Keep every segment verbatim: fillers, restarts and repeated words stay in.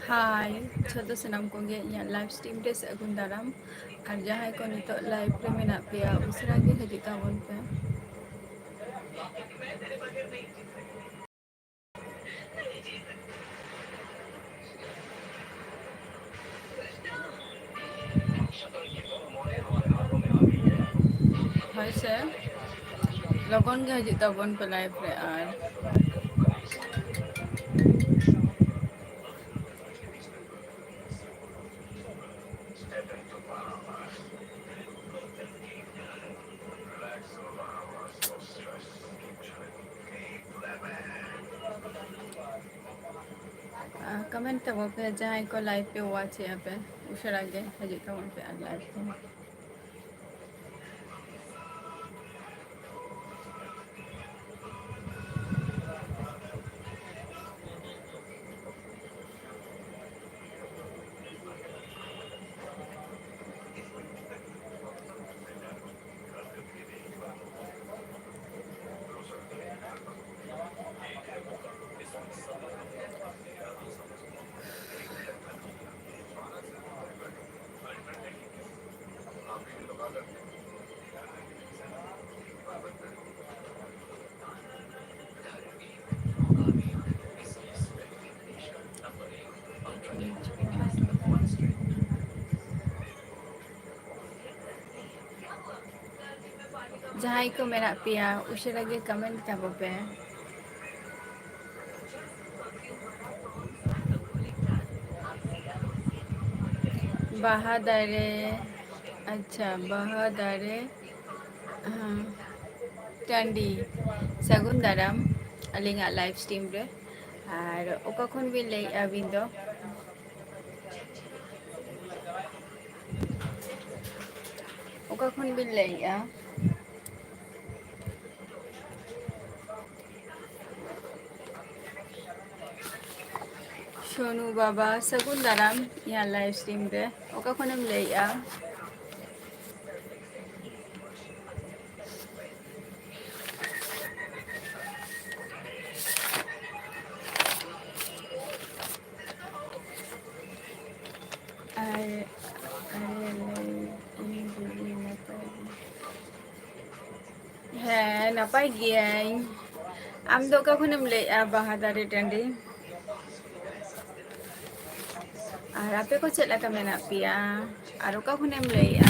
ᱦᱟᱭ, ᱡᱷᱚᱛᱚ ᱥᱟᱱᱟᱢ ᱠᱚᱜᱮ ᱤᱧᱟᱹᱜ live stream ᱨᱮ ᱥᱟᱹᱜᱩᱱ ᱫᱟᱨᱟᱢ᱾ ᱟᱨ ᱡᱟᱦᱟᱸᱭ ᱠᱚ ᱱᱤᱛᱚᱜ live ᱨᱮ ᱢᱮᱱᱟᱜ ᱯᱮᱭᱟ, ᱩᱥᱟᱹᱨᱟ ᱜᱮ ᱦᱤᱡᱩᱜ ᱛᱟᱵᱚᱱ ᱯᱮ᱾ ᱦᱳᱭ ᱥᱮ, ᱞᱚᱜᱚᱱ ᱜᱮ ᱦᱤᱡᱩᱜ ᱛᱟᱵᱚᱱ ᱯᱮ live ᱨᱮ᱾ ᱟᱨ ᱟᱨ comment ᱛᱟᱵᱚᱱ ᱯᱮ, ᱡᱟᱦᱟᱸᱭ ᱠᱚ live ᱯᱮ watch ᱮᱜᱼᱟ ᱯᱮ, ᱩᱥᱟᱹᱨᱟ ᱜᱮ ᱦᱤᱡᱩᱜ ᱛᱟᱵᱚᱱ ᱯᱮ ᱟᱨ live ᱨᱮ᱾ ᱡᱟᱦᱟᱸᱭ ᱠᱚ ᱢᱮᱱᱟᱜ ᱯᱮᱭᱟ, ᱩᱥᱟᱹᱨᱟ ᱜᱮ comment ᱛᱟᱵᱚ ᱯᱮ᱾ ᱵᱟᱦᱟ ᱫᱟᱨᱮ, ᱟᱪᱪᱷᱟ, ᱵᱟᱦᱟ ᱫᱟᱨᱮ, ᱦᱮᱸ, ᱴᱟᱺᱰᱤ᱾ ᱥᱟᱹᱜᱩᱱ ᱫᱟᱨᱟᱢ ᱟᱹᱞᱤᱧᱟᱜ live stream ᱨᱮ᱾ ᱟᱨ ᱚᱠᱟ ᱠᱷᱚᱱ ᱵᱤᱱ ᱞᱟᱹᱭᱮᱫᱼᱟ ᱟᱹᱵᱤᱱ ᱫᱚ? ᱚᱠᱟ ᱠᱷᱚᱱ ᱵᱤᱱ ᱞᱟᱹᱭᱮᱫᱼᱟ? ᱥᱳᱱᱩ ᱵᱟᱵᱟ, ᱥᱟᱹᱜᱩᱱ ᱫᱟᱨᱟᱢ ᱤᱧᱟᱹᱜ live stream ᱨᱮ᱾ ᱚᱠᱟ ᱠᱷᱚᱱᱮᱢ ᱞᱟᱹᱭᱮᱫᱼᱟ? ᱦᱮᱸ, ᱱᱟᱯᱟᱭ ᱜᱤᱭᱟᱹᱧ᱾ ᱟᱢ ᱫᱚ ᱚᱠᱟ ᱠᱷᱚᱱᱮᱢ ᱞᱟᱹᱭᱮᱜᱼᱟ, ᱵᱟᱦᱟ ᱫᱟᱨᱮ ᱴᱟᱺᱰᱤ? ᱟᱨ ᱟᱯᱮ ᱠᱚ ᱪᱮᱫ ᱞᱮᱠᱟ ᱢᱮᱱᱟᱜ ᱯᱮᱭᱟ? ᱟᱨ ᱚᱠᱟ ᱠᱷᱚᱱᱮᱢ ᱞᱟᱹᱭᱮᱜᱼᱟ?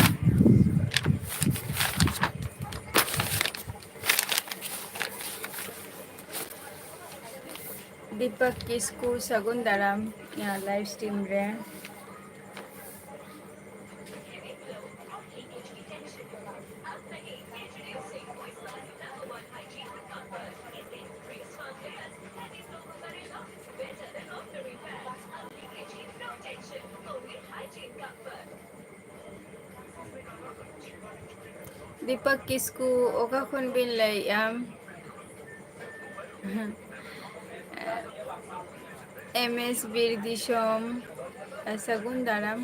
ᱫᱤᱯᱚᱠ ᱠᱤᱥᱠᱩ, ᱥᱟᱹᱜᱩᱱ ᱫᱟᱨᱟᱢ ᱤᱧᱟᱹᱜ live stream ᱨᱮ᱾ ᱫᱤᱯᱚᱠ ᱠᱤᱥᱠᱩ, ᱚᱠᱟ ᱠᱷᱚᱱ ᱵᱤᱱ ᱞᱟᱹᱭᱮᱜᱼᱟ? ᱮᱢ ᱮᱥ ᱵᱤᱨ ᱫᱤᱥᱚᱢ, ᱥᱟᱹᱜᱩᱱ ᱫᱟᱨᱟᱢ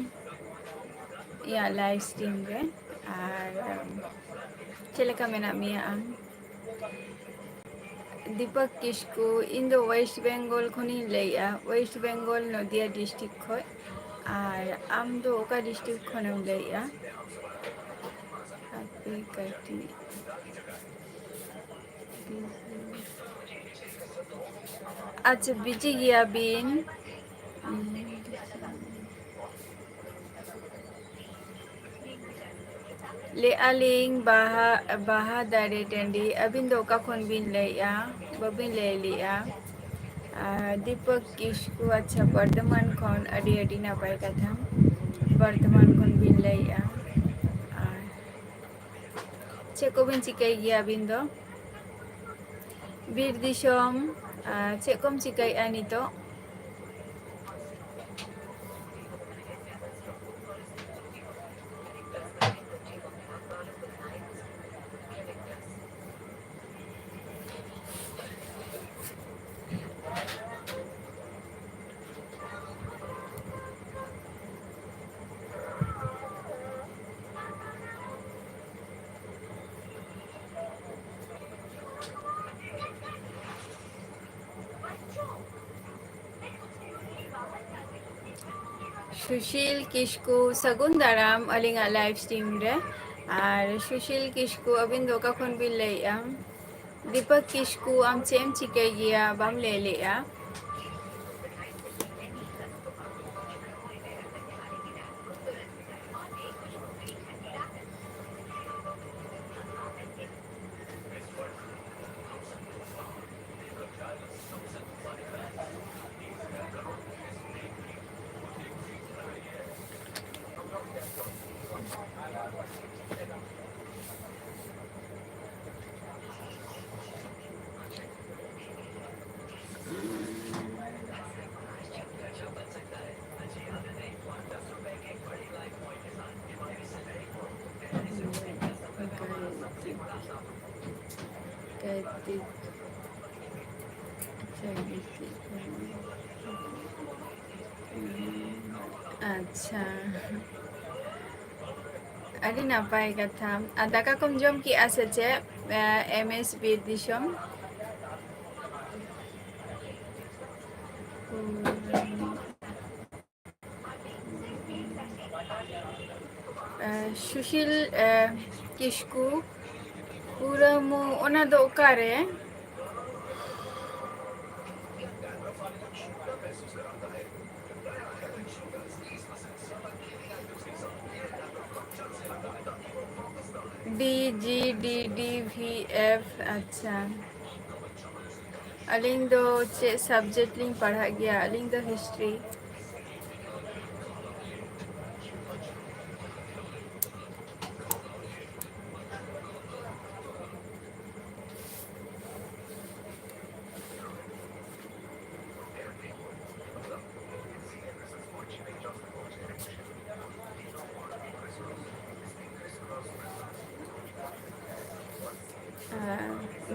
ᱤᱧᱟᱹᱜ live stream ᱨᱮ᱾ ᱟᱨ, ᱪᱮᱫ ᱞᱮᱠᱟ ᱢᱮᱱᱟᱜ ᱢᱮᱭᱟ ᱟᱢ? ᱫᱤᱯᱚᱠ ᱠᱤᱥᱠᱩ, ᱤᱧ ᱫᱚ West Bengal ᱠᱷᱚᱱᱤᱧ ᱞᱟᱹᱭᱮᱜᱼᱟ, West Bengal, ᱱᱚᱫᱤᱭᱟ district ᱠᱷᱚᱡ᱾ ᱟᱨ ᱟᱢ ᱫᱚ ᱚᱠᱟ district ᱠᱷᱚᱱᱮᱢ ᱞᱟᱹᱭᱮᱜᱼᱟ? ᱦᱟᱯᱮ ᱠᱟᱹᱴᱤᱡ᱾ ᱟᱪᱪᱷᱟ, busy ᱜᱮᱭᱟ ᱵᱤᱱ᱾ ᱞᱟᱹᱭᱮᱜᱼᱟ ᱞᱤᱧ, ᱵᱟᱦᱟ, ᱵᱟᱦᱟ ᱫᱟᱨᱮ ᱴᱟᱺᱰᱤ, ᱟᱹᱵᱤᱱ ᱫᱚ ᱚᱠᱟ ᱠᱷᱚᱱ ᱵᱤᱱ ᱞᱟᱹᱭᱮᱜᱼᱟ? ᱵᱟᱹᱵᱤᱱ ᱞᱟᱹᱭ ᱞᱮᱜᱼᱟ᱾ ᱟᱨ ᱫᱤᱯᱚᱠ ᱠᱤᱥᱠᱩ, ᱟᱪᱪᱷᱟ, ᱵᱚᱨᱫᱷᱚᱢᱟᱱ ᱠᱷᱚᱱ, ᱟᱹᱰᱤ ᱟᱹᱰᱤ ᱱᱟᱯᱟᱭ ᱠᱟᱛᱷᱟ, ᱵᱚᱨᱫᱷᱚᱢᱟᱱ ᱠᱷᱚᱱ ᱵᱤᱱ ᱞᱟᱹᱭᱮᱜᱼᱟ᱾ ᱟᱨ ᱪᱮᱫ ᱠᱚᱵᱤᱱ ᱪᱤᱠᱟᱹᱭ ᱜᱮᱭᱟ ᱟᱹᱵᱤᱱ ᱫᱚ? ᱵᱤᱨ ᱫᱤᱥᱚᱢ, ᱟᱨ ᱪᱮᱫ ᱠᱚᱢ ᱪᱤᱠᱟᱹᱭᱮᱜᱼᱟ ᱱᱤᱛᱚᱜ? ᱥᱩᱥᱤᱞ ᱠᱤᱥᱠᱩ, ᱥᱟᱹᱜᱩᱱ ᱫᱟᱨᱟᱢ ᱟᱹᱞᱤᱧᱟᱜ live stream ᱨᱮ᱾ ᱟᱨ ᱥᱩᱥᱤᱞ ᱠᱤᱥᱠᱩ, ᱟᱹᱵᱤᱱ ᱫᱚ ᱚᱠᱟ ᱠᱷᱚᱱ ᱵᱤᱱ ᱞᱟᱹᱭᱮᱫᱼᱟ? ᱫᱤᱯᱚᱠ ᱠᱤᱥᱠᱩ, ᱟᱢ ᱪᱮᱫ ᱮᱢ ᱪᱤᱠᱟᱹᱭ ᱜᱮᱭᱟ, ᱵᱟᱢ ᱞᱟᱹᱭ ᱞᱮᱫᱼᱟ? ᱟᱪᱪᱷᱟ, ᱟᱹᱰᱤ ᱱᱟᱯᱟᱭ ᱠᱟᱛᱷᱟ᱾ ᱟᱨ ᱫᱟᱠᱟ ᱠᱚᱢ ᱡᱚᱢ ᱠᱮᱜᱼᱟ ᱥᱮ ᱪᱮᱫ, ᱮᱢ ᱮᱥ ᱵᱤᱨ ᱫᱤᱥᱚᱢ? ᱮ, ᱥᱩᱥᱤᱞ, ᱮ, ᱠᱤᱥᱠᱩ, ᱯᱩᱨᱟᱹᱢᱩ, ᱚᱱᱟ ᱫᱚ ᱚᱠᱟᱨᱮ? ᱰᱤ ᱡᱤ ᱰᱤ ᱰᱤ ᱵᱷᱤ ᱮᱯᱷ, ᱟᱪᱪᱷᱟ᱾ ᱟᱹᱞᱤᱧ ᱫᱚ ᱪᱮᱫ subject ᱞᱤᱧ ᱯᱟᱲᱦᱟᱜ ᱜᱮᱭᱟ? ᱟᱹᱞᱤᱧ ᱫᱚ history᱾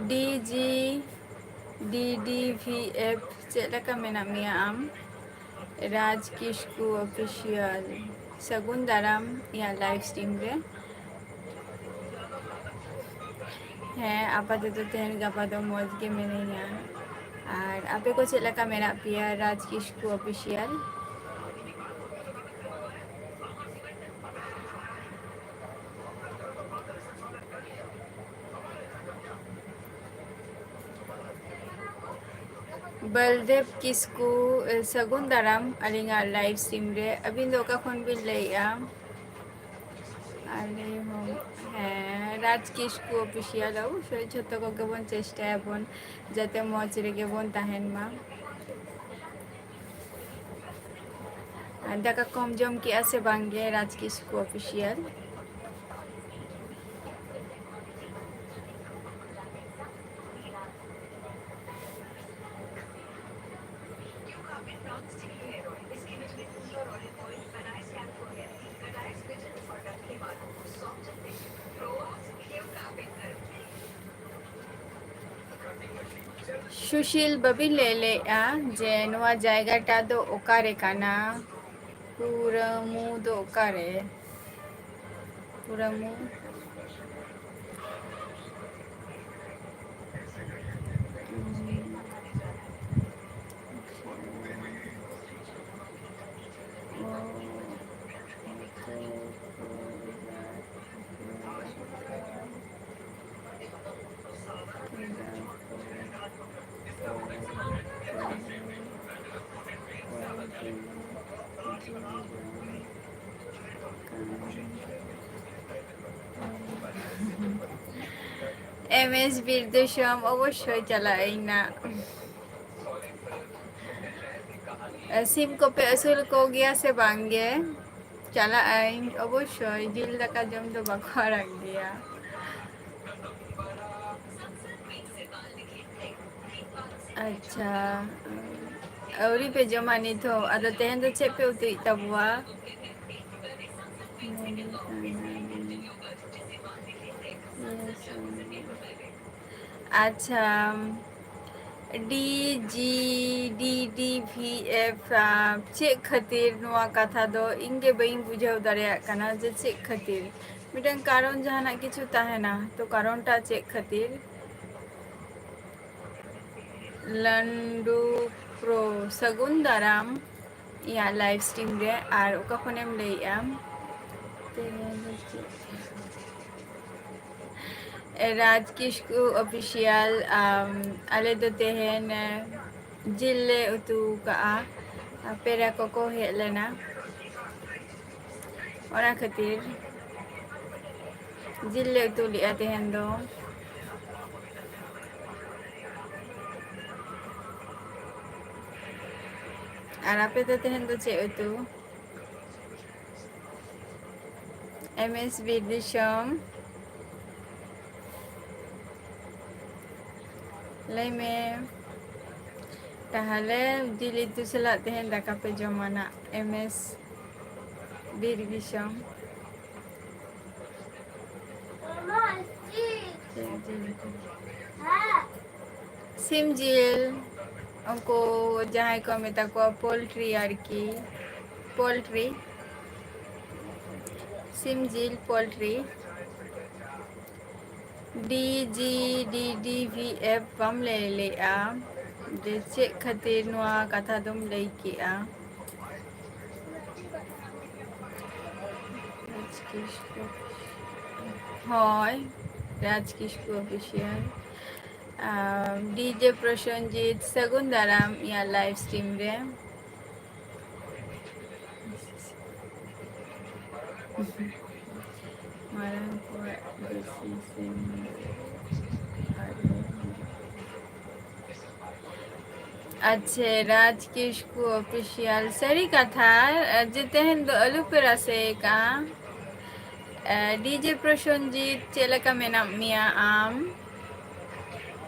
ᱰᱤ ᱡᱤ ᱰᱤ ᱰᱤ ᱵᱷᱤ ᱮᱯᱷ, ᱪᱮᱫ ᱞᱮᱠᱟ ᱢᱮᱱᱟᱜ ᱢᱮᱭᱟ ᱟᱢ? ᱨᱟᱡᱽ ᱠᱤᱥᱠᱩ Official, ᱥᱟᱹᱜᱩᱱ ᱫᱟᱨᱟᱢ ᱤᱧᱟᱹᱜ live stream ᱨᱮ᱾ ᱦᱮᱸ, ᱟᱯᱟᱛᱚᱛᱚ ᱛᱮᱦᱮᱧ ᱜᱟᱯᱟ ᱫᱚ ᱢᱚᱡᱽ ᱜᱮ ᱢᱤᱱᱟᱹᱧᱟ᱾ ᱟᱨ ᱟᱯᱮ ᱠᱚ ᱪᱮᱫ ᱞᱮᱠᱟ ᱢᱮᱱᱟᱜ ᱯᱮᱭᱟ? ᱨᱟᱡᱽ ᱠᱤᱥᱠᱩ Official᱾ ᱵᱚᱞᱫᱮᱵᱽ ᱠᱤᱥᱠᱩ, ᱥᱟᱹᱜᱩᱱ ᱫᱟᱨᱟᱢ ᱟᱹᱞᱤᱧᱟᱜ live stream ᱨᱮ᱾ ᱟᱹᱵᱤᱱ ᱫᱚ ᱚᱠᱟ ᱠᱷᱚᱱ ᱵᱤᱱ ᱞᱟᱹᱭᱮᱜᱼᱟ? ᱟᱞᱮ ᱦᱚᱸ, ᱦᱮᱸ, ᱨᱟᱡᱽ ᱠᱤᱥᱠᱩ official, ᱚᱵᱚᱥᱥᱳᱭ ᱡᱷᱚᱛᱚ ᱠᱚᱜᱮ ᱵᱚᱱ ᱪᱮᱥᱴᱟᱭᱟᱵᱚᱱ ᱡᱟᱛᱮ ᱢᱚᱡᱽ ᱨᱮᱜᱮ ᱵᱚᱱ ᱛᱟᱦᱮᱱ ᱢᱟ᱾ ᱟᱨ ᱫᱟᱠᱟ ᱠᱚᱢ ᱡᱚᱢ ᱠᱮᱜᱼᱟ ᱥᱮ ᱵᱟᱝ ᱜᱮ, ᱨᱟᱡᱽ ᱠᱤᱥᱠᱩ official? ᱥᱩᱥᱤᱞ, ᱵᱟᱹᱵᱤᱱ ᱞᱟᱹᱭ ᱞᱮᱫᱼᱟ ᱡᱮ ᱱᱚᱣᱟ ᱡᱟᱭᱜᱟᱴᱟ ᱫᱚ ᱚᱠᱟᱨᱮ ᱠᱟᱱᱟ? ᱯᱩᱨᱟᱹᱢᱩ ᱫᱚ ᱚᱠᱟᱨᱮ? ᱯᱩᱨᱟᱹᱢᱩ᱾ ᱮᱢ ᱮᱥ ᱵᱤᱨᱫᱩᱥᱚᱢ, ᱚᱵᱚᱥᱥᱳᱭ ᱪᱟᱞᱟᱜ ᱟᱹᱧ ᱱᱟᱜ᱾ ᱥᱤᱢ ᱠᱚᱯᱮ ᱟᱹᱥᱩᱞ ᱠᱚᱜᱮᱭᱟ ᱥᱮ ᱵᱟᱝ ᱜᱮ? ᱪᱟᱞᱟᱜ ᱟᱹᱧ ᱚᱵᱚᱥᱥᱳᱭ, ᱡᱤᱞ ᱫᱟᱠᱟ ᱡᱚᱢ ᱫᱚ ᱵᱟᱠᱚ ᱟᱲᱟᱜ ᱜᱮᱭᱟ᱾ ᱟᱪᱪᱷᱟ, ᱟᱹᱣᱨᱤ ᱯᱮ ᱡᱚᱢᱟ ᱱᱤᱛ ᱦᱚᱸ? ᱟᱫᱚ ᱛᱮᱦᱮᱧ ᱫᱚ ᱪᱮᱫ ᱯᱮ ᱩᱛᱩᱭᱮᱫ ᱛᱟᱵᱚᱣᱟ? ᱟᱪᱪᱷᱟ, ᱰᱤ ᱡᱤ ᱰᱤ ᱰᱤ ᱵᱷᱤ ᱮᱯᱷ, ᱪᱮᱫ ᱠᱷᱟᱹᱛᱤᱨ ᱱᱚᱣᱟ ᱠᱟᱛᱷᱟ ᱫᱚ ᱤᱧ ᱜᱮ ᱵᱟᱹᱧ ᱵᱩᱡᱷᱟᱹᱣ ᱫᱟᱲᱮᱭᱟᱜ ᱠᱟᱱᱟ ᱡᱮ ᱪᱮᱫ ᱠᱷᱟᱹᱛᱤᱨ᱾ ᱢᱤᱫᱴᱟᱝ ᱠᱟᱨᱚᱱ ᱡᱟᱦᱟᱱᱟᱜ ᱠᱤᱪᱷᱩ ᱛᱟᱦᱮᱱᱟ, ᱛᱚ ᱠᱟᱨᱚᱱᱴᱟ ᱪᱮᱫ ᱠᱷᱟᱹᱛᱤᱨ? ᱞᱟᱱᱰᱩ ᱯᱨᱳ, ᱥᱟᱹᱜᱩᱱ ᱫᱟᱨᱟᱢ ᱤᱧᱟᱹᱜ live stream ᱨᱮ᱾ ᱟᱨ ᱚᱠᱟ ᱠᱷᱚᱱᱮᱢ ᱞᱟᱹᱭᱮᱜᱼᱟ? ᱨᱟᱡᱽ ᱠᱤᱥᱠᱩ official, ᱟᱢ, ᱟᱞᱮ ᱫᱚ ᱛᱮᱦᱮᱧ, ᱮ, ᱡᱤᱞ ᱞᱮ ᱩᱛᱩ ᱠᱟᱜᱼᱟ᱾ ᱟᱨ ᱯᱮᱲᱟ ᱠᱚᱠᱚ ᱦᱮᱡ ᱞᱮᱱᱟ, ᱚᱱᱟ ᱠᱷᱟᱹᱛᱤᱨ ᱡᱤᱞ ᱞᱮ ᱩᱛᱩ ᱞᱮᱜᱼᱟ ᱛᱮᱦᱮᱧ ᱫᱚ᱾ ᱟᱨ ᱟᱯᱮ ᱫᱚ ᱛᱮᱦᱮᱧ ᱫᱚ ᱪᱮᱫ ᱩᱛᱩ? ᱮᱢ ᱮᱥ ᱵᱤᱨ ᱫᱤᱥᱚᱢ, ᱞᱟᱹᱭ ᱢᱮ, ᱛᱟᱦᱞᱮ ᱡᱤᱞ ᱩᱛᱩ ᱥᱟᱞᱟᱜ ᱛᱮᱦᱮᱧ ᱫᱟᱠᱟ ᱯᱮ ᱡᱚᱢᱟ ᱱᱟᱜ? ᱮᱢ ᱮᱥ ᱵᱤᱨ ᱫᱤᱥᱚᱢ᱾ ᱪᱮᱫ ᱡᱤᱞ ᱩᱛᱩ? ᱥᱤᱢ ᱡᱤᱞ, ᱩᱱᱠᱩ ᱡᱟᱦᱟᱸᱭ ᱠᱚ ᱢᱮᱛᱟ ᱠᱚᱣᱟ ᱯᱳᱞᱴᱨᱤ ᱟᱨᱠᱤ, ᱯᱳᱞᱴᱨᱤ, ᱥᱤᱢ ᱡᱤᱞ, ᱯᱳᱞᱴᱨᱤ᱾ ᱰᱤ ᱡᱤ ᱰᱤ ᱰᱤ ᱵᱷᱤ ᱮᱯᱷ ᱵᱟᱢ ᱞᱟᱹᱭ ᱞᱮᱜᱼᱟ, ᱡᱮ ᱪᱮᱫ ᱠᱷᱟᱹᱛᱤᱨ ᱱᱚᱣᱟ ᱠᱟᱛᱷᱟ ᱫᱚᱢ ᱞᱟᱹᱭ ᱠᱮᱜᱼᱟ? ᱦᱳᱭ, ᱨᱟᱡᱽ ᱠᱤᱥᱠᱩ ᱚᱯᱷᱤᱥᱤᱭᱟᱞ᱾ ᱟᱨ ᱰᱤ ᱡᱮ ᱯᱨᱚᱥᱮᱱᱡᱤᱛ, ᱥᱟᱹᱜᱩᱱ ᱫᱟᱨᱟᱢ ᱤᱧᱟᱹᱜ ᱞᱟᱭᱤᱵᱷ ᱥᱴᱨᱤᱢ ᱨᱮ᱾ ᱢᱟᱨᱟᱝ ᱠᱚᱣᱟᱜ ᱫᱮᱥᱤ ᱥᱤᱢ᱾ ᱟᱪᱪᱷᱟ, ᱨᱟᱡᱽ ᱠᱤᱥᱠᱩ ᱚᱯᱷᱤᱥᱤᱭᱟᱞ, ᱥᱟᱹᱨᱤ ᱠᱟᱛᱷᱟ ᱡᱮ ᱛᱮᱦᱮᱧ ᱫᱚ ᱟᱹᱞᱩ ᱯᱮ ᱨᱟᱥᱮ ᱠᱟᱜᱼᱟ᱾ ᱮ, ᱰᱤ ᱡᱮ ᱯᱨᱚᱥᱮᱱᱡᱤᱛ, ᱪᱮᱫ ᱞᱮᱠᱟ ᱢᱮᱱᱟᱜ ᱢᱮᱭᱟ ᱟᱢ?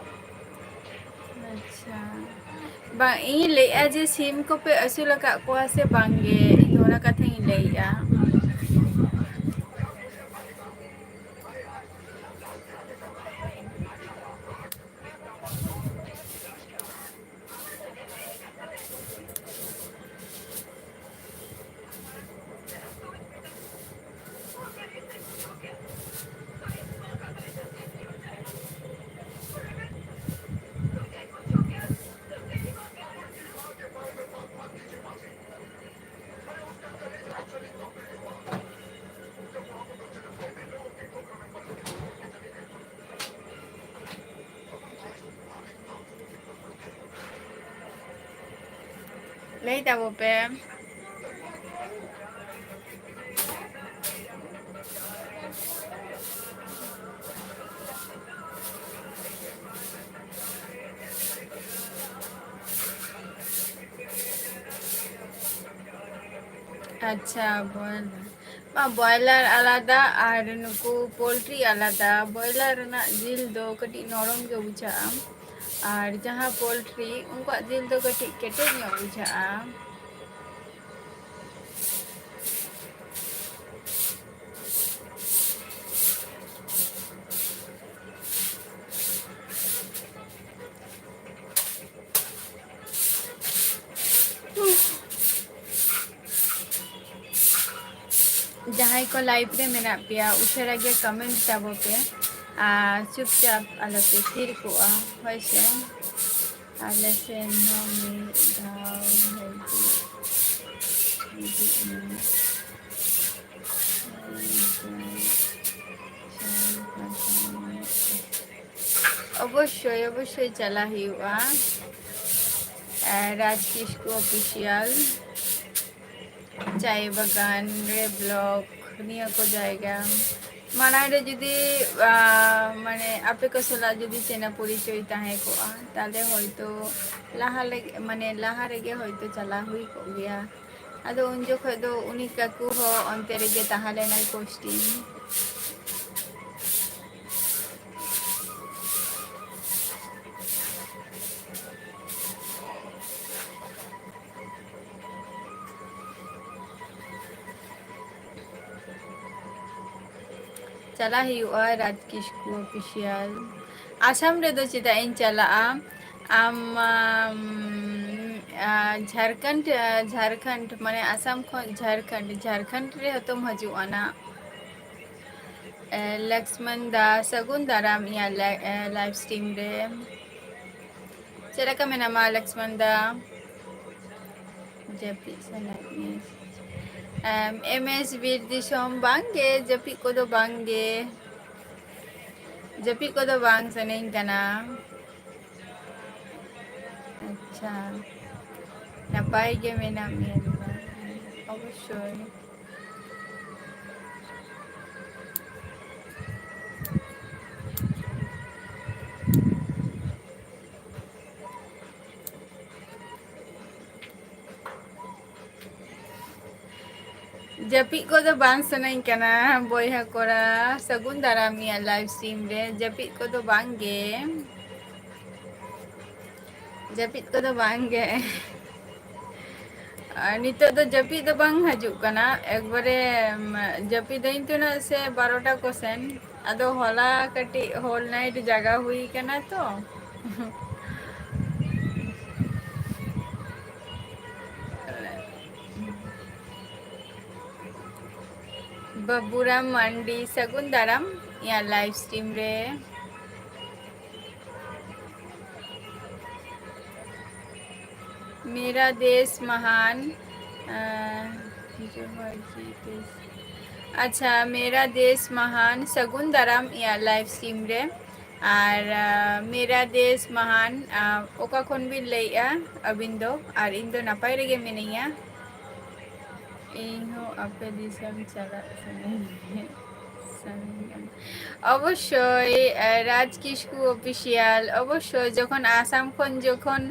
ᱟᱪᱪᱷᱟ, ᱵᱟᱝ, ᱤᱧ ᱞᱟᱹᱭᱮᱜᱼᱟ ᱡᱮ ᱥᱤᱢ ᱠᱚᱯᱮ ᱟᱹᱥᱩᱞ ᱟᱠᱟᱫ ᱠᱚᱣᱟ ᱥᱮ ᱵᱟᱝ ᱜᱮ, ᱤᱧ ᱚᱱᱟ ᱠᱟᱛᱷᱟᱧ ᱞᱟᱹᱭᱮᱜᱼᱟ᱾ ᱞᱟᱹᱭ ᱛᱟᱵᱚ ᱯᱮ᱾ ᱟᱪᱪᱷᱟ, ᱵᱚᱭᱞᱟᱨ᱾ ᱵᱟ, ᱵᱚᱭᱞᱟᱨ ᱟᱞᱟᱫᱟ ᱟᱨ ᱱᱩᱠᱩ ᱯᱳᱞᱴᱨᱤ ᱟᱞᱟᱫᱟ᱾ ᱵᱚᱭᱞᱟᱨ ᱨᱮᱱᱟᱜ ᱡᱤᱞ ᱫᱚ ᱠᱟᱹᱴᱤᱡ ᱱᱚᱨᱚᱢ ᱜᱮ ᱵᱩᱡᱷᱟᱹᱜᱼᱟ, ᱟᱨ ᱡᱟᱦᱟᱸ ᱯᱳᱞᱴᱨᱤ, ᱩᱱᱠᱩᱣᱟᱜ ᱡᱤᱞ ᱫᱚ ᱠᱟᱹᱴᱤᱡ ᱠᱮᱴᱮᱡ ᱧᱚᱜ ᱵᱩᱡᱷᱟᱹᱜᱼᱟ᱾ ᱡᱟᱦᱟᱸᱭ ᱠᱚ live ᱨᱮ ᱢᱮᱱᱟᱜ ᱯᱮᱭᱟ, ᱩᱥᱟᱹᱨᱟ ᱜᱮ comment ᱛᱟᱵᱚ ᱯᱮ, ᱟᱨ ᱪᱩᱯᱪᱟᱯ ᱟᱞᱚ ᱯᱮ ᱛᱷᱤᱨ ᱠᱚᱜᱼᱟ, ᱦᱳᱭ ᱥᱮ? ᱟᱞᱮ ᱥᱮᱱ ᱦᱚᱸ ᱢᱤᱫ ᱫᱷᱟᱣ ᱦᱤᱡᱩᱜ, ᱦᱤᱡᱩᱜ ᱢᱮ᱾ ᱚᱵᱚᱥᱥᱳᱭ, ᱚᱵᱚᱥᱥᱳᱭ ᱪᱟᱞᱟᱜ ᱦᱩᱭᱩᱜᱼᱟ᱾ ᱟᱨ ᱨᱟᱡᱽ ᱠᱤᱥᱠᱩ Official, ᱪᱟᱭ ᱵᱟᱜᱟᱱ ᱨᱮ vlog, ᱱᱤᱭᱟᱹ ᱠᱚ ᱡᱟᱭᱜᱟ ᱢᱟᱲᱟᱝ ᱨᱮ ᱡᱩᱫᱤ, ᱟ, ᱢᱟᱱᱮ ᱟᱯᱮ ᱠᱚ ᱥᱟᱞᱟᱜ ᱡᱩᱫᱤ ᱪᱮᱱᱟ ᱯᱚᱨᱤᱪᱚᱭ ᱛᱟᱦᱮᱸ ᱠᱚᱜᱼᱟ, ᱛᱟᱦᱞᱮ ᱦᱚᱭᱛᱳ ᱞᱟᱦᱟ ᱞᱮᱜ-, ᱢᱟᱱᱮ ᱞᱟᱦᱟ ᱨᱮᱜᱮ ᱦᱚᱭᱛᱳ ᱪᱟᱞᱟᱣ ᱦᱩᱭ ᱠᱚᱜ ᱜᱮᱭᱟ᱾ ᱟᱫᱚ ᱩᱱ ᱡᱚᱠᱷᱚᱡ ᱫᱚ ᱩᱱᱤ ᱠᱟᱠᱩ ᱦᱚᱸ ᱚᱱᱛᱮ ᱨᱮᱜᱮ ᱛᱟᱦᱮᱸ ᱞᱮᱱᱟᱭ posting᱾ ᱪᱟᱞᱟᱜ ᱦᱩᱭᱩᱜᱼᱟ ᱨᱟᱡᱽ ᱠᱤᱥᱠᱩ Official᱾ ᱟᱥᱟᱢ ᱨᱮᱫᱚ ᱪᱮᱫᱟᱜ ᱤᱧ ᱪᱟᱞᱟᱜᱼᱟ? ᱟᱢ, ᱟᱢ, ᱟ, ᱡᱷᱟᱲᱠᱷᱚᱸᱰ, ᱟ, ᱡᱷᱟᱲᱠᱷᱚᱸᱰ, ᱢᱟᱱᱮ ᱟᱥᱟᱢ ᱠᱷᱚᱱ ᱡᱷᱟᱲᱠᱷᱚᱸᱰ, ᱡᱷᱟᱲᱠᱷᱚᱸᱰ ᱨᱮ ᱦᱚᱛᱚᱢ ᱦᱤᱡᱩᱜᱼᱟ ᱱᱟᱜ᱾ ᱮ, ᱞᱚᱠᱥᱢᱚᱱ ᱫᱟ, ᱥᱟᱹᱜᱩᱱ ᱫᱟᱨᱟᱢ ᱤᱧᱟᱹᱜ ᱞᱟ-, ᱮ, live stream ᱨᱮ᱾ ᱪᱮᱫ ᱞᱮᱠᱟ ᱢᱮᱱᱟᱢᱟ ᱞᱚᱠᱥᱢᱚᱱ ᱫᱟ? ᱡᱟᱹᱯᱤᱫ ᱥᱟᱱᱟᱭᱮᱫ ᱢᱮᱭᱟ? ᱮᱢ, MS ᱵᱤᱨ ᱫᱤᱥᱚᱢ, ᱵᱟᱝ ᱜᱮ, ᱡᱟᱹᱯᱤᱫ ᱠᱚᱫᱚ ᱵᱟᱝ ᱜᱮ, ᱡᱟᱹᱯᱤᱫ ᱠᱚᱫᱚ ᱵᱟᱝ ᱥᱟᱱᱟᱧ ᱠᱟᱱᱟ᱾ ᱟᱪᱪᱷᱟ, ᱱᱟᱯᱟᱭ ᱜᱮ ᱢᱮᱱᱟᱜ ᱢᱮᱭᱟ ᱫᱤᱫᱤ? ᱚᱵᱚᱥᱥᱳᱭ᱾ ᱡᱟᱹᱯᱤᱫ ᱠᱚᱫᱚ ᱵᱟᱝ ᱥᱟᱱᱟᱧ ᱠᱟᱱᱟ ᱵᱚᱭᱦᱟ ᱠᱚᱲᱟ᱾ ᱥᱟᱹᱜᱩᱱ ᱫᱟᱨᱟᱢ ᱤᱧᱟᱹᱜ live stream ᱨᱮ᱾ ᱡᱟᱹᱯᱤᱫ ᱠᱚᱫᱚ ᱵᱟᱝ ᱜᱮ᱾ ᱡᱟᱹᱯᱤᱫ ᱠᱚᱫᱚ ᱵᱟᱝ ᱜᱮ᱾ ᱟᱨ ᱱᱤᱛᱚᱜ ᱫᱚ ᱡᱟᱹᱯᱤᱫ ᱫᱚ ᱵᱟᱝ ᱦᱤᱡᱩᱜ ᱠᱟᱱᱟ, ᱮᱠᱵᱟᱨᱮ, ᱩᱢ, ᱡᱟᱹᱯᱤᱫᱟᱹᱧ ᱛᱤᱱᱟᱹᱜ ᱥᱮ ᱵᱟᱨᱚᱴᱟ ᱠᱚ ᱥᱮᱱ᱾ ᱟᱫᱚ ᱦᱚᱞᱟ ᱠᱟᱹᱴᱤᱡ whole night ᱡᱟᱜᱟ ᱦᱩᱭ ᱠᱟᱱᱟ ᱛᱚ᱾ ᱵᱟᱵᱩᱨᱟᱢ ᱢᱟᱱᱰᱤ, ᱥᱟᱹᱜᱩᱱ ᱫᱟᱨᱟᱢ ᱤᱧᱟᱹᱜ live stream ᱨᱮ᱾ ᱢᱮᱨᱟ ᱫᱮᱥ ᱢᱟᱦᱟᱱ, ᱟᱸ, ᱡᱚᱦᱟᱨ ᱜᱮ ᱫᱮᱥ᱾ ᱟᱪᱪᱷᱟ, ᱢᱮᱨᱟ ᱫᱮᱥ ᱢᱟᱦᱟᱱ, ᱥᱟᱹᱜᱩᱱ ᱫᱟᱨᱟᱢ ᱤᱧᱟᱹᱜ live stream ᱨᱮ᱾ ᱟᱨ, ᱟᱸ, ᱢᱮᱨᱟ ᱫᱮᱥ ᱢᱟᱦᱟᱱ, ᱟᱸ, ᱚᱠᱟ ᱠᱷᱚᱱ ᱵᱤᱱ ᱞᱟᱹᱭᱮᱜᱼᱟ ᱟᱹᱵᱤᱱ ᱫᱚ? ᱟᱨ ᱤᱧ ᱫᱚ ᱱᱟᱯᱟᱭ ᱨᱮᱜᱮ ᱢᱤᱱᱟᱹᱧᱟ᱾ ᱤᱧ ᱦᱚᱸ ᱟᱯᱮ ᱫᱤᱥᱚᱢ ᱪᱟᱞᱟᱜ ᱥᱟᱱᱟᱧ ᱥᱟᱱᱟᱧ ᱠᱟᱱᱟ᱾ ᱚᱵᱚᱥᱥᱳᱭ, ᱮ, ᱨᱟᱡᱽ ᱠᱤᱥᱠᱩ Official, ᱚᱵᱚᱥᱥᱳᱭ, ᱡᱚᱠᱷᱚᱱ ᱟᱥᱟᱢ ᱠᱷᱚᱱ ᱡᱚᱠᱷᱚᱱ,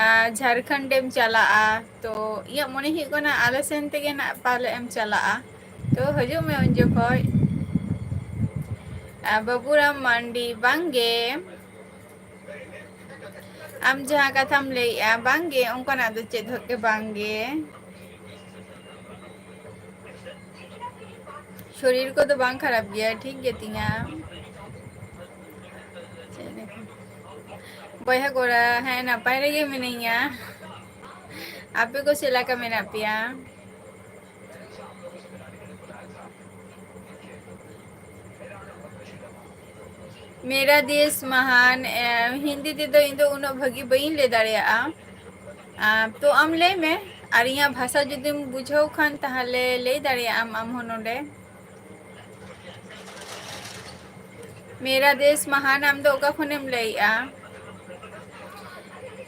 ᱟ, ᱡᱷᱟᱲᱠᱷᱚᱸᱰ ᱮᱢ ᱪᱟᱞᱟᱜᱼᱟ, ᱛᱚ ᱤᱧᱟᱹᱜ ᱢᱚᱱᱮ ᱦᱩᱭᱩᱜ ᱠᱟᱱᱟ ᱟᱞᱮ ᱥᱮᱱ ᱛᱮᱜᱮ ᱱᱟᱜ ᱯᱟᱞᱮ ᱮᱢ ᱪᱟᱞᱟᱜᱼᱟ᱾ ᱛᱚ ᱦᱤᱡᱩᱜ ᱢᱮ ᱩᱱ ᱡᱚᱠᱷᱚᱡ᱾ ᱟ, ᱵᱟᱹᱵᱩᱨᱟᱢ ᱢᱟᱱᱰᱤ, ᱵᱟᱝ ᱜᱮ᱾ ᱟᱢ ᱡᱟᱦᱟᱸ ᱠᱟᱛᱷᱟᱢ ᱞᱟᱹᱭᱮᱜᱼᱟ, ᱵᱟᱝ ᱜᱮ, ᱚᱱᱠᱟᱱᱟᱜ ᱫᱚ ᱪᱮᱫ ᱦᱚᱸ ᱜᱮ ᱵᱟᱝ ᱜᱮ᱾ ᱥᱚᱨᱤᱨ ᱠᱚᱫᱚ ᱵᱟᱝ ᱠᱷᱟᱨᱟᱯ ᱜᱮᱭᱟ, ᱴᱷᱤᱠ ᱜᱮᱛᱤᱧᱟ᱾ ᱪᱮᱫ ᱞᱮᱠᱟ? ᱵᱚᱭᱦᱟ ᱠᱚᱲᱟ, ᱦᱮᱸ, ᱱᱟᱯᱟᱭ ᱨᱮᱜᱮ ᱢᱤᱱᱟᱹᱧᱟ᱾ ᱟᱯᱮ ᱠᱚ ᱪᱮᱫ ᱞᱮᱠᱟ ᱢᱮᱱᱟᱜ ᱯᱮᱭᱟ? ᱢᱮᱨᱟ ᱫᱮᱥ ᱢᱟᱦᱟᱱ, ᱮ, ᱦᱤᱱᱫᱤ ᱛᱮᱫᱚ ᱤᱧ ᱫᱚ ᱩᱱᱟᱹᱜ ᱵᱷᱟᱹᱜᱤ ᱵᱟᱹᱧ ᱞᱟᱹᱭ ᱫᱟᱲᱮᱭᱟᱜᱼᱟ᱾ ᱟ, ᱛᱚ ᱟᱢ ᱞᱟᱹᱭ ᱢᱮ, ᱟᱨ ᱤᱧᱟᱹᱜ ᱵᱷᱟᱥᱟ ᱡᱩᱫᱤᱢ ᱵᱩᱡᱷᱟᱹᱣ ᱠᱷᱟᱱ ᱛᱟᱦᱞᱮ ᱞᱟᱹᱭ ᱫᱟᱲᱮᱭᱟᱜ ᱟᱢ, ᱟᱢ ᱦᱚᱸ ᱱᱚᱰᱮ᱾ ᱢᱮᱨᱟ ᱫᱮᱥ ᱢᱟᱦᱟᱱ, ᱟᱢ ᱫᱚ ᱚᱠᱟ ᱠᱷᱚᱱᱮᱢ ᱞᱟᱹᱭᱮᱜᱼᱟ?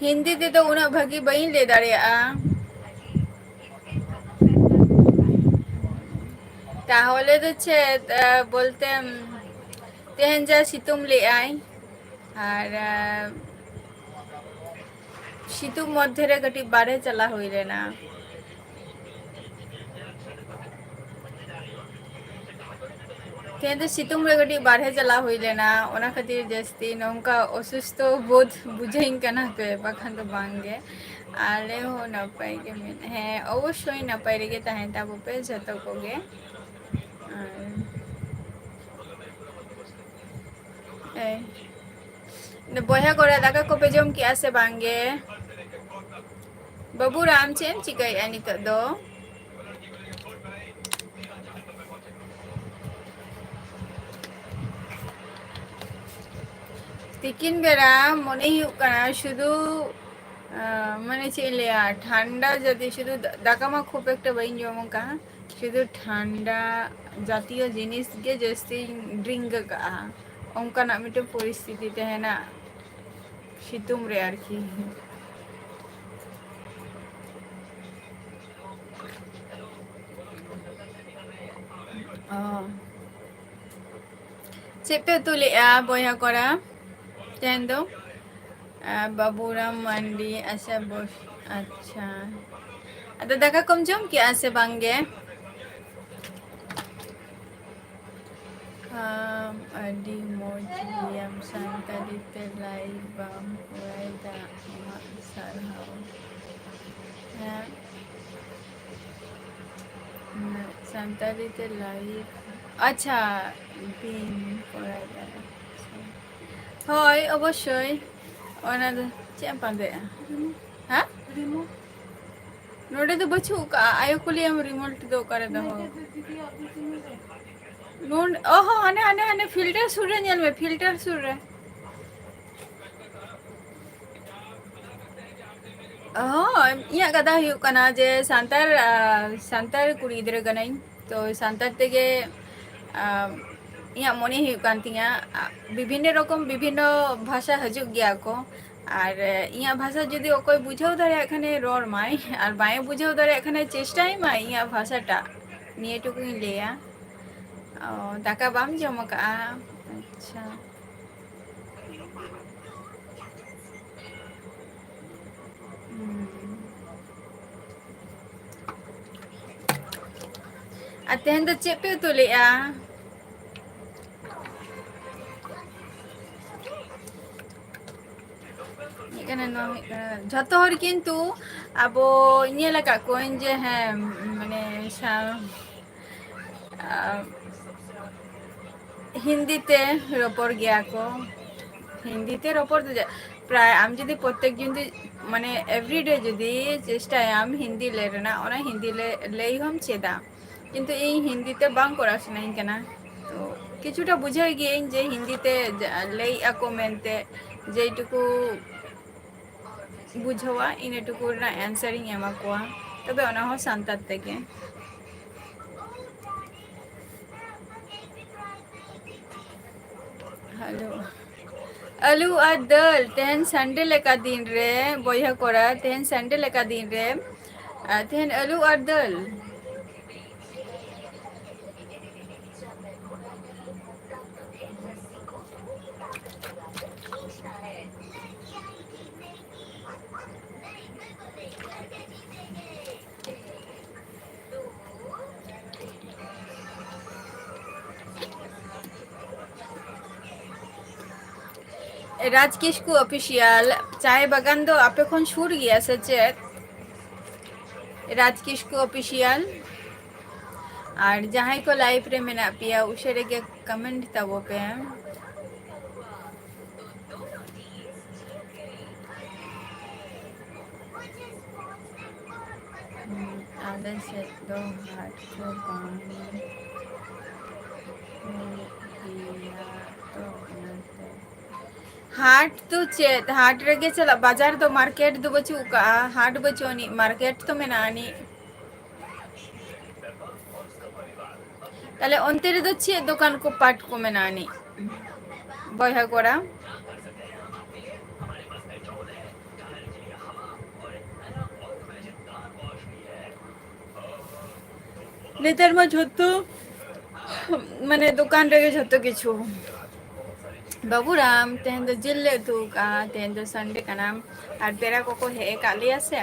ᱦᱤᱱᱫᱤ ᱛᱮᱫᱚ ᱩᱱᱟᱹᱜ ᱵᱷᱟᱹᱜᱤ ᱵᱟᱹᱧ ᱞᱟᱹᱭ ᱫᱟᱲᱮᱭᱟᱜᱼᱟ᱾ ᱛᱟᱦᱚᱞᱮ ᱫᱚ ᱪᱮᱫ, ᱟ, ᱵᱚᱞᱛᱮ, ᱛᱮᱦᱮᱧ ᱡᱟ ᱥᱤᱛᱩᱝ ᱞᱮᱜᱼᱟᱭ, ᱟᱨ, ᱟ, ᱥᱤᱛᱩᱝ ᱢᱚᱫᱽᱫᱷᱮ ᱨᱮ ᱠᱟᱹᱴᱤᱡ ᱵᱟᱨᱦᱮ ᱪᱟᱞᱟᱣ ᱦᱩᱭ ᱞᱮᱱᱟ᱾ ᱛᱮᱦᱮᱧ ᱫᱚ ᱥᱤᱛᱩᱝ ᱨᱮ ᱠᱟᱹᱴᱤᱡ ᱵᱟᱨᱦᱮ ᱪᱟᱞᱟᱣ ᱦᱩᱭ ᱞᱮᱱᱟ, ᱚᱱᱟ ᱠᱷᱟᱹᱛᱤᱨ ᱡᱟᱹᱥᱛᱤ ᱱᱚᱝᱠᱟ ᱚᱥᱩᱥᱛᱷᱚ ᱵᱳᱫᱷ ᱵᱩᱡᱷᱟᱹᱣᱧ ᱠᱟᱱᱟ ᱯᱮ, ᱵᱟᱠᱷᱟᱱ ᱫᱚ ᱵᱟᱝ ᱜᱮ᱾ ᱟᱞᱮ ᱦᱚᱸ ᱱᱟᱯᱟᱭ ᱜᱮ ᱢᱮᱱᱟᱜ, ᱦᱮᱸ, ᱚᱵᱚᱥᱥᱳᱭ ᱱᱟᱯᱟᱭ ᱨᱮᱜᱮ ᱛᱟᱦᱮᱱ ᱛᱟᱵᱚ ᱯᱮ ᱡᱷᱚᱛᱚ ᱠᱚᱜᱮ᱾ ᱟᱨ, ᱮᱭ, ᱵᱚᱭᱦᱟ ᱠᱚᱲᱟ, ᱫᱟᱠᱟ ᱠᱚᱯᱮ ᱡᱚᱢ ᱠᱮᱜᱼᱟ ᱥᱮ ᱵᱟᱝ ᱜᱮ? ᱵᱟᱹᱵᱩ ᱨᱟᱢ, ᱪᱮᱫ ᱮᱢ ᱪᱤᱠᱟᱹᱭᱮᱫᱼᱟ ᱱᱤᱛᱚᱜ ᱫᱚ? ᱛᱤᱠᱤᱱ ᱵᱮᱲᱟ ᱢᱚᱱᱮ ᱦᱩᱭᱩᱜ ᱠᱟᱱᱟ ᱥᱩᱫᱷᱩ, ᱟᱸ, ᱢᱟᱱᱮ ᱪᱮᱫ ᱤᱧ ᱞᱟᱹᱭᱟ, ᱴᱷᱟᱱᱰᱟ ᱡᱟᱹᱛᱤ ᱥᱩᱫᱷᱩ ᱫᱟ-, ᱫᱟᱠᱟ ᱢᱟ ᱠᱷᱩᱵ ᱮᱠᱴᱟ ᱵᱟᱹᱧ ᱡᱚᱢ ᱟᱠᱟᱫᱼᱟ, ᱥᱩᱫᱷᱩ ᱴᱷᱟᱱᱰᱟ ᱡᱟᱛᱤᱭᱚ ᱡᱤᱱᱤᱥ ᱜᱮ ᱡᱟᱹᱥᱛᱤᱧ drink ᱟᱠᱟᱫᱼᱟ, ᱚᱱᱠᱟᱱᱟᱜ ᱢᱤᱫᱴᱮᱱ ᱯᱚᱨᱤᱥᱛᱷᱤᱛᱤ ᱛᱟᱦᱮᱱᱟ ᱥᱤᱛᱩᱝ ᱨᱮ ᱟᱨᱠᱤ᱾ ᱚ᱾ ᱪᱮᱫ ᱯᱮ ᱩᱛᱩ ᱞᱮᱜᱼᱟ ᱵᱚᱭᱦᱟ ᱠᱚᱲᱟ ᱛᱮᱦᱮᱧ ᱫᱚ? ᱟᱨ ᱵᱟᱵᱩᱨᱟᱢ ᱢᱟᱱᱰᱤ, ᱟᱪᱪᱷᱟ, ᱵᱚᱥ-, ᱟᱪᱪᱷᱟ᱾ ᱟᱫᱚ ᱫᱟᱠᱟ ᱠᱚᱢ ᱡᱚᱢ ᱠᱮᱜᱼᱟ ᱥᱮ ᱵᱟᱝ ᱜᱮ? ᱟᱢ ᱟᱹᱰᱤ ᱢᱚᱡᱽ ᱜᱮᱭᱟᱢ, ᱥᱟᱱᱛᱟᱲᱤ ᱛᱮ live ᱵᱟᱢ ᱠᱚᱨᱟᱣ ᱮᱫᱟ, ᱟᱢᱟᱜ ᱥᱟᱨᱦᱟᱣ᱾ ᱦᱮᱸ, ᱥᱟᱱᱛᱟᱲᱤ ᱛᱮ live, ᱟᱪᱪᱷᱟ, ᱵᱤᱱ ᱠᱚᱨᱟᱣ ᱮᱫᱟ᱾ ᱦᱳᱭ, ᱚᱵᱚᱥᱥᱳᱭ᱾ ᱚᱱᱟ ᱫᱚ ᱪᱮᱫ ᱮᱢ ᱯᱟᱸᱡᱟᱭᱮᱫᱼᱟ? ᱦᱮᱸ? ᱱᱚᱰᱮ ᱫᱚ ᱵᱟᱹᱪᱩᱜ ᱠᱟᱜᱼᱟ᱾ ᱟᱭᱳ ᱠᱩᱞᱤᱭᱮᱢ, remote ᱫᱚ ᱚᱠᱟᱨᱮ ᱫᱚᱦᱚ? ᱱᱚᱰ-, ᱚ ᱦᱚᱸ, ᱦᱟᱱᱮ, ᱦᱟᱱᱮ, ᱦᱟᱱᱮ filter ᱥᱩᱨ ᱨᱮ ᱧᱮᱞ ᱢᱮ, filter ᱥᱩᱨ ᱨᱮ᱾ ᱦᱚᱸ, ᱤᱧᱟᱹᱜ ᱠᱟᱛᱷᱟ ᱦᱩᱭᱩᱜ ᱠᱟᱱᱟ ᱡᱮ ᱥᱟᱱᱛᱟᱲ, ᱟ, ᱥᱟᱱᱛᱟᱲ ᱠᱩᱲᱤ ᱜᱤᱫᱽᱨᱟᱹ ᱠᱟᱹᱱᱟᱹᱧ, ᱛᱚ ᱥᱟᱱᱛᱟᱲ ᱛᱮᱜᱮ, ᱟ, ᱤᱧᱟᱹᱜ ᱢᱚᱱᱮ ᱦᱩᱭᱩᱜ ᱠᱟᱱ ᱛᱤᱧᱟᱹ, ᱟ, ᱵᱤᱵᱷᱤᱱᱱᱚ ᱨᱚᱠᱚᱢ ᱵᱤᱵᱷᱤᱱᱱᱚ ᱵᱷᱟᱥᱟ ᱦᱤᱡᱩᱜ ᱜᱮᱭᱟ ᱠᱚ, ᱟᱨ ᱤᱧᱟᱹᱜ ᱵᱷᱟᱥᱟ ᱡᱩᱫᱤ ᱚᱠᱚᱭ ᱵᱩᱡᱷᱟᱹᱣ ᱫᱟᱲᱮᱭᱟᱜ ᱠᱷᱟᱱᱮ ᱨᱚᱲ ᱢᱟᱭ, ᱟᱨ ᱵᱟᱭ ᱵᱩᱡᱷᱟᱹᱣ ᱫᱟᱲᱮᱭᱟᱜ ᱠᱷᱟᱱᱮ ᱪᱮᱥᱴᱟᱭ ᱢᱟᱭ ᱤᱧᱟᱹᱜ ᱵᱷᱟᱥᱟᱴᱟᱜ᱾ ᱱᱤᱭᱟᱹ ᱴᱩᱠᱩᱧ ᱞᱟᱹᱭᱟ᱾ ᱚ, ᱫᱟᱠᱟ ᱵᱟᱢ ᱡᱚᱢ ᱟᱠᱟᱜᱼᱟ? ᱟᱪᱪᱷᱟ᱾ ᱦᱩᱸ᱾ ᱟᱨ ᱛᱮᱦᱮᱧ ᱫᱚ ᱪᱮᱫ ᱯᱮ ᱩᱛᱩ ᱞᱮᱜᱼᱟ? ᱦᱩᱭᱩᱜ ᱠᱟᱱᱟ, ᱱᱚᱣᱟ ᱦᱩᱭᱩᱜ ᱠᱟᱱᱟ, ᱡᱷᱚᱛᱚ ᱦᱚᱲ ᱠᱤᱱᱛᱩ ᱟᱵᱚ ᱧᱮᱞ ᱟᱠᱟᱫ ᱠᱚᱣᱟᱧ ᱡᱮ, ᱦᱮᱸ, ᱢᱟᱱᱮ, ᱥᱟ-, ᱟ, ᱦᱤᱱᱫᱤ ᱛᱮ ᱨᱚᱯᱚᱲ ᱜᱮᱭᱟ ᱠᱚ᱾ ᱦᱤᱱᱫᱤ ᱛᱮ ᱨᱚᱯᱚᱲ ᱫᱚ ᱪᱮᱫ? ᱯᱨᱟᱭ ᱟᱢ ᱡᱩᱫᱤ ᱯᱨᱚᱛᱮᱠ ᱫᱤᱱ ᱡᱩᱫᱤ, ᱢᱟᱱᱮ, everyday ᱡᱩᱫᱤ ᱪᱮᱥᱴᱟᱭᱟᱢ ᱦᱤᱱᱫᱤ ᱞᱟᱹᱭ ᱨᱮᱱᱟᱜ, ᱚᱱᱟ ᱦᱤᱱᱫᱤ ᱞᱟᱹᱭ, ᱞᱟᱹᱭ ᱦᱚᱸᱢ ᱪᱮᱫᱟ᱾ ᱠᱤᱱᱛᱩ ᱤᱧ ᱦᱤᱱᱫᱤ ᱛᱮ ᱵᱟᱝ ᱠᱚᱨᱟᱣ ᱥᱟᱱᱟᱧ ᱠᱟᱱᱟ᱾ ᱛᱚ, ᱠᱤᱪᱷᱩᱴᱟ ᱵᱩᱡᱷᱟᱹᱣ ᱜᱤᱭᱟᱹᱧ ᱡᱮ ᱦᱤᱱᱫᱤ ᱛᱮ ᱡᱟ-, ᱞᱟᱹᱭᱮᱜᱼᱟ ᱠᱚ ᱢᱮᱱᱛᱮ, ᱡᱮᱴᱩᱠᱩ ᱵᱩᱡᱷᱟᱹᱣᱟ, ᱤᱱᱟᱹ ᱴᱩᱠᱩ ᱨᱮᱱᱟᱜ answer ᱤᱧ ᱮᱢᱟ ᱠᱚᱣᱟ, ᱛᱚᱵᱮ ᱚᱱᱟ ᱦᱚᱸ ᱥᱟᱱᱛᱟᱲ ᱛᱮᱜᱮ᱾ ᱦᱮᱞᱳ᱾ ᱟᱹᱞᱩ ᱟᱨ ᱫᱟᱹᱞ, ᱛᱮᱦᱮᱧ Sunday ᱞᱮᱠᱟ ᱫᱤᱱ ᱨᱮ, ᱵᱚᱭᱦᱟ ᱠᱚᱲᱟ, ᱛᱮᱦᱮᱧ Sunday ᱞᱮᱠᱟ ᱫᱤᱱ ᱨᱮ, ᱟᱨ ᱛᱮᱦᱮᱧ ᱟᱹᱞᱩ ᱟᱨ ᱫᱟᱹᱞ᱾ ᱨᱟᱡᱽ ᱠᱤᱥᱠᱩ Official, ᱪᱟᱭ ᱵᱟᱜᱟᱱ ᱫᱚ ᱟᱯᱮ ᱠᱷᱚᱱ ᱥᱩᱨ ᱜᱮᱭᱟ ᱥᱮ ᱪᱮᱫ? ᱨᱟᱡᱽ ᱠᱤᱥᱠᱩ Official, ᱟᱨ ᱡᱟᱦᱟᱸᱭ ᱠᱚ live ᱨᱮ ᱢᱮᱱᱟᱜ ᱯᱮᱭᱟ, ᱩᱥᱟᱹᱨᱟ ᱜᱮ comment ᱛᱟᱵᱚ ᱯᱮ᱾ ᱦᱩᱸ, ᱟᱞᱮ ᱥᱮᱫ ᱫᱚ ᱦᱟᱴ ᱠᱚ ᱵᱟᱝ ᱦᱩᱭᱩᱜ ᱜᱮᱭᱟ, ᱛᱚ ᱚᱱᱟᱛᱮ᱾ ᱦᱟᱴ ᱫᱚ ᱪᱮᱫ? ᱦᱟᱴ ᱨᱮᱜᱮ ᱪᱟᱞᱟᱜ, ᱵᱟᱡᱟᱨ ᱫᱚ, market ᱫᱚ ᱵᱟᱹᱪᱩᱜ ᱠᱟᱜᱼᱟ, ᱦᱟᱴ ᱵᱟᱹᱪᱩᱜ ᱟᱹᱱᱤᱡ, market ᱛᱚ ᱢᱮᱱᱟᱜ ᱟᱹᱱᱤᱡ᱾ ᱛᱟᱦᱞᱮ ᱚᱱᱛᱮ ᱨᱮᱫᱚ ᱪᱮᱫ ᱫᱚᱠᱟᱱ ᱠᱚ, ᱯᱟᱴ ᱠᱚ ᱢᱮᱱᱟᱜ ᱟᱹᱱᱤᱡ, ᱵᱚᱭᱦᱟ ᱠᱚᱲᱟ? ᱱᱮᱛᱟᱨ ᱢᱟ ᱡᱷᱚᱛᱚ ᱢᱟᱱᱮ ᱫᱚᱠᱟᱱ ᱨᱮᱜᱮ ᱡᱷᱚᱛᱚ ᱠᱤᱪᱷᱩ᱾ ᱵᱟᱹᱵᱩᱨᱟᱢ, ᱛᱮᱦᱮᱧ ᱫᱚ ᱡᱤᱞ ᱞᱮ ᱩᱛᱩ ᱟᱠᱟᱫᱼᱟ, ᱛᱮᱦᱮᱧ ᱫᱚ Sunday ᱠᱟᱱᱟ, ᱟᱨ ᱯᱮᱲᱟ ᱠᱚᱠᱚ ᱦᱮᱡ ᱟᱠᱟᱫ ᱞᱮᱭᱟ ᱥᱮ,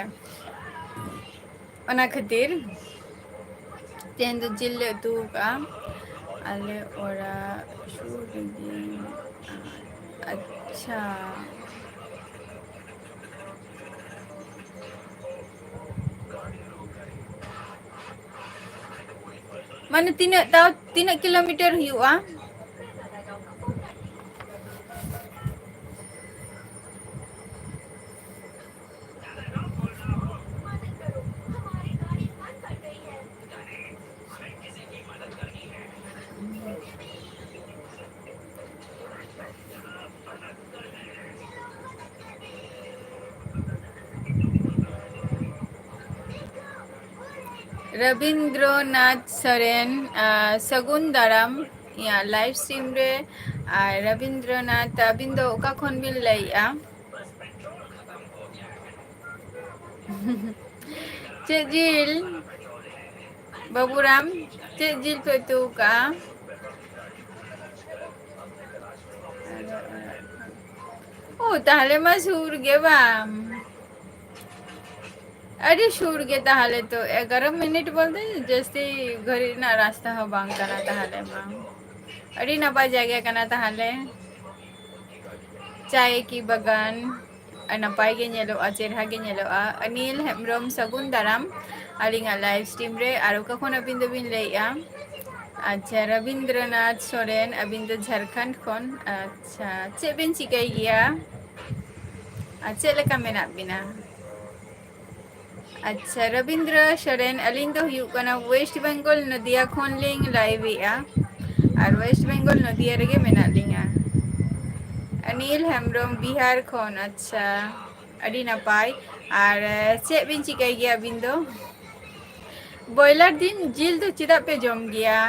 ᱚᱱᱟ ᱠᱷᱟᱹᱛᱤᱨ ᱛᱮᱦᱮᱧ ᱫᱚ ᱡᱤᱞ ᱞᱮ ᱩᱛᱩ ᱟᱠᱟᱫᱼᱟ ᱟᱞᱮ ᱚᱲᱟᱜ ᱥᱩᱨ ᱨᱮᱜᱮ᱾ ᱟᱪᱪᱷᱟ, ᱢᱟᱱᱮ ᱛᱤᱱᱟᱹᱜ ᱛᱟᱣ, ᱛᱤᱱᱟᱹᱜ ᱠᱤᱞᱳᱢᱤᱴᱟᱨ ᱦᱩᱭᱩᱜᱼᱟ? ᱨᱚᱵᱤᱱᱫᱨᱚᱱᱟᱛᱷ ᱥᱚᱨᱮᱱ, ᱟᱨ ᱥᱟᱹᱜᱩᱱ ᱫᱟᱨᱟᱢ ᱤᱧᱟᱹᱜ live stream ᱨᱮ᱾ ᱟᱨ ᱨᱚᱵᱤᱱᱫᱨᱚᱱᱟᱛᱷ, ᱟᱹᱵᱤᱱ ᱫᱚ ᱚᱠᱟ ᱠᱷᱚᱱ ᱵᱤᱱ ᱞᱟᱹᱭᱮᱜᱼᱟ? ᱪᱮᱫ ᱡᱤᱞ? ᱵᱟᱹᱵᱩᱨᱟᱢ, ᱪᱮᱫ ᱡᱤᱞ ᱯᱮ ᱩᱛᱩ ᱠᱟᱜᱼᱟ? ᱳ, ᱛᱟᱦᱞᱮ ᱢᱟ ᱥᱩᱨ ᱜᱮ ᱵᱟᱝ? ᱟᱹᱰᱤ ᱥᱩᱨ ᱜᱮ ᱛᱟᱦᱞᱮ ᱛᱚ, ᱮᱜᱟᱨᱚ ᱢᱤᱱᱤᱴ ᱵᱚᱞᱛᱮ ᱡᱟᱹᱥᱛᱤ ᱜᱷᱟᱹᱲᱤᱡ ᱨᱮᱱᱟᱜ ᱨᱟᱥᱛᱟ ᱦᱚᱸ ᱵᱟᱝ ᱠᱟᱱᱟ ᱛᱟᱦᱞᱮ ᱢᱟ᱾ ᱟᱹᱰᱤ ᱱᱟᱯᱟᱭ ᱡᱟᱭᱜᱟ ᱠᱟᱱᱟ ᱛᱟᱦᱞᱮ, ᱪᱟᱭ ᱠᱤ ᱵᱟᱜᱟᱱ᱾ ᱟᱨ ᱱᱟᱯᱟᱭ ᱜᱮ ᱧᱮᱞᱚᱜᱼᱟ, ᱪᱮᱨᱦᱟ ᱜᱮ ᱧᱮᱞᱚᱜᱼᱟ᱾ ᱚᱱᱤᱞ ᱦᱮᱢᱵᱨᱚᱢ, ᱥᱟᱹᱜᱩᱱ ᱫᱟᱨᱟᱢ ᱟᱹᱞᱤᱧᱟᱜ live stream ᱨᱮ᱾ ᱟᱨ ᱚᱠᱟ ᱠᱷᱚᱱ ᱟᱹᱵᱤᱱ ᱫᱚᱵᱤᱱ ᱞᱟᱹᱭᱮᱜᱼᱟ? ᱟᱪᱪᱷᱟ, ᱨᱚᱵᱤᱱᱫᱨᱚᱱᱟᱛᱷ ᱥᱚᱨᱮᱱ, ᱟᱹᱵᱤᱱ ᱫᱚ ᱡᱷᱟᱲᱠᱷᱚᱸᱰ ᱠᱷᱚᱱ᱾ ᱟᱪᱪᱷᱟ, ᱪᱮᱫ ᱵᱤᱱ ᱪᱤᱠᱟᱹᱭ ᱜᱮᱭᱟ? ᱟᱨ ᱪᱮᱫ ᱞᱮᱠᱟ ᱢᱮᱱᱟᱜ ᱵᱤᱱᱟ? ᱟᱪᱪᱷᱟ, ᱨᱚᱵᱤᱱᱫᱨᱚ ᱥᱚᱨᱮᱱ, ᱟᱹᱞᱤᱧ ᱫᱚ ᱦᱩᱭᱩᱜ ᱠᱟᱱᱟ West Bengal, ᱱᱚᱫᱤᱭᱟ ᱠᱷᱚᱱ ᱞᱤᱧ live ᱮᱜᱼᱟ᱾ ᱟᱨ West Bengal, ᱱᱚᱫᱤᱭᱟ ᱨᱮᱜᱮ ᱢᱮᱱᱟᱜ ᱞᱤᱧᱟ᱾ ᱚᱱᱤᱞ ᱦᱮᱢᱵᱨᱚᱢ, ᱵᱤᱦᱟᱨ ᱠᱷᱚᱱ᱾ ᱟᱪᱪᱷᱟ, ᱟᱹᱰᱤ ᱱᱟᱯᱟᱭ᱾ ᱟᱨ, ᱮ, ᱪᱮᱫ ᱵᱤᱱ ᱪᱤᱠᱟᱹᱭ ᱜᱮᱭᱟ ᱟᱹᱵᱤᱱ ᱫᱚ? ᱵᱚᱭᱞᱟᱨ ᱫᱤᱱ ᱡᱤᱞ ᱫᱚ ᱪᱮᱫᱟᱜ ᱯᱮ ᱡᱚᱢ ᱜᱮᱭᱟ?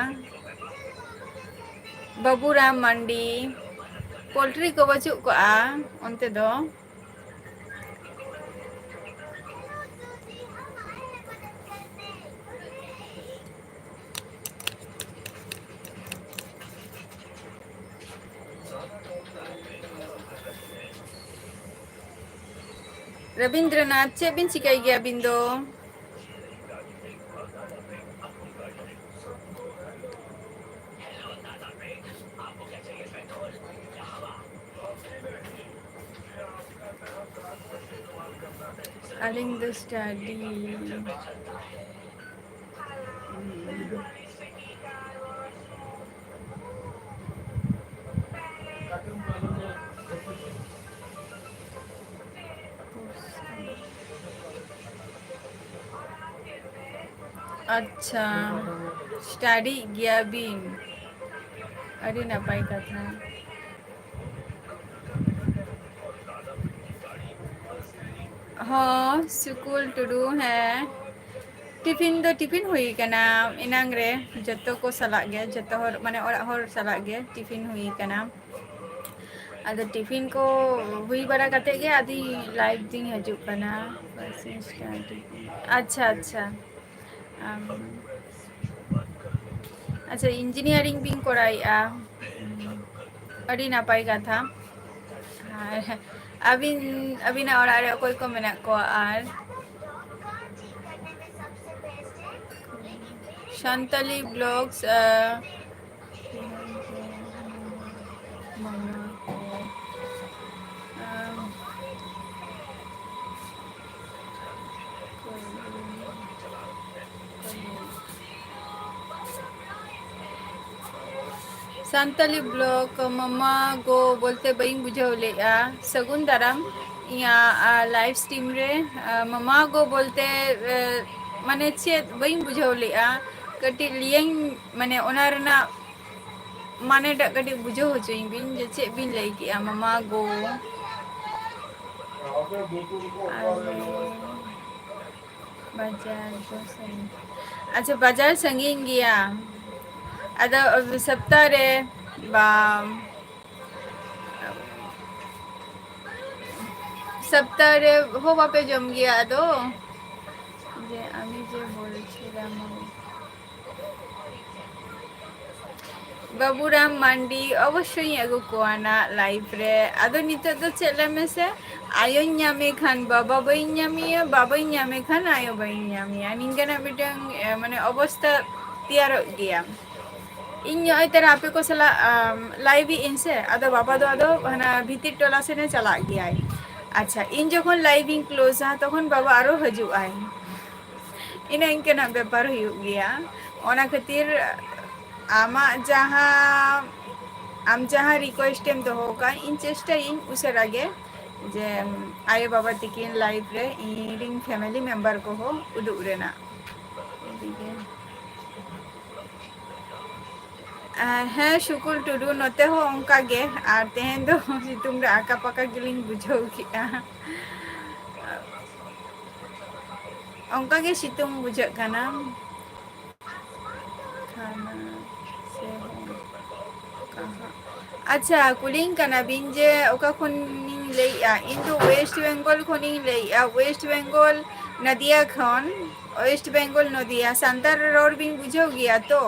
ᱵᱟᱹᱵᱩᱨᱟᱢ ᱢᱟᱱᱰᱤ, poultry ᱠᱚ ᱵᱟᱹᱪᱩᱜ ᱠᱚᱜᱼᱟ ᱚᱱᱛᱮ ᱫᱚ? ᱨᱚᱵᱤᱱᱫᱨᱚᱱᱟᱛᱷ, ᱪᱮᱫ ᱵᱤᱱ ᱪᱤᱠᱟᱹᱭ ᱜᱮᱭᱟ ᱟᱹᱵᱤᱱ ᱫᱚ? ᱟᱹᱞᱤᱧ ᱫᱚ study᱾ ᱟᱪᱪᱷᱟ, study ᱜᱮᱭᱟ ᱵᱤᱱ, ᱟᱹᱰᱤ ᱱᱟᱯᱟᱭ ᱠᱟᱛᱷᱟ᱾ ᱦᱚᱸ, ᱥᱩᱠᱩᱞ ᱴᱩᱰᱩ, ᱦᱮᱸ᱾ ᱴᱤᱯᱷᱤᱱ ᱫᱚ ᱴᱤᱯᱷᱤᱱ ᱦᱩᱭ ᱠᱟᱱᱟ ᱮᱱᱟᱝ ᱨᱮ, ᱡᱚᱛᱚ ᱠᱚ ᱥᱟᱞᱟᱜ ᱜᱮ, ᱡᱚᱛᱚ ᱦᱚᱲ, ᱢᱟᱱᱮ, ᱚᱲᱟᱜ ᱦᱚᱲ ᱥᱟᱞᱟᱜ ᱜᱮ ᱴᱤᱯᱷᱤᱱ ᱦᱩᱭ ᱠᱟᱱᱟ᱾ ᱟᱫᱚ ᱴᱤᱯᱷᱤᱱ ᱠᱚ ᱦᱩᱭ ᱵᱟᱲᱟ ᱠᱟᱛᱮ ᱜᱮ ᱟᱫᱚ live ᱫᱩᱧ ᱦᱤᱡᱩᱜ ᱠᱟᱱᱟ᱾ ᱟᱪᱪᱷᱟ, ᱟᱪᱪᱷᱟ᱾ ᱟᱢ, ᱟᱪᱪᱷᱟ, engineering ᱵᱤᱱ ᱠᱚᱨᱟᱣᱮᱫᱼᱟ᱾ ᱟᱹᱰᱤ ᱱᱟᱯᱟᱭ ᱠᱟᱛᱷᱟ᱾ ᱟᱨ ᱟᱹᱵᱤᱱ, ᱟᱹᱵᱤᱱᱟᱜ ᱚᱲᱟᱜ ᱨᱮ ᱚᱠᱚᱭ ᱠᱚ ᱢᱮᱱᱟᱜ ᱠᱚᱣᱟ? ᱟᱨ ᱥᱟᱱᱛᱟᱞᱤ vlogs, ᱟᱸ, ᱢᱟᱢᱟ ᱠᱚ, ᱟᱸ, ᱥᱟᱱᱛᱟᱞᱤ vlog ᱢᱟᱢᱟ ᱜᱳ ᱵᱚᱞᱛᱮ ᱵᱟᱹᱧ ᱵᱩᱡᱷᱟᱹᱣ ᱞᱮᱫᱼᱟ᱾ ᱥᱟᱹᱜᱩᱱ ᱫᱟᱨᱟᱢ ᱤᱧᱟᱹᱜ, ᱟᱸ, live stream ᱨᱮ᱾ ᱟᱸ, ᱢᱟᱢᱟ ᱜᱳ ᱵᱚᱞᱛᱮ, ᱮ, ᱢᱟᱱᱮ ᱪᱮᱫ ᱵᱟᱹᱧ ᱵᱩᱡᱷᱟᱹᱣ ᱞᱮᱫᱼᱟ᱾ ᱠᱟᱹᱴᱤᱡ ᱞᱟᱹᱭᱟᱹᱧ, ᱢᱟᱱᱮ ᱚᱱᱟ ᱨᱮᱱᱟᱜ ᱢᱟᱱᱮᱴᱟᱜ ᱠᱟᱹᱴᱤᱡ ᱵᱩᱡᱷᱟᱹᱣ ᱦᱚᱪᱚᱧ ᱵᱤᱱ ᱡᱮ ᱪᱮᱫ ᱵᱤᱱ ᱞᱟᱹᱭ ᱠᱮᱜᱼᱟ ᱢᱟᱢᱟ ᱜᱳ᱾ ᱟᱨ ᱵᱟᱡᱟᱨ ᱫᱚ ᱥᱟᱺᱜᱤᱧ᱾ ᱟᱪᱪᱷᱟ, ᱵᱟᱡᱟᱨ ᱥᱟᱺᱜᱤᱧ ᱜᱮᱭᱟ᱾ ᱟᱫᱚ ᱥᱚᱯᱛᱟ ᱨᱮ ᱵᱟ-, ᱥᱚᱯᱛᱟ ᱨᱮ ᱦᱚᱸ ᱵᱟᱯᱮ ᱡᱚᱢ ᱜᱮᱭᱟ? ᱟᱫᱚ ᱡᱮ ᱟᱢᱤ ᱡᱮ ᱵᱚᱞᱪᱷᱤᱞᱟᱢ, ᱵᱟᱹᱵᱩᱨᱟᱢ ᱢᱟᱱᱰᱤ ᱚᱵᱚᱥᱥᱳᱭ ᱤᱧ ᱟᱹᱜᱩ ᱠᱚᱣᱟ ᱱᱟᱜ live ᱨᱮ᱾ ᱟᱫᱚ ᱱᱤᱛᱚᱜ ᱫᱚ ᱪᱮᱫ ᱞᱟᱹᱭ ᱢᱮᱥᱮ, ᱟᱭᱳᱧ ᱧᱟᱢᱮ ᱠᱷᱟᱱ ᱵᱟᱵᱟ ᱵᱟᱹᱧ ᱧᱟᱢᱮᱭᱟ, ᱵᱟᱵᱟᱧ ᱧᱟᱢᱮ ᱠᱷᱟᱱ ᱟᱭᱳ ᱵᱟᱹᱧ ᱧᱟᱢᱮᱭᱟ, ᱱᱤᱝᱠᱟᱹᱱᱟᱜ ᱢᱤᱫᱴᱟᱝ, ᱮ, ᱢᱟᱱᱮ ᱚᱵᱚᱥᱛᱟ ᱛᱮᱭᱟᱨᱚᱜ ᱜᱮᱭᱟ᱾ ᱤᱧ ᱱᱚᱜᱼᱚᱭ ᱛᱟᱨᱟ ᱟᱯᱮ ᱠᱚ ᱥᱟᱞᱟᱜ, ᱟᱢ, live ᱮᱫ ᱤᱧ ᱥᱮ, ᱟᱫᱚ ᱵᱟᱵᱟ ᱫᱚ ᱟᱫᱚ ᱦᱟᱱᱟ ᱵᱷᱤᱛᱤᱨ ᱴᱚᱞᱟ ᱥᱮᱱᱮ ᱪᱟᱞᱟᱜ ᱜᱮᱭᱟᱭ᱾ ᱟᱪᱪᱷᱟ, ᱤᱧ ᱡᱚᱠᱷᱚᱱ live ᱤᱧ closeᱟ, ᱛᱚᱠᱷᱚᱱ ᱵᱟᱵᱟ ᱟᱨᱚ ᱦᱤᱡᱩᱜ ᱟᱭ᱾ ᱤᱱᱟᱹ ᱤᱱᱠᱟᱹᱱᱟᱜ ᱵᱮᱯᱟᱨ ᱦᱩᱭᱩᱜ ᱜᱮᱭᱟ᱾ ᱚᱱᱟ ᱠᱷᱟᱹᱛᱤᱨ ᱟᱢᱟᱜ ᱡᱟᱦᱟᱸ, ᱟᱢ ᱡᱟᱦᱟᱸ request ᱮᱢ ᱫᱚᱦᱚ ᱟᱠᱟᱫ, ᱤᱧ ᱪᱮᱥᱴᱟᱭᱟᱹᱧ ᱩᱥᱟᱹᱨᱟ ᱜᱮ ᱡᱮ ᱟᱭᱳ ᱵᱟᱵᱟ ᱛᱤᱠᱤᱱ live ᱨᱮ ᱤᱧ ᱨᱤᱱ family member ᱠᱚᱦᱚᱸ ᱩᱫᱩᱜ ᱨᱮᱱᱟᱜ᱾ ᱟᱨ ᱦᱮᱸ, ᱥᱩᱠᱩᱞ ᱴᱩᱰᱩ, ᱱᱚᱛᱮ ᱦᱚᱸ ᱚᱱᱠᱟ ᱜᱮ᱾ ᱟᱨ ᱛᱮᱦᱮᱧ ᱫᱚ ᱥᱤᱛᱩᱝ ᱨᱮ ᱟᱠᱟ ᱯᱟᱠᱟ ᱜᱮᱞᱤᱧ ᱵᱩᱡᱷᱟᱹᱣ ᱠᱮᱜᱼᱟ᱾ ᱚᱱᱠᱟ ᱜᱮ ᱥᱤᱛᱩᱝ ᱵᱩᱡᱷᱟᱹᱜ ᱠᱟᱱᱟ᱾ ᱠᱷᱟᱱᱟ ᱥᱮ ᱦᱚᱸ ᱠᱟᱦᱟᱸ? ᱟᱪᱪᱷᱟ, ᱠᱩᱞᱤᱧ ᱠᱟᱱᱟ ᱵᱤᱱ ᱡᱮ ᱚᱠᱟ ᱠᱷᱚᱱᱤᱧ ᱞᱟᱹᱭᱮᱜᱼᱟ? ᱤᱧ ᱫᱚ West Bengal ᱠᱷᱚᱱᱤᱧ ᱞᱟᱹᱭᱮᱜᱼᱟ, West Bengal ᱱᱟᱫᱤᱭᱟ ᱠᱷᱚᱱ, West Bengal ᱱᱚᱫᱤᱭᱟ᱾ ᱥᱟᱱᱛᱟᱲ ᱨᱚᱲ ᱵᱤᱱ ᱵᱩᱡᱷᱟᱹᱣ ᱜᱮᱭᱟ ᱛᱚ?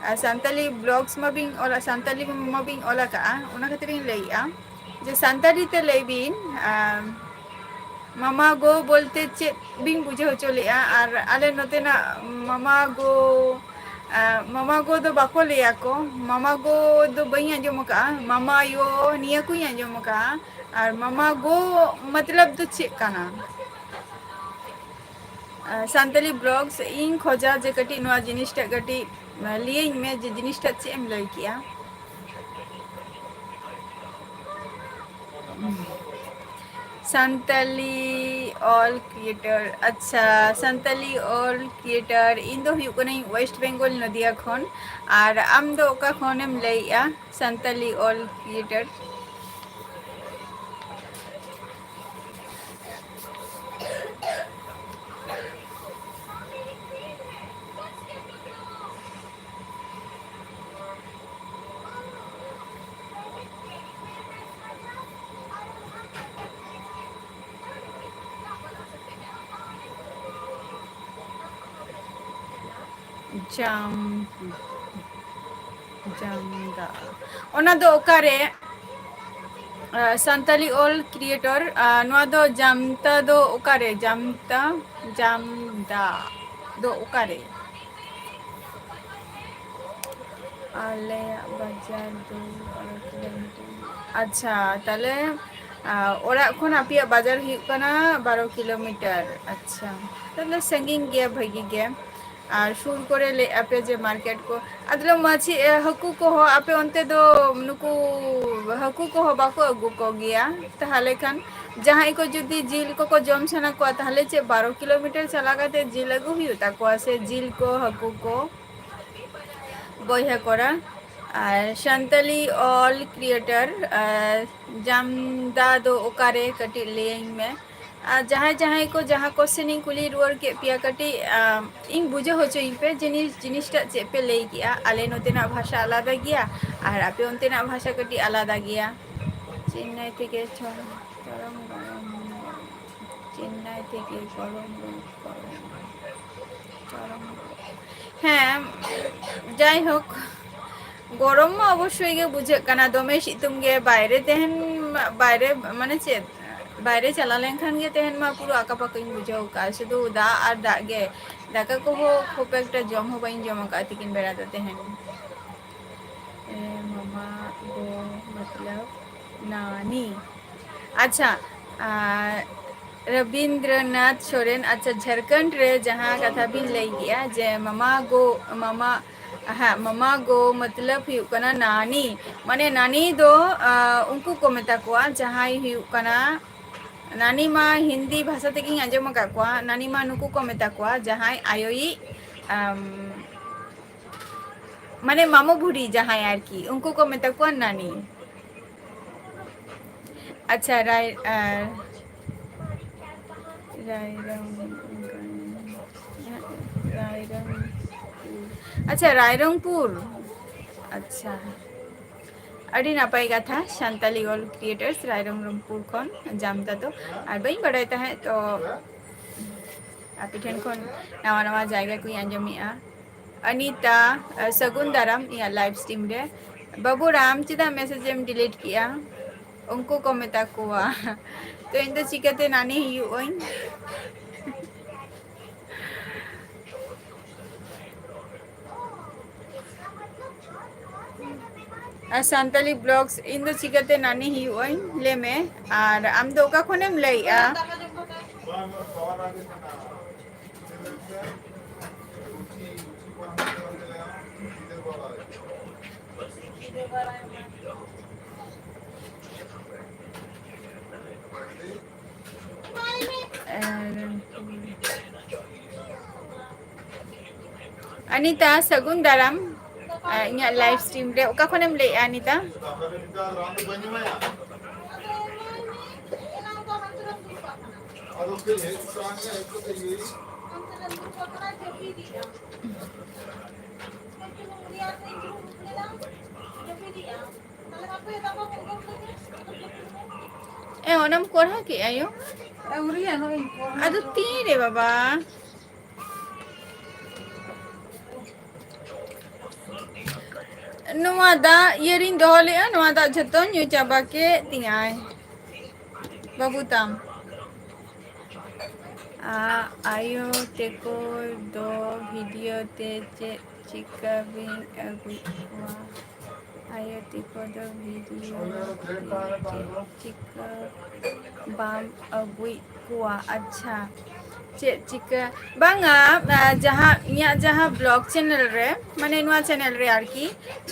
ᱟᱨ ᱥᱟᱱᱛᱟᱞᱤ blogs ᱢᱟᱵᱤᱱ ᱚᱞᱟ, ᱥᱟᱱᱛᱟᱞᱤ ᱢᱟᱵᱤᱱ ᱚᱞ ᱟᱠᱟᱜᱼᱟ, ᱚᱱᱟ ᱠᱷᱟᱹᱛᱤᱨ ᱤᱧ ᱞᱟᱹᱭᱮᱜᱼᱟ ᱡᱮ ᱥᱟᱱᱛᱟᱲᱤ ᱛᱮ ᱞᱟᱹᱭ ᱵᱤᱱ, ᱟᱢ, ᱢᱟᱢᱟ ᱜᱳ ᱵᱚᱞᱛᱮ ᱪᱮᱫ ᱵᱤᱱ ᱵᱩᱡᱷᱟᱹᱣ ᱦᱚᱪᱚ ᱞᱮᱜᱼᱟ? ᱟᱨ ᱟᱞᱮ ᱱᱚᱛᱮᱱᱟᱜ ᱢᱟᱢᱟ ᱜᱳ, ᱟᱢ, ᱢᱟᱢᱟ ᱜᱳ ᱫᱚ ᱵᱟᱠᱚ ᱞᱟᱹᱭᱟ ᱠᱚ, ᱢᱟᱢᱟ ᱜᱳ ᱫᱚ ᱵᱟᱹᱧ ᱟᱸᱡᱚᱢ ᱟᱠᱟᱜᱼᱟ, ᱢᱟᱢᱟ ᱭᱳ ᱱᱤᱭᱟᱹ ᱠᱚᱧ ᱟᱸᱡᱚᱢ ᱟᱠᱟᱜᱼᱟ᱾ ᱟᱨ ᱢᱟᱢᱟ ᱜᱳ ᱢᱚᱛᱞᱚᱵ ᱫᱚ ᱪᱮᱫ ᱠᱟᱱᱟ? ᱟᱨ ᱥᱟᱱᱛᱟᱞᱤ blogs ᱤᱧ ᱠᱷᱚᱡᱟ ᱡᱮ ᱠᱟᱹᱴᱤᱡ ᱱᱚᱣᱟ ᱡᱤᱱᱤᱥᱴᱟᱜ ᱠᱟᱹᱴᱤᱡ, ᱟᱸ, ᱞᱟᱹᱭᱟᱹᱧ ᱢᱮ ᱡᱮ ᱡᱤᱱᱤᱥᱴᱟᱜ ᱪᱮᱫ ᱮᱢ ᱞᱟᱹᱭ ᱠᱮᱜᱼᱟ? ᱥᱟᱱᱛᱟᱞᱤ ᱚᱞ creator, ᱟᱪᱪᱷᱟ, ᱥᱟᱱᱛᱟᱞᱤ ᱚᱞ creator, ᱤᱧ ᱫᱚ ᱦᱩᱭᱩᱜ ᱠᱟᱹᱱᱟᱹᱧ West Bengal ᱱᱚᱫᱤᱭᱟ ᱠᱷᱚᱱ᱾ ᱟᱨ ᱟᱢ ᱫᱚ ᱚᱠᱟ ᱠᱷᱚᱱᱮᱢ ᱞᱟᱹᱭᱮᱜᱼᱟ? ᱥᱟᱱᱛᱟᱞᱤ ᱚᱞ creator᱾ ᱡᱟᱢ᱾ ᱡᱟᱢᱫᱟ᱾ ᱚᱱᱟ ᱫᱚ ᱚᱠᱟᱨᱮ? ᱥᱟᱱᱛᱟᱞᱤ ᱚᱞ ᱠᱨᱤᱭᱮᱴᱚᱨ, ᱱᱚᱣᱟ ᱫᱚ ᱡᱟᱢᱛᱟ ᱫᱚ ᱚᱠᱟᱨᱮ? ᱡᱟᱢᱛᱟ, ᱡᱟᱢᱫᱟ ᱫᱚ ᱚᱠᱟᱨᱮ? ᱟᱞᱮᱭᱟᱜ ᱵᱟᱡᱟᱨ ᱫᱚ ᱵᱟᱨᱚ ᱠᱤᱞᱳᱢᱤᱴᱟᱨ᱾ ᱟᱪᱪᱷᱟ, ᱛᱟᱦᱞᱮ ᱚᱲᱟᱜ ᱠᱷᱚᱱ ᱟᱯᱮᱭᱟᱜ ᱵᱟᱡᱟᱨ ᱦᱩᱭᱩᱜ ᱠᱟᱱᱟ ᱵᱟᱨᱚ ᱠᱤᱞᱳᱢᱤᱴᱟᱨ᱾ ᱟᱪᱪᱷᱟ, ᱛᱟᱦᱞᱮ ᱥᱟᱺᱜᱤᱧ ᱜᱮᱭᱟ ᱵᱷᱟᱹᱜᱤ ᱜᱮ᱾ ᱟᱨ ᱥᱩᱨ ᱠᱚᱨᱮ ᱞᱟᱹᱭᱮᱫ ᱟᱯᱮ ᱡᱮ ᱢᱟᱨᱠᱮᱴ ᱠᱚ, ᱟᱫᱚ ᱢᱟᱹᱪᱷᱤ ᱦᱟᱹᱠᱩ ᱠᱚᱦᱚᱸ ᱟᱯᱮ ᱚᱱᱛᱮ ᱫᱚ ᱱᱩᱠᱩ ᱦᱟᱹᱠᱩ ᱠᱚᱦᱚᱸ ᱵᱟᱠᱚ ᱟᱹᱜᱩ ᱠᱚᱜᱮᱭᱟ? ᱛᱟᱦᱞᱮ ᱠᱷᱟᱱ ᱡᱟᱦᱟᱸᱭ ᱠᱚ ᱡᱩᱫᱤ ᱡᱤᱞ ᱠᱚᱠᱚ ᱡᱚᱢ ᱥᱟᱱᱟ ᱠᱚᱣᱟ, ᱛᱟᱦᱞᱮ ᱪᱮᱫ ᱵᱟᱨᱚ ᱠᱤᱞᱳᱢᱤᱴᱟᱨ ᱪᱟᱞᱟᱣ ᱠᱟᱛᱮ ᱡᱤᱞ ᱟᱹᱜᱩ ᱦᱩᱭᱩᱜ ᱛᱟᱠᱚᱣᱟ ᱥᱮ? ᱡᱤᱞ ᱠᱚ, ᱦᱟᱹᱠᱩ ᱠᱚ, ᱵᱚᱭᱦᱟ ᱠᱚᱲᱟ᱾ ᱟᱨ ᱥᱟᱱᱛᱟᱞᱤ ᱚᱞ ᱠᱨᱤᱭᱮᱴᱚᱨ, ᱟᱨ ᱡᱟᱢᱫᱟ ᱫᱚ ᱚᱠᱟᱨᱮ? ᱠᱟᱹᱴᱤᱡ ᱞᱟᱹᱭᱟᱹᱧ ᱢᱮ᱾ ᱟᱨ ᱡᱟᱦᱟᱸᱭ ᱡᱟᱦᱟᱸᱭ ᱠᱚ ᱡᱟᱦᱟᱸ ᱠᱚᱥᱪᱮᱱ ᱤᱧ ᱠᱩᱞᱤ ᱨᱩᱣᱟᱹᱲ ᱠᱮᱫ ᱯᱮᱭᱟ, ᱠᱟᱹᱴᱤᱡ ᱤᱧ ᱵᱩᱡᱷᱟᱹᱣ ᱦᱚᱪᱚᱧ ᱯᱮ, ᱡᱤᱱᱤᱥ ᱡᱤᱱᱤᱥᱴᱟᱜ ᱪᱮᱫ ᱯᱮ ᱞᱟᱹᱭ ᱠᱮᱜᱼᱟ᱾ ᱟᱞᱮ ᱱᱚᱛᱮᱱᱟᱜ ᱵᱷᱟᱥᱟ ᱟᱞᱟᱫᱟ ᱜᱮᱭᱟ ᱟᱨ ᱟᱯᱮ ᱚᱱᱛᱮᱱᱟᱜ ᱵᱷᱟᱥᱟ ᱠᱟᱹᱴᱤᱡ ᱟᱞᱟᱫᱟ ᱜᱮᱭᱟ᱾ ᱪᱮᱱᱱᱟᱭ ᱛᱷᱮᱠᱮ ᱪᱷᱚ ᱪᱚᱨᱚᱢ ᱜᱚᱨᱚᱢ, ᱪᱮᱱᱱᱟᱭ ᱛᱷᱮᱠᱮ ᱜᱚᱨᱚᱢ, ᱜᱚᱨᱚᱢ, ᱪᱚᱨᱚᱢ ᱜᱚᱨᱚᱢ᱾ ᱦᱮᱸ, ᱡᱟᱭᱦᱳᱠ, ᱜᱚᱨᱚᱢ ᱢᱟ ᱚᱵᱚᱥᱥᱳᱭ ᱜᱮ ᱵᱩᱡᱷᱟᱹᱜ ᱠᱟᱱᱟ, ᱫᱚᱢᱮ ᱥᱤᱛᱩᱝ ᱜᱮ᱾ ᱵᱟᱭᱨᱮ ᱛᱟᱦᱮᱱ, ᱵᱟᱭᱨᱮ ᱢᱟᱱᱮ ᱪᱮᱫ, ᱵᱟᱭᱨᱮ ᱪᱟᱞᱟᱣ ᱞᱮᱱᱠᱷᱟᱱ ᱜᱮ ᱛᱟᱦᱮᱱ ᱢᱟ ᱯᱩᱨᱟᱹ ᱟᱠᱟᱯᱟᱠᱟᱧ ᱵᱩᱡᱷᱟᱹᱣ ᱠᱟᱜᱼᱟ, ᱥᱩᱫᱷᱩ ᱫᱟᱜ ᱟᱨ ᱫᱟᱜ ᱜᱮ᱾ ᱫᱟᱠᱟ ᱠᱚᱦᱚᱸ ᱠᱷᱩᱵ ᱮᱠᱴᱟ ᱡᱚᱢ ᱦᱚᱸ ᱵᱟᱹᱧ ᱡᱚᱢ ᱟᱠᱟᱫᱼᱟ ᱛᱤᱠᱤᱱ ᱵᱮᱲᱟ ᱫᱚ ᱛᱟᱦᱮᱱ᱾ ᱮ, ᱢᱟᱢᱟ ᱜᱚ ᱢᱚᱛᱞᱚᱵ ᱱᱟᱱᱤ᱾ ᱟᱪᱪᱷᱟ, ᱟᱨ ᱨᱚᱵᱤᱱᱫᱨᱚᱱᱟᱛᱷ ᱥᱚᱨᱮᱱ, ᱟᱪᱪᱷᱟ, ᱡᱷᱟᱲᱠᱷᱚᱸᱰ ᱨᱮ ᱡᱟᱦᱟᱸ ᱠᱟᱛᱷᱟ ᱵᱤᱱ ᱞᱟᱹᱭ ᱠᱮᱜᱼᱟ ᱡᱮ ᱢᱟᱢᱟ ᱜᱚ, ᱢᱟᱢᱟ, ᱦᱮᱸ, ᱢᱟᱢᱟ ᱜᱚ ᱢᱚᱛᱞᱚᱵ ᱦᱩᱭᱩᱜ ᱠᱟᱱᱟ ᱱᱟᱱᱤ, ᱢᱟᱱᱮ ᱱᱟᱱᱤ ᱫᱚ, ᱟ, ᱩᱱᱠᱩ ᱠᱚ ᱢᱮᱛᱟ ᱠᱚᱣᱟ ᱡᱟᱦᱟᱸᱭ ᱦᱩᱭᱩᱜ ᱠᱟᱱᱟ, ᱱᱟᱱᱤ ᱢᱟ ᱦᱤᱱᱫᱤ ᱵᱷᱟᱥᱟ ᱛᱮᱜᱮᱧ ᱟᱸᱡᱚᱢ ᱟᱠᱟᱫ ᱠᱚᱣᱟ, ᱱᱟᱱᱤ ᱢᱟ ᱱᱩᱠᱩ ᱠᱚ ᱢᱮᱛᱟ ᱠᱚᱣᱟ ᱡᱟᱦᱟᱸᱭ ᱟᱭᱳᱭᱤᱡ, ᱟᱢ, ᱢᱟᱱᱮ ᱢᱟᱢᱚ ᱵᱷᱩᱰᱤ ᱡᱟᱦᱟᱸᱭ ᱟᱨᱠᱤ, ᱩᱱᱠᱩ ᱠᱚ ᱢᱮᱛᱟ ᱠᱚᱣᱟ ᱱᱟᱱᱤ᱾ ᱟᱪᱪᱷᱟ, ᱨᱟᱭ-, ᱟᱨ ᱨᱟᱭᱨᱚᱝ-, ᱨᱟᱭᱨᱚᱝ-, ᱟᱪᱪᱷᱟ, ᱨᱟᱭᱨᱚᱝᱯᱩᱨ᱾ ᱟᱪᱪᱷᱟ, ᱟᱹᱰᱤ ᱱᱟᱯᱟᱭ ᱠᱟᱛᱷᱟ, ᱥᱟᱱᱛᱟᱞᱤ ᱚᱞ ᱠᱨᱤᱭᱮᱴᱟᱨᱥ ᱨᱟᱭᱨᱚᱝᱯᱩᱨ ᱠᱷᱚᱱ ᱡᱟᱢᱛᱟ ᱫᱚ᱾ ᱟᱨ ᱵᱟᱹᱧ ᱵᱟᱰᱟᱭ ᱛᱟᱦᱮᱸᱫ, ᱛᱚ ᱟᱯᱮ ᱴᱷᱮᱱ ᱠᱷᱚᱱ ᱱᱟᱣᱟ ᱱᱟᱣᱟ ᱡᱟᱭᱜᱟ ᱠᱚᱧ ᱟᱸᱡᱚᱢᱮᱜᱼᱟ᱾ ᱟᱱᱤᱛᱟ, ᱥᱟᱹᱜᱩᱱ ᱫᱟᱨᱟᱢ ᱤᱧᱟᱹᱜ live stream ᱨᱮ᱾ ᱵᱟᱹᱵᱩ ᱨᱟᱢ, ᱪᱮᱫᱟᱜ message ᱮᱢ delete ᱠᱮᱜᱼᱟ? ᱩᱱᱠᱩ ᱠᱚ ᱢᱮᱛᱟ ᱠᱚᱣᱟ᱾ ᱛᱚ ᱤᱧ ᱫᱚ ᱪᱤᱠᱟᱹᱛᱮ ᱱᱟᱹᱱᱤ ᱦᱩᱭᱩᱜ ᱟᱹᱧ? ᱟᱨ ᱥᱟᱱᱛᱟᱞᱤ vlogs ᱤᱧ ᱫᱚ ᱪᱤᱠᱟᱹᱛᱮ ᱱᱟᱹᱱᱤ ᱦᱩᱭᱩᱜ ᱟᱹᱧ, ᱞᱟᱹᱭ ᱢᱮ᱾ ᱟᱨ ᱟᱢ ᱫᱚ ᱚᱠᱟ ᱠᱷᱚᱱᱮᱢ ᱞᱟᱹᱭᱮᱜᱼᱟ? ᱟᱨ ᱟᱱᱤᱛᱟ, ᱥᱟᱹᱜᱩᱱ ᱫᱟᱨᱟᱢ᱾ ᱟᱨ ᱤᱧᱟᱹᱜ live stream ᱨᱮ ᱚᱠᱟ ᱠᱷᱚᱱᱮᱢ ᱞᱟᱹᱭᱮᱜᱼᱟ, ᱟᱱᱤᱛᱟ? ᱮ, ᱚᱱᱟᱢ ᱠᱚᱨᱦᱟ ᱠᱮᱜᱼᱟ ᱭᱳ? ᱟᱹᱣᱨᱤᱭᱟ, ᱱᱚᱜᱼᱚᱭ ᱤᱧ ᱠᱚᱨᱦᱟ᱾ ᱟᱫᱚ ᱛᱤᱨᱮ ᱵᱟᱵᱟ? ᱱᱚᱣᱟ ᱫᱟᱜ ᱤᱭᱟᱹ ᱨᱤᱧ ᱫᱚᱦᱚ ᱞᱮᱜᱼᱟ, ᱱᱚᱣᱟ ᱫᱟᱜ ᱡᱷᱚᱛᱚ ᱧᱩ ᱪᱟᱵᱟ ᱠᱮᱫ ᱛᱤᱧᱟᱭ ᱵᱟᱹᱵᱩ ᱛᱟᱢ᱾ ᱟ-, ᱟᱭᱳ ᱛᱮᱠᱚ ᱫᱚ video ᱛᱮ ᱪᱮᱫ ᱪᱤᱠᱟᱹ ᱵᱤᱱ ᱟᱹᱜᱩᱭᱮᱫ ᱠᱚᱣᱟ? ᱟᱭᱳ ᱛᱮᱠᱚ ᱫᱚ video ᱛᱮ ᱪᱮᱫ ᱪᱤᱠᱟᱹ ᱵᱟᱢ ᱟᱹᱜᱩᱭᱮᱫ ᱠᱚᱣᱟ? ᱟᱪᱪᱷᱟ, ᱪᱮᱫ ᱪᱤᱠᱟᱹ? ᱵᱟᱝᱟ, ᱟ, ᱡᱟᱦᱟᱸ, ᱤᱧᱟᱹᱜ ᱡᱟᱦᱟᱸ vlog channel ᱨᱮ, ᱢᱟᱱᱮ ᱱᱚᱣᱟ channel ᱨᱮ ᱟᱨᱠᱤ,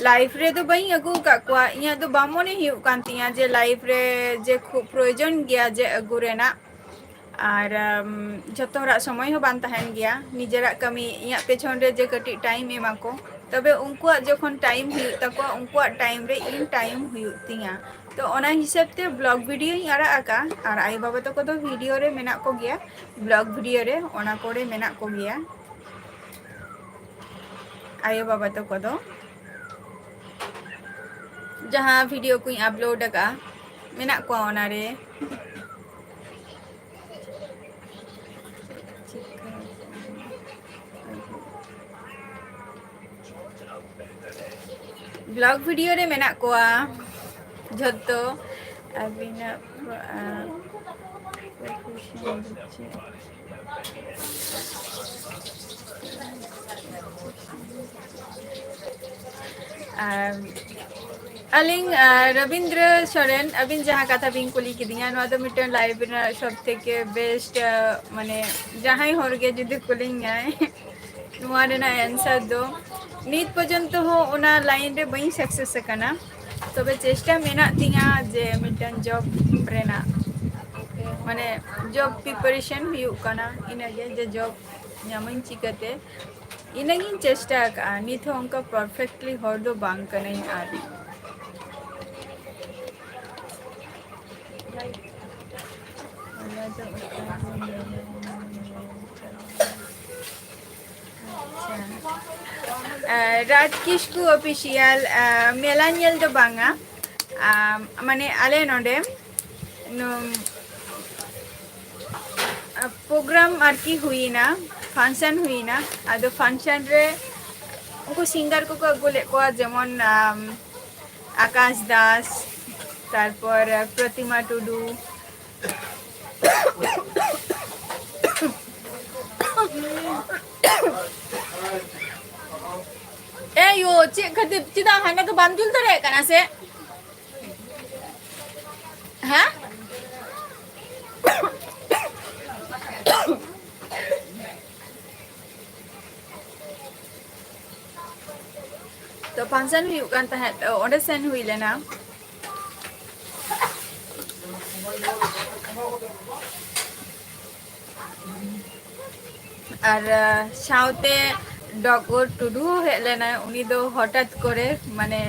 live ᱨᱮᱫᱚ ᱵᱟᱹᱧ ᱟᱹᱜᱩ ᱟᱠᱟᱫ ᱠᱚᱣᱟ᱾ ᱤᱧᱟᱹᱜ ᱫᱚ ᱵᱟᱝ ᱢᱚᱱᱮ ᱦᱩᱭᱩᱜ ᱠᱟᱱ ᱛᱤᱧᱟᱹ ᱡᱮ live ᱨᱮ ᱡᱮ ᱠᱷᱩᱵ ᱯᱨᱚᱭᱳᱡᱚᱱ ᱜᱮᱭᱟ ᱡᱮ ᱟᱹᱜᱩ ᱨᱮᱱᱟᱜ᱾ ᱟᱨ, ᱟᱢ, ᱡᱷᱚᱛᱚ ᱦᱚᱲᱟᱜ ᱥᱚᱢᱚᱭ ᱦᱚᱸ ᱵᱟᱝ ᱛᱟᱦᱮᱱ ᱜᱮᱭᱟ᱾ ᱱᱤᱡᱮᱨᱟᱜ ᱠᱟᱹᱢᱤ, ᱤᱧᱟᱹᱜ ᱯᱮᱪᱷᱚᱱ ᱨᱮ ᱡᱮ ᱠᱟᱹᱴᱤᱡ time ᱮᱢᱟ ᱠᱚ, ᱛᱚᱵᱮ ᱩᱱᱠᱩᱣᱟᱜ ᱡᱚᱠᱷᱚᱱ time ᱦᱩᱭᱩᱜ ᱛᱟᱠᱚᱣᱟ, ᱩᱱᱠᱩᱣᱟᱜ time ᱨᱮ ᱤᱧ time ᱦᱩᱭᱩᱜ ᱛᱤᱧᱟ᱾ ᱛᱚ ᱚᱱᱟ ᱦᱤᱥᱟᱹᱵ ᱛᱮ vlog video ᱧ ᱟᱲᱟᱜ ᱟᱠᱟᱫᱼᱟ᱾ ᱟᱨ ᱟᱭᱳ ᱵᱟᱵᱟ ᱛᱟᱠᱚ ᱫᱚ video ᱨᱮ ᱢᱮᱱᱟᱜ ᱠᱚᱜᱮᱭᱟ, vlog video ᱨᱮ ᱚᱱᱟ ᱠᱚᱨᱮ ᱢᱮᱱᱟᱜ ᱠᱚᱜᱮᱭᱟ ᱟᱭᱳ ᱵᱟᱵᱟ ᱛᱟᱠᱚ ᱫᱚ᱾ ᱡᱟᱦᱟᱸ video ᱠᱚᱧ upload ᱟᱠᱟᱫᱼᱟ, ᱢᱮᱱᱟᱜ ᱠᱚᱣᱟ ᱚᱱᱟᱨᱮ᱾ ᱪᱤᱠᱟᱹ? ᱵᱞᱚᱜ ᱵᱷᱤᱰᱤᱭᱳ ᱨᱮ ᱢᱮᱱᱟᱜ ᱠᱚᱣᱟ ᱡᱷᱚᱛᱚ᱾ ᱟᱹᱵᱤᱱᱟᱜ ᱯᱨᱚ-, ᱟ, profession ᱫᱚ ᱪᱮᱫ? ᱟᱨ ᱟᱹᱞᱤᱧ, ᱟ, ᱨᱚᱵᱤᱱᱫᱨᱚ ᱥᱚᱨᱮᱱ, ᱟᱹᱵᱤᱱ ᱡᱟᱦᱟᱸ ᱠᱟᱛᱷᱟ ᱵᱤᱱ ᱠᱩᱞᱤ ᱠᱤᱫᱤᱧᱟ, ᱱᱚᱣᱟ ᱫᱚ ᱢᱤᱫᱴᱮᱱ ᱞᱟᱭᱤᱯᱷ ᱨᱮᱱᱟᱜ ᱥᱚᱵ ᱛᱷᱮᱠᱮ ᱵᱮᱥᱴ, ᱟ, ᱢᱟᱱᱮ, ᱡᱟᱦᱟᱸᱭ ᱦᱚᱲ ᱜᱮ ᱡᱩᱫᱤ ᱠᱩᱞᱤᱧᱟᱭ, ᱱᱚᱣᱟ ᱨᱮᱱᱟᱜ ᱮᱱᱥᱟᱨ ᱫᱚ ᱱᱤᱛ ᱯᱚᱨᱡᱚᱱᱛᱚ ᱦᱚᱸ ᱚᱱᱟ ᱞᱟᱭᱤᱱ ᱨᱮ ᱵᱟᱹᱧ ᱥᱟᱠᱥᱮᱥ ᱟᱠᱟᱱᱟ᱾ ᱛᱚᱵᱮ ᱪᱮᱥᱴᱟ ᱢᱮᱱᱟᱜ ᱛᱤᱧᱟ ᱡᱮ ᱢᱤᱫᱴᱟᱝ ᱡᱚᱵ ᱨᱮᱱᱟᱜ, ᱢᱟᱱᱮ, ᱡᱚᱵ ᱯᱨᱤᱯᱟᱨᱮᱥᱚᱱ ᱦᱩᱭᱩᱜ ᱠᱟᱱᱟ, ᱤᱱᱟᱹᱜᱮ ᱡᱮ ᱡᱚᱵ ᱧᱟᱢᱟᱹᱧ ᱪᱤᱠᱟᱹᱛᱮ, ᱤᱱᱟᱹᱜᱤᱧ ᱪᱮᱥᱴᱟ ᱟᱠᱟᱫᱼᱟ᱾ ᱱᱤᱛ ᱦᱚᱸ ᱚᱱᱠᱟ ᱯᱟᱨᱯᱷᱮᱠᱴᱞᱤ ᱦᱚᱲ ᱫᱚ ᱵᱟᱝ ᱠᱟᱹᱱᱟᱹᱧ᱾ ᱟᱨ ᱟᱪᱪᱷᱟ᱾ ᱟᱨ ᱨᱟᱡᱽ ᱠᱤᱥᱠᱩ ᱚᱯᱷᱤᱥᱤᱭᱟᱞ, ᱟᱨ, ᱢᱮᱞᱟ ᱧᱮᱞ ᱫᱚ ᱵᱟᱝᱟ, ᱟᱨ, ᱢᱟᱱᱮ, ᱟᱞᱮ ᱱᱚᱰᱮ ᱱᱚ-, ᱟᱨ, ᱯᱨᱳᱜᱨᱟᱢ ᱟᱨᱠᱤ ᱦᱩᱭᱮᱱᱟ, ᱯᱷᱟᱱᱥᱚᱱ ᱦᱩᱭᱮᱱᱟ᱾ ᱟᱫᱚ ᱯᱷᱟᱱᱥᱚᱱ ᱨᱮ ᱩᱱᱠᱩ ᱥᱤᱝᱜᱟᱨ ᱠᱚᱠᱚ ᱟᱹᱜᱩ ᱞᱮᱫ ᱠᱚᱣᱟ, ᱡᱮᱢᱚᱱ, ᱟᱢ, ᱟᱠᱟᱥ ᱫᱟᱥ, ᱛᱟᱨᱯᱚᱨ ᱯᱨᱚᱛᱤᱢᱟ ᱴᱩᱰᱩ᱾ ᱮ ᱭᱳ, ᱪᱮᱫ ᱠᱷᱟᱹᱛᱤᱨ, ᱪᱮᱫᱟᱜ ᱦᱟᱱᱟ ᱫᱚ ᱵᱟᱢ ᱡᱩᱞ ᱫᱟᱲᱮᱭᱟᱜ ᱠᱟᱱᱟ ᱥᱮ? ᱦᱮᱸ? ᱛᱚ, ᱯᱷᱟᱱᱥᱚᱱ ᱦᱩᱭᱩᱜ ᱠᱟᱱ ᱛᱟᱦᱮᱸᱫ, ᱛᱚ ᱚᱸᱰᱮ ᱥᱮᱱ ᱦᱩᱭ ᱞᱮᱱᱟ᱾ ᱟᱨ, ᱟ, ᱥᱟᱶᱛᱮ ᱰᱚᱜᱚᱨ ᱴᱩᱰᱩ ᱦᱚᱸ ᱦᱮᱡ ᱞᱮᱱᱟᱭ᱾ ᱩᱱᱤ ᱫᱚ ᱦᱚᱴᱟᱛ ᱠᱚᱨᱮ, ᱢᱟᱱᱮ,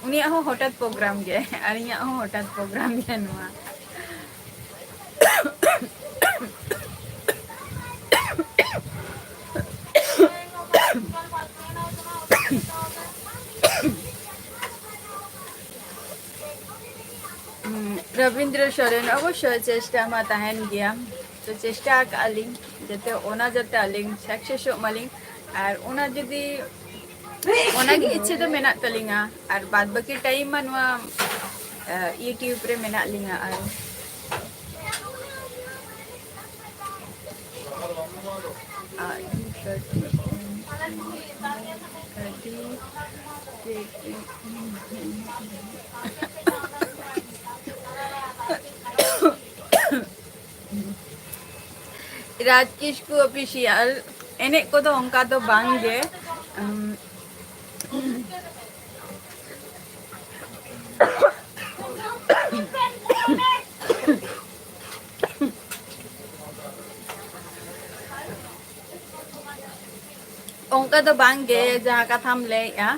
ᱩᱱᱤᱭᱟᱜ ᱦᱚᱸ ᱦᱚᱴᱟᱛ ᱯᱨᱳᱜᱨᱟᱢ ᱜᱮ, ᱟᱨ ᱤᱧᱟᱹᱜ ᱦᱚᱸ ᱦᱚᱴᱟᱛ ᱯᱨᱳᱜᱨᱟᱢ ᱜᱮ ᱱᱚᱣᱟ᱾ ᱦᱩᱸ, ᱨᱚᱵᱤᱱᱫᱨᱚ ᱥᱚᱨᱮᱱ, ᱚᱵᱚᱥᱥᱳᱭ ᱪᱮᱥᱴᱟ ᱢᱟ ᱛᱟᱦᱮᱱ ᱜᱮᱭᱟ᱾ ᱛᱚ ᱪᱮᱥᱴᱟ ᱟᱠᱟᱫᱼᱟ ᱞᱤᱧ ᱡᱟᱛᱮ ᱚᱱᱟ ᱡᱟᱛᱮ ᱟᱹᱞᱤᱧ ᱥᱟᱠᱥᱮᱥᱚᱜ ᱢᱟᱞᱤᱧ, ᱟᱨ ᱚᱱᱟ ᱡᱩᱫᱤ ᱚᱱᱟᱜᱮ ᱤᱪᱪᱷᱟᱹ ᱫᱚ ᱢᱮᱱᱟᱜ ᱛᱟᱹᱞᱤᱧᱟ᱾ ᱟᱨ ᱵᱟᱫ ᱵᱟᱹᱠᱤ time ᱢᱟ ᱱᱚᱣᱟ, ᱟᱸ, YouTube ᱨᱮ ᱢᱮᱱᱟᱜ ᱞᱤᱧᱟ᱾ ᱟᱨ ᱟᱹᱰᱤ ᱠᱟᱹᱴᱤᱡ, ᱠᱟᱹᱴᱤᱡ, ᱨᱟᱡᱽ ᱠᱤᱥᱠᱩ Official, ᱮᱱᱮᱡ ᱠᱚᱫᱚ ᱚᱱᱠᱟ ᱫᱚ ᱵᱟᱝ ᱜᱮ᱾ ᱩᱢ, ᱚᱱᱠᱟ ᱫᱚ ᱵᱟᱝ ᱜᱮ, ᱡᱟᱦᱟᱸ ᱠᱟᱛᱷᱟᱢ ᱞᱟᱹᱭᱮᱜᱼᱟ᱾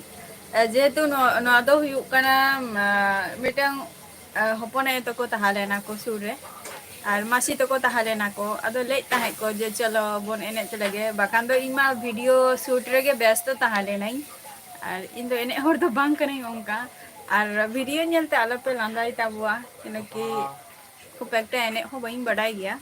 ᱡᱮᱦᱮᱛᱩ ᱱᱚ-, ᱱᱚᱣᱟ ᱫᱚ ᱦᱩᱭᱩᱜ ᱠᱟᱱᱟ, ᱟᱸ, ᱢᱤᱫᱴᱟᱝ, ᱟᱸ, ᱦᱚᱯᱚᱱ ᱟᱭᱳ ᱛᱟᱠᱚ ᱛᱟᱦᱮᱸ ᱞᱮᱱᱟ ᱠᱚ ᱥᱩᱨ ᱨᱮ, ᱟᱨ ᱢᱟᱹᱥᱤ ᱛᱟᱠᱚ ᱛᱟᱦᱮᱸ ᱞᱮᱱᱟ ᱠᱚ᱾ ᱟᱫᱚ ᱞᱟᱹᱭᱮᱫ ᱛᱟᱦᱮᱸᱫ ᱠᱚ ᱡᱮ, "ᱪᱚᱞᱚ ᱵᱚᱱ ᱮᱱᱮᱡ ᱞᱮᱜᱮ", ᱵᱟᱠᱷᱟᱱ ᱫᱚ ᱤᱧ ᱢᱟ video shoot ᱨᱮᱜᱮ ᱵᱮᱥᱛᱚ ᱛᱟᱦᱮᱸ ᱞᱮᱱᱟᱹᱧ, ᱟᱨ ᱤᱧ ᱫᱚ ᱮᱱᱮᱡ ᱦᱚᱲ ᱫᱚ ᱵᱟᱝ ᱠᱟᱹᱱᱟᱹᱧ ᱚᱱᱠᱟ᱾ ᱟᱨ video ᱧᱮᱞᱛᱮ ᱟᱞᱚᱯᱮ ᱞᱟᱸᱫᱟᱭ ᱛᱟᱵᱚᱣᱟ, ᱠᱮᱱᱚ ᱠᱤ ᱠᱷᱩᱵ ᱮᱠᱴᱟ ᱮᱱᱮᱡ ᱦᱚᱸ ᱵᱟᱹᱧ ᱵᱟᱰᱟᱭ ᱜᱮᱭᱟ᱾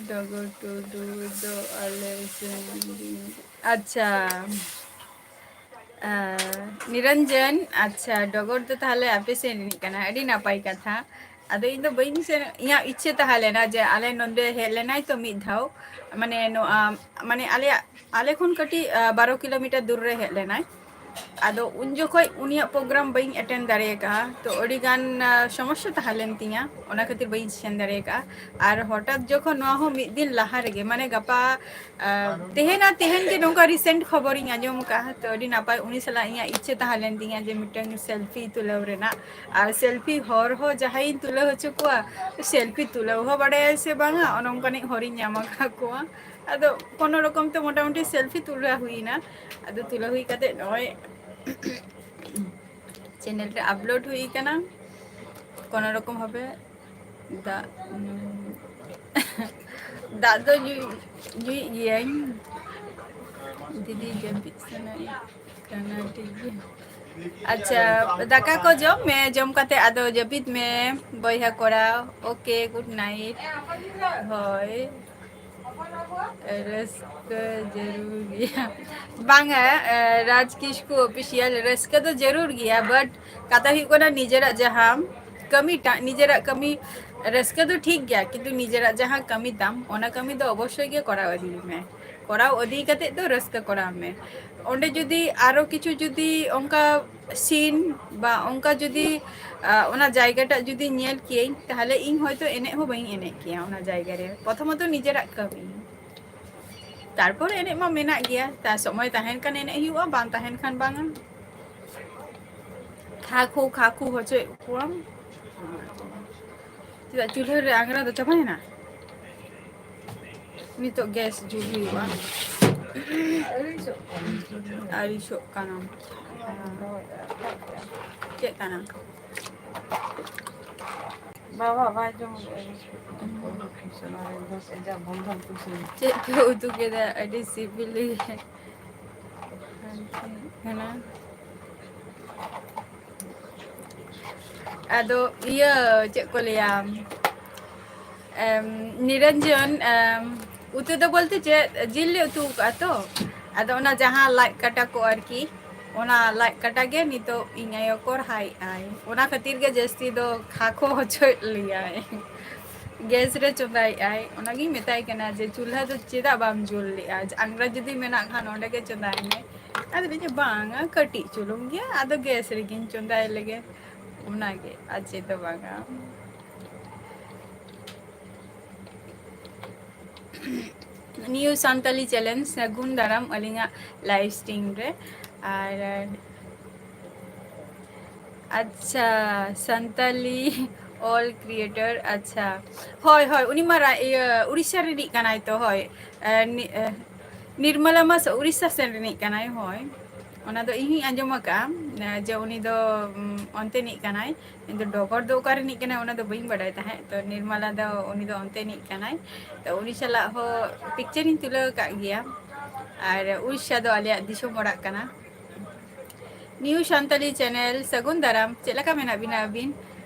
ᱰᱚᱜᱚᱨ ᱴᱩᱰᱩ ᱫᱚ ᱟᱞᱮ ᱥᱮᱱ ᱜᱮ᱾ ᱟᱪᱪᱷᱟ᱾ ᱟᱸ, ᱱᱤᱨᱚᱧᱡᱚᱱ, ᱟᱪᱪᱷᱟ, ᱰᱚᱜᱚᱨ ᱫᱚ ᱛᱟᱦᱞᱮ ᱟᱯᱮ ᱥᱮᱱ ᱨᱤᱱᱤᱡ ᱠᱟᱱᱟ, ᱟᱹᱰᱤ ᱱᱟᱯᱟᱭ ᱠᱟᱛᱷᱟ᱾ ᱟᱫᱚ ᱤᱧ ᱫᱚ ᱵᱟᱹᱧ ᱥᱮᱱ, ᱤᱧᱟᱹᱜ ᱤᱪᱪᱷᱟᱹ ᱛᱟᱦᱮᱸ ᱞᱮᱱᱟ ᱡᱮ ᱟᱞᱮ ᱱᱚᱸᱰᱮ ᱦᱮᱡ ᱞᱮᱱᱟᱭ ᱛᱚ ᱢᱤᱫ ᱫᱷᱟᱣ, ᱢᱟᱱᱮ ᱱᱚᱣᱟ, ᱢᱟᱱᱮ ᱟᱞᱮᱭᱟᱜ, ᱟᱞᱮ ᱠᱷᱚᱱ ᱠᱟᱹᱴᱤᱡ, ᱟᱸ, ᱵᱟᱨᱚ kilometer ᱫᱩᱨ ᱨᱮ ᱦᱮᱡ ᱞᱮᱱᱟᱭ᱾ ᱟᱫᱚ ᱩᱱ ᱡᱚᱠᱷᱚᱡ ᱩᱱᱤᱭᱟᱜ program ᱵᱟᱹᱧ attend ᱫᱟᱲᱮ ᱟᱠᱟᱫᱼᱟ, ᱛᱚ ᱟᱹᱰᱤ ᱜᱟᱱ, ᱟᱸ, ᱥᱚᱢᱚᱥᱥᱟ ᱛᱟᱦᱮᱸ ᱞᱮᱱ ᱛᱤᱧᱟᱹ, ᱚᱱᱟ ᱠᱷᱟᱹᱛᱤᱨ ᱵᱟᱹᱧ ᱥᱮᱱ ᱫᱟᱲᱮ ᱟᱠᱟᱫᱼᱟ᱾ ᱟᱨ ᱦᱚᱴᱟᱛ ᱡᱚᱠᱷᱚᱱ ᱱᱚᱣᱟ ᱦᱚᱸ ᱢᱤᱫ ᱫᱤᱱ ᱞᱟᱦᱟ ᱨᱮᱜᱮ, ᱢᱟᱱᱮ ᱜᱟᱯᱟ, ᱟᱸ, ᱛᱮᱦᱮᱧ ᱟᱨ ᱛᱮᱦᱮᱧ ᱜᱮ ᱱᱚᱝᱠᱟ recent ᱠᱷᱚᱵᱚᱨᱤᱧ ᱟᱸᱡᱚᱢ ᱟᱠᱟᱫᱼᱟ, ᱛᱚ ᱟᱹᱰᱤ ᱱᱟᱯᱟᱭ᱾ ᱩᱱᱤ ᱥᱟᱞᱟᱜ ᱤᱧᱟᱹᱜ ᱤᱪᱪᱷᱟᱹ ᱛᱟᱦᱮᱸ ᱞᱮᱱ ᱛᱤᱧᱟᱹ ᱡᱮ ᱢᱤᱫᱴᱟᱝ selfie ᱛᱩᱞᱟᱹᱣ ᱨᱮᱱᱟᱜ, ᱟᱨ selfie ᱦᱚᱲ ᱦᱚᱸ ᱡᱟᱦᱟᱸᱭᱤᱧ ᱛᱩᱞᱟᱹᱣ ᱦᱚᱪᱚ ᱠᱚᱣᱟ, selfie ᱛᱩᱞᱟᱹᱣ ᱦᱚᱸ ᱵᱟᱰᱟᱭᱟᱭ ᱥᱮ ᱵᱟᱝᱟ, ᱚᱱᱮ ᱚᱱᱠᱟᱱᱤᱡ ᱦᱚᱲᱤᱧ ᱧᱟᱢ ᱟᱠᱟᱫ ᱠᱚᱣᱟ᱾ ᱟᱫᱚ ᱠᱳᱱᱳ ᱨᱚᱠᱚᱢ ᱛᱮ ᱢᱚᱴᱟᱢᱩᱴᱤ selfie ᱛᱩᱞᱟᱹᱣ ᱦᱩᱭᱱᱟ᱾ ᱟᱫᱚ ᱛᱩᱞᱟᱹᱣ ᱦᱩᱭ ᱠᱟᱛᱮ ᱱᱚᱜᱼᱚᱭ channel ᱨᱮ upload ᱦᱩᱭ ᱠᱟᱱᱟ᱾ ᱠᱳᱱᱳ ᱨᱚᱠᱚᱢ ᱵᱷᱟᱵᱮ ᱫᱟᱜ ᱧᱩ, ᱫᱟᱜ ᱫᱚ ᱧᱩ, ᱧᱩᱭᱮᱫ ᱜᱤᱭᱟᱹᱧ᱾ ᱫᱤᱫᱤ ᱡᱟᱹᱯᱤᱫ ᱥᱟᱱᱟᱭᱮᱫ ᱠᱟᱱᱟ, ᱴᱷᱤᱠ ᱜᱮᱭᱟ᱾ ᱟᱪᱪᱷᱟ, ᱫᱟᱠᱟ ᱠᱚ ᱡᱚᱢ ᱢᱮ, ᱡᱚᱢ ᱠᱟᱛᱮ ᱟᱫᱚ ᱡᱟᱹᱯᱤᱫ ᱢᱮ ᱵᱚᱭᱦᱟ ᱠᱚᱲᱟ᱾ Okay, good night. ᱦᱳᱭ, ᱨᱟᱹᱥᱠᱟᱹ ᱡᱟᱹᱨᱩᱲ ᱜᱮᱭᱟ᱾ ᱵᱟᱝᱟ, ᱮ, ᱨᱟᱡᱽ ᱠᱤᱥᱠᱩ Official, ᱨᱟᱹᱥᱠᱟᱹ ᱫᱚ ᱡᱟᱹᱨᱩᱲ ᱜᱮᱭᱟ, but ᱠᱟᱛᱷᱟ ᱦᱩᱭᱩᱜ ᱠᱟᱱᱟ ᱱᱤᱡᱮᱨᱟᱜ ᱡᱟᱦᱟᱸ ᱠᱟᱹᱢᱤᱴᱟᱜ, ᱱᱤᱡᱮᱨᱟᱜ ᱠᱟᱹᱢᱤ ᱨᱟᱹᱥᱠᱟᱹ ᱫᱚ ᱴᱷᱤᱠ ᱜᱮᱭᱟ, ᱠᱤᱱᱛᱩ ᱱᱤᱡᱮᱨᱟᱜ ᱡᱟᱦᱟᱸ ᱠᱟᱹᱢᱤ ᱛᱟᱢ, ᱚᱱᱟ ᱠᱟᱹᱢᱤ ᱫᱚ ᱚᱵᱚᱥᱥᱳᱭ ᱜᱮ ᱠᱚᱨᱟᱣ ᱤᱫᱤ ᱢᱮ᱾ ᱠᱚᱨᱟᱣ ᱤᱫᱤ ᱠᱟᱛᱮ ᱫᱚ ᱨᱟᱹᱥᱠᱟᱹ ᱠᱚᱨᱟᱣ ᱢᱮ᱾ ᱚᱸᱰᱮ ᱡᱩᱫᱤ ᱟᱨᱚ ᱠᱤᱪᱷᱩ ᱡᱩᱫᱤ ᱚᱱᱠᱟ scene ᱵᱟ ᱚᱱᱠᱟ ᱡᱩᱫᱤ, ᱟ, ᱚᱱᱟ ᱡᱟᱭᱜᱟᱴᱟᱜ ᱡᱩᱫᱤ ᱧᱮᱞ ᱠᱤᱭᱟᱹᱧ, ᱛᱟᱦᱞᱮ ᱤᱧ ᱦᱚᱭᱛᱳ ᱮᱱᱮᱡ ᱦᱚᱸ ᱵᱟᱹᱧ ᱮᱱᱮᱡ ᱠᱮᱭᱟ ᱚᱱᱟ ᱡᱟᱭᱜᱟ ᱨᱮ᱾ ᱯᱨᱚᱛᱷᱚᱢᱚᱛᱚ ᱱᱤᱡᱮᱨᱟᱜ ᱠᱟᱹᱢᱤ, ᱛᱟᱨᱯᱚᱨ ᱮᱱᱮᱡ ᱢᱟ ᱢᱮᱱᱟᱜ ᱜᱮᱭᱟ, ᱛᱟ ᱥᱚᱢᱚᱭ ᱛᱟᱦᱮᱱ ᱠᱷᱟᱱ ᱮᱱᱮᱡ ᱦᱩᱭᱩᱜᱼᱟ, ᱵᱟᱝ ᱛᱟᱦᱮᱱ ᱠᱷᱟᱱ ᱵᱟᱝᱟ᱾ ᱠᱷᱟᱠᱷᱩ ᱠᱷᱟᱠᱷᱩ ᱦᱚᱪᱚᱭᱮᱫ ᱠᱚᱣᱟᱢ᱾ ᱪᱮᱫᱟᱜ ᱪᱩᱞᱦᱟᱹ ᱨᱮ ᱟᱝᱜᱽᱨᱟ ᱫᱚ ᱪᱟᱵᱟᱭᱮᱱᱟ? ᱱᱤᱛᱚᱜ ᱜᱮᱥ ᱡᱩᱞ ᱦᱩᱭᱩᱜᱼᱟ᱾ ᱟᱹᱲᱤᱥᱚᱜ ᱠᱟᱱᱟᱢ᱾ ᱪᱮᱫ ᱠᱟᱱᱟ? ᱵᱟᱵᱟ ᱵᱟᱭ ᱡᱚᱢ ᱞᱮᱫᱼᱟ ᱵᱤᱥᱠᱩᱴ᱾ ᱪᱮᱫ ᱯᱮ ᱩᱛᱩ ᱠᱮᱫᱟ? ᱟᱹᱰᱤ ᱥᱤᱵᱤᱞ ᱜᱮ ᱠᱟᱱᱟ᱾ ᱟᱫᱚ ᱤᱭᱟᱹ, ᱪᱮᱫ ᱠᱚ ᱞᱟᱹᱭᱟ, ᱮᱢ, ᱱᱤᱨᱚᱧᱡᱚᱱ, ᱮᱢ, ᱩᱛᱩ ᱫᱚ ᱵᱚᱞᱛᱮ ᱪᱮᱫ, ᱡᱤᱞ ᱞᱮ ᱩᱛᱩ ᱟᱠᱟᱫᱼᱟ ᱛᱚ, ᱟᱫᱚ ᱚᱱᱟ ᱡᱟᱦᱟᱸ ᱞᱟᱡ ᱠᱟᱴᱟ ᱠᱚ ᱟᱨᱠᱤ, ᱚᱱᱟ ᱞᱟᱡ ᱠᱟᱴᱟ ᱜᱮ ᱱᱤᱛᱚᱜ ᱤᱧ ᱟᱭᱳ ᱠᱚᱨᱦᱟᱭᱮᱫ ᱟᱭ, ᱚᱱᱟ ᱠᱷᱟᱹᱛᱤᱨ ᱜᱮ ᱡᱟᱹᱥᱛᱤ ᱫᱚ ᱠᱷᱟᱠᱷᱚ ᱦᱚᱪᱚᱭᱮᱫ ᱞᱮᱭᱟᱭ᱾ ᱜᱮᱥ ᱨᱮ ᱪᱚᱸᱫᱟᱭᱮᱫ ᱟᱭ, ᱚᱱᱟᱜᱤᱧ ᱢᱮᱛᱟᱭ ᱠᱟᱱᱟ ᱡᱮ ᱪᱩᱞᱦᱟᱹ ᱫᱚ ᱪᱮᱫᱟᱜ ᱵᱟᱢ ᱡᱩᱞ ᱞᱮᱫᱼᱟ, ᱟᱝᱜᱽᱨᱟ ᱡᱩᱫᱤ ᱢᱮᱱᱟᱜ ᱠᱷᱟᱱ ᱚᱸᱰᱮ ᱜᱮ ᱪᱚᱸᱫᱟᱭ ᱢᱮ᱾ ᱟᱫᱚ ᱞᱟᱹᱭ ᱠᱮᱫᱟ, "ᱵᱟᱝᱟ, ᱠᱟᱹᱴᱤᱡ ᱪᱩᱞᱩᱝ ᱜᱮᱭᱟ, ᱟᱫᱚ ᱜᱮᱥ ᱨᱮᱜᱮᱧ ᱪᱚᱸᱫᱟᱭ ᱞᱮᱜᱮ, ᱚᱱᱟᱜᱮ, ᱟᱨ ᱪᱮᱫ ᱫᱚ ᱵᱟᱝᱟ᱾" New Santali challenge, ᱥᱟᱹᱜᱩᱱ ᱫᱟᱨᱟᱢ ᱟᱹᱞᱤᱧᱟᱜ live stream ᱨᱮ᱾ ᱟᱨ ᱟᱪᱪᱷᱟ, ᱥᱟᱱᱛᱟᱞᱤ all creator, ᱟᱪᱪᱷᱟ, ᱦᱳᱭ, ᱦᱳᱭ, ᱩᱱᱤ ᱢᱟ ᱨᱟ-, ᱤᱭᱟᱹ, ᱩᱲᱤᱥᱥᱟ ᱨᱤᱱᱤᱡ ᱠᱟᱱᱟᱭ ᱛᱚ, ᱦᱳᱭ᱾ ᱮ, ᱱᱤ-, ᱮ, ᱱᱤᱨᱢᱚᱞᱟ ᱢᱟ ᱥᱮ ᱩᱲᱤᱥᱥᱟ ᱥᱮᱱ ᱨᱤᱱᱤᱡ ᱠᱟᱱᱟᱭ, ᱦᱳᱭ᱾ ᱚᱱᱟ ᱫᱚ ᱤᱧ ᱦᱚᱸᱧ ᱟᱸᱡᱚᱢ ᱟᱠᱟᱫᱼᱟ, ᱮ, ᱡᱮ ᱩᱱᱤ ᱫᱚ, ᱩᱢ, ᱚᱱᱛᱮᱱᱤᱡ ᱠᱟᱱᱟᱭ᱾ ᱤᱧ ᱫᱚ ᱰᱚᱜᱚᱨ ᱫᱚ ᱚᱠᱟ ᱨᱤᱱᱤᱡ ᱠᱟᱱᱟᱭ, ᱚᱱᱟ ᱫᱚ ᱵᱟᱹᱧ ᱵᱟᱰᱟᱭ ᱛᱟᱦᱮᱸᱫ᱾ ᱛᱚ, ᱱᱤᱨᱢᱚᱞᱟ ᱫᱚ, ᱩᱱᱤ ᱫᱚ ᱚᱱᱛᱮᱱᱤᱡ ᱠᱟᱱᱟᱭ᱾ ᱛᱚ, ᱩᱱᱤ ᱥᱟᱞᱟᱜ ᱦᱚᱸ picture ᱤᱧ ᱛᱩᱞᱟᱹᱣ ᱟᱠᱟᱫ ᱜᱮᱭᱟ᱾ ᱟᱨ ᱩᱲᱤᱥᱥᱟ ᱫᱚ ᱟᱞᱮᱭᱟᱜ ᱫᱤᱥᱚᱢ ᱚᱲᱟᱜ ᱠᱟᱱᱟ᱾ New Santali channel, ᱥᱟᱹᱜᱩᱱ ᱫᱟᱨᱟᱢ᱾ ᱪᱮᱫ ᱞᱮᱠᱟ ᱢᱮᱱᱟᱜ ᱵᱤᱱᱟ ᱟᱹᱵᱤᱱ?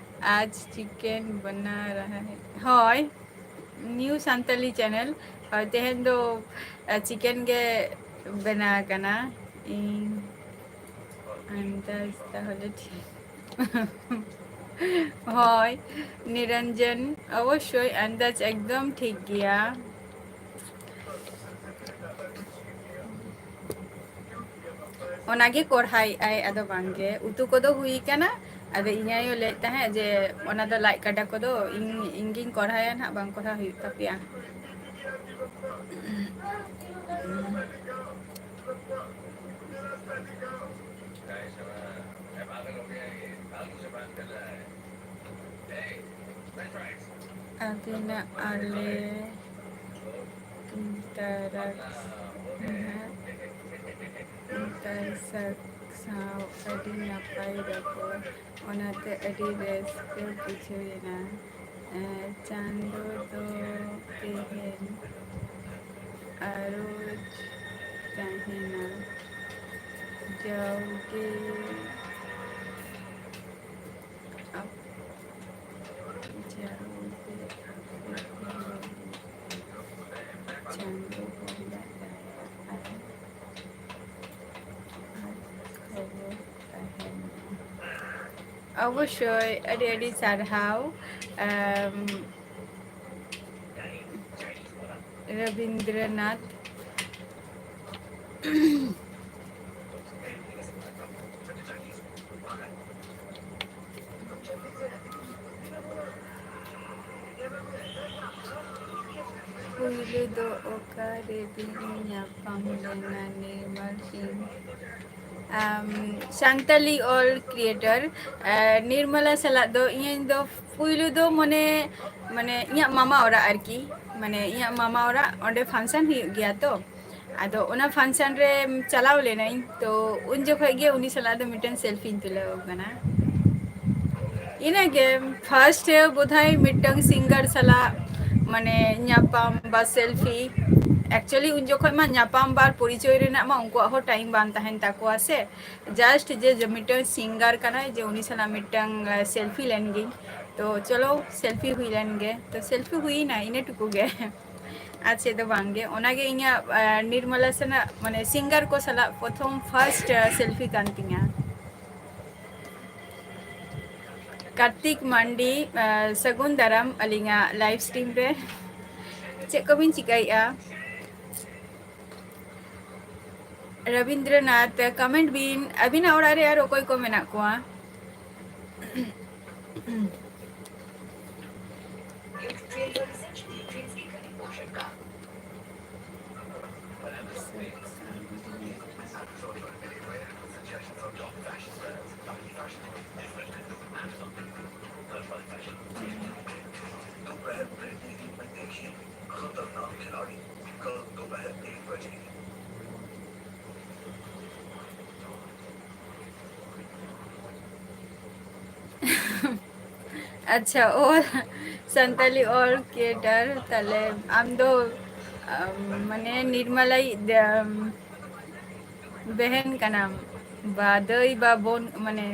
ᱟᱡ ᱪᱤᱠᱮᱱ ᱵᱟᱱᱟ ᱨᱟᱦᱟ ᱦᱮ᱾ ᱦᱳᱭ, New Santali channel᱾ ᱦᱳᱭ, ᱛᱮᱦᱮᱧ ᱫᱚ, ᱟ, ᱪᱤᱠᱮᱱ ᱜᱮ ᱵᱮᱱᱟᱣ ᱟᱠᱟᱱᱟ᱾ ᱤᱧ ᱟᱱᱫᱟᱡ ᱛᱟᱦᱚᱞᱮ ᱴᱷᱤᱠ᱾ ᱦᱳᱭ, ᱱᱤᱨᱚᱧᱡᱚᱱ, ᱚᱵᱚᱥᱥᱳᱭ ᱟᱱᱫᱟᱡ ᱮᱠᱫᱚᱢ ᱴᱷᱤᱠ ᱜᱮᱭᱟ᱾ ᱚᱱᱟᱜᱮ ᱠᱚᱨᱦᱟᱭᱮᱜᱼᱟᱭ, ᱟᱫᱚ ᱵᱟᱝᱜᱮ, ᱩᱛᱩ ᱠᱚᱫᱚ ᱦᱩᱭ ᱠᱟᱱᱟ᱾ ᱟᱫᱚ ᱤᱧ ᱟᱭᱳ ᱞᱟᱹᱭᱮᱫ ᱛᱟᱦᱮᱸᱫ ᱡᱮ ᱚᱱᱟ ᱫᱚ ᱞᱟᱡ ᱠᱟᱴᱟ ᱠᱚᱫᱚ ᱤᱧ, ᱤᱧ ᱜᱤᱧ ᱠᱚᱨᱦᱟᱭᱟ ᱱᱟᱦᱟᱜ, ᱵᱟᱝ ᱠᱚᱨᱦᱟ ᱦᱩᱭᱩᱜ ᱛᱟᱯᱮᱭᱟ᱾ ᱟᱹᱵᱤᱱᱟᱜ ᱟᱞᱮ ᱛᱟᱨᱟᱠ ᱱᱟᱦᱟᱜ ᱛᱟᱨᱥᱟᱠ ᱥᱟᱶ ᱟᱹᱰᱤ ᱱᱟᱯᱟᱭ ᱨᱚᱯᱚᱲ, ᱚᱱᱟᱛᱮ ᱟᱹᱰᱤ ᱨᱟᱹᱥᱠᱟᱹ ᱵᱩᱡᱷᱟᱹᱣᱮᱱᱟ᱾ ᱮ, ᱪᱟᱸᱫᱚ ᱫᱚ ᱛᱮᱦᱮᱧ ᱟᱨᱚ ᱛᱟᱦᱮᱱᱟ, ᱡᱟᱣᱜᱮ ᱡᱟᱣᱜᱮ ᱪᱟᱸᱫᱚ ᱵᱚᱸᱜᱟ ᱫᱟᱭᱟ ᱟᱨ ᱠᱷᱚᱵᱚᱨ ᱛᱟᱦᱮᱱᱟ᱾ ᱚᱵᱚᱥᱥᱳᱭ, ᱟᱹᱰᱤ ᱟᱹᱰᱤ ᱥᱟᱨᱦᱟᱣ, ᱟᱢ, ᱨᱚᱵᱤᱱᱫᱨᱚᱱᱟᱛᱷ᱾ ᱯᱩᱭᱞᱩ ᱫᱚ ᱚᱠᱟ ᱨᱮᱵᱤᱱ ᱧᱟᱯᱟᱢ ᱞᱮᱱᱟ ᱱᱤᱨᱢᱚᱞ ᱥᱤᱝ? ᱟᱢ, ᱥᱟᱱᱛᱟᱞᱤ ᱚᱞ creator, ᱟᱨ ᱱᱤᱨᱢᱚᱞᱟ ᱥᱟᱞᱟᱜ ᱫᱚ ᱤᱧ ᱫᱚ ᱯᱩᱭᱞᱩ ᱫᱚ ᱢᱟᱱᱮ, ᱢᱟᱱᱮ ᱤᱧᱟᱹᱜ ᱢᱟᱢᱟ ᱚᱲᱟᱜ ᱟᱨᱠᱤ, ᱢᱟᱱᱮ ᱤᱧᱟᱹᱜ ᱢᱟᱢᱟ ᱚᱲᱟᱜ, ᱚᱸᱰᱮ function ᱦᱩᱭᱩᱜ ᱜᱮᱭᱟ ᱛᱚ, ᱟᱫᱚ ᱚᱱᱟ function ᱨᱮ ᱪᱟᱞᱟᱣ ᱞᱮᱱᱟᱹᱧ, ᱛᱚ ᱩᱱ ᱡᱚᱠᱷᱚᱡ ᱜᱮ ᱩᱱᱤ ᱥᱟᱞᱟᱜ ᱫᱚ ᱢᱤᱫᱴᱮᱱ selfieᱧ ᱛᱩᱞᱟᱹᱣ ᱠᱟᱱᱟ᱾ ᱤᱱᱟᱹᱜᱮ first ᱵᱳᱫᱷᱚᱭ ᱢᱤᱫᱴᱟᱝ singer ᱥᱟᱞᱟᱜ ᱢᱟᱱᱮ ᱧᱟᱯᱟᱢ ᱵᱟ selfie, Actually ᱩᱱ ᱡᱚᱠᱷᱚᱱ ᱢᱟ ᱧᱟᱯᱟᱢ ᱵᱟ ᱯᱚᱨᱤᱪᱚᱭ ᱨᱮᱱᱟᱜ ᱢᱟ ᱩᱱᱠᱩᱣᱟᱜ ᱦᱚᱸ time ᱵᱟᱝ ᱛᱟᱦᱮᱱ ᱛᱟᱠᱚᱣᱟ ᱥᱮ᱾ Just ᱡᱮ, ᱡᱮ ᱢᱤᱫᱴᱟᱝ singer ᱠᱟᱱᱟᱭ, ᱡᱮ ᱩᱱᱤ ᱥᱟᱞᱟᱜ ᱢᱤᱫᱴᱟᱝ, ᱟ, selfie ᱞᱮᱱ ᱜᱤᱧ᱾ ᱛᱚ ᱪᱚᱞᱚ selfie ᱦᱩᱭ ᱞᱮᱱ ᱜᱮ᱾ ᱛᱚ selfie ᱦᱩᱭᱱᱟ, ᱤᱱᱟᱹ ᱴᱩᱠᱩ ᱜᱮ᱾ ᱟᱨ ᱪᱮᱫ ᱫᱚ ᱵᱟᱝ ᱜᱮ᱾ ᱚᱱᱟᱜᱮ ᱤᱧᱟᱹᱜ, ᱟ, ᱱᱤᱨᱢᱚᱞᱟ ᱥᱟᱞᱟᱜ, ᱢᱟᱱᱮ, singer ᱠᱚ ᱥᱟᱞᱟᱜ ᱯᱨᱚᱛᱷᱚᱢ first, ᱟ, selfie ᱠᱟᱱ ᱛᱤᱧᱟ᱾ ᱠᱟᱨᱛᱤᱠ ᱢᱟᱱᱰᱤ, ᱟ, ᱥᱟᱹᱜᱩᱱ ᱫᱟᱨᱟᱢ ᱟᱹᱞᱤᱧᱟᱜ live stream ᱨᱮ᱾ ᱪᱮᱫ ᱠᱚᱵᱤᱱ ᱪᱤᱠᱟᱹᱭᱮᱫᱼᱟ? ᱨᱚᱵᱤᱱᱫᱨᱚᱱᱟᱛᱷ, comment ᱵᱤᱱ, ᱟᱹᱵᱤᱱᱟᱜ ᱚᱲᱟᱜ ᱨᱮ ᱟᱨ ᱚᱠᱚᱭ ᱠᱚ ᱢᱮᱱᱟᱜ ᱠᱚᱣᱟ? ᱟᱪᱪᱷᱟ, ᱚᱞ, ᱥᱟᱱᱛᱟᱞᱤ ᱚᱞ creator, ᱛᱟᱦᱞᱮ ᱟᱢ ᱫᱚ, ᱟᱢ, ᱢᱟᱱᱮ, ᱱᱤᱨᱢᱟᱞᱟᱭᱤᱡ, ᱟᱢ, ᱵᱮᱦᱮᱱ ᱠᱟᱱᱟᱢ, ᱵᱟ ᱫᱟᱹᱭ, ᱵᱟ ᱵᱳᱱ, ᱢᱟᱱᱮ,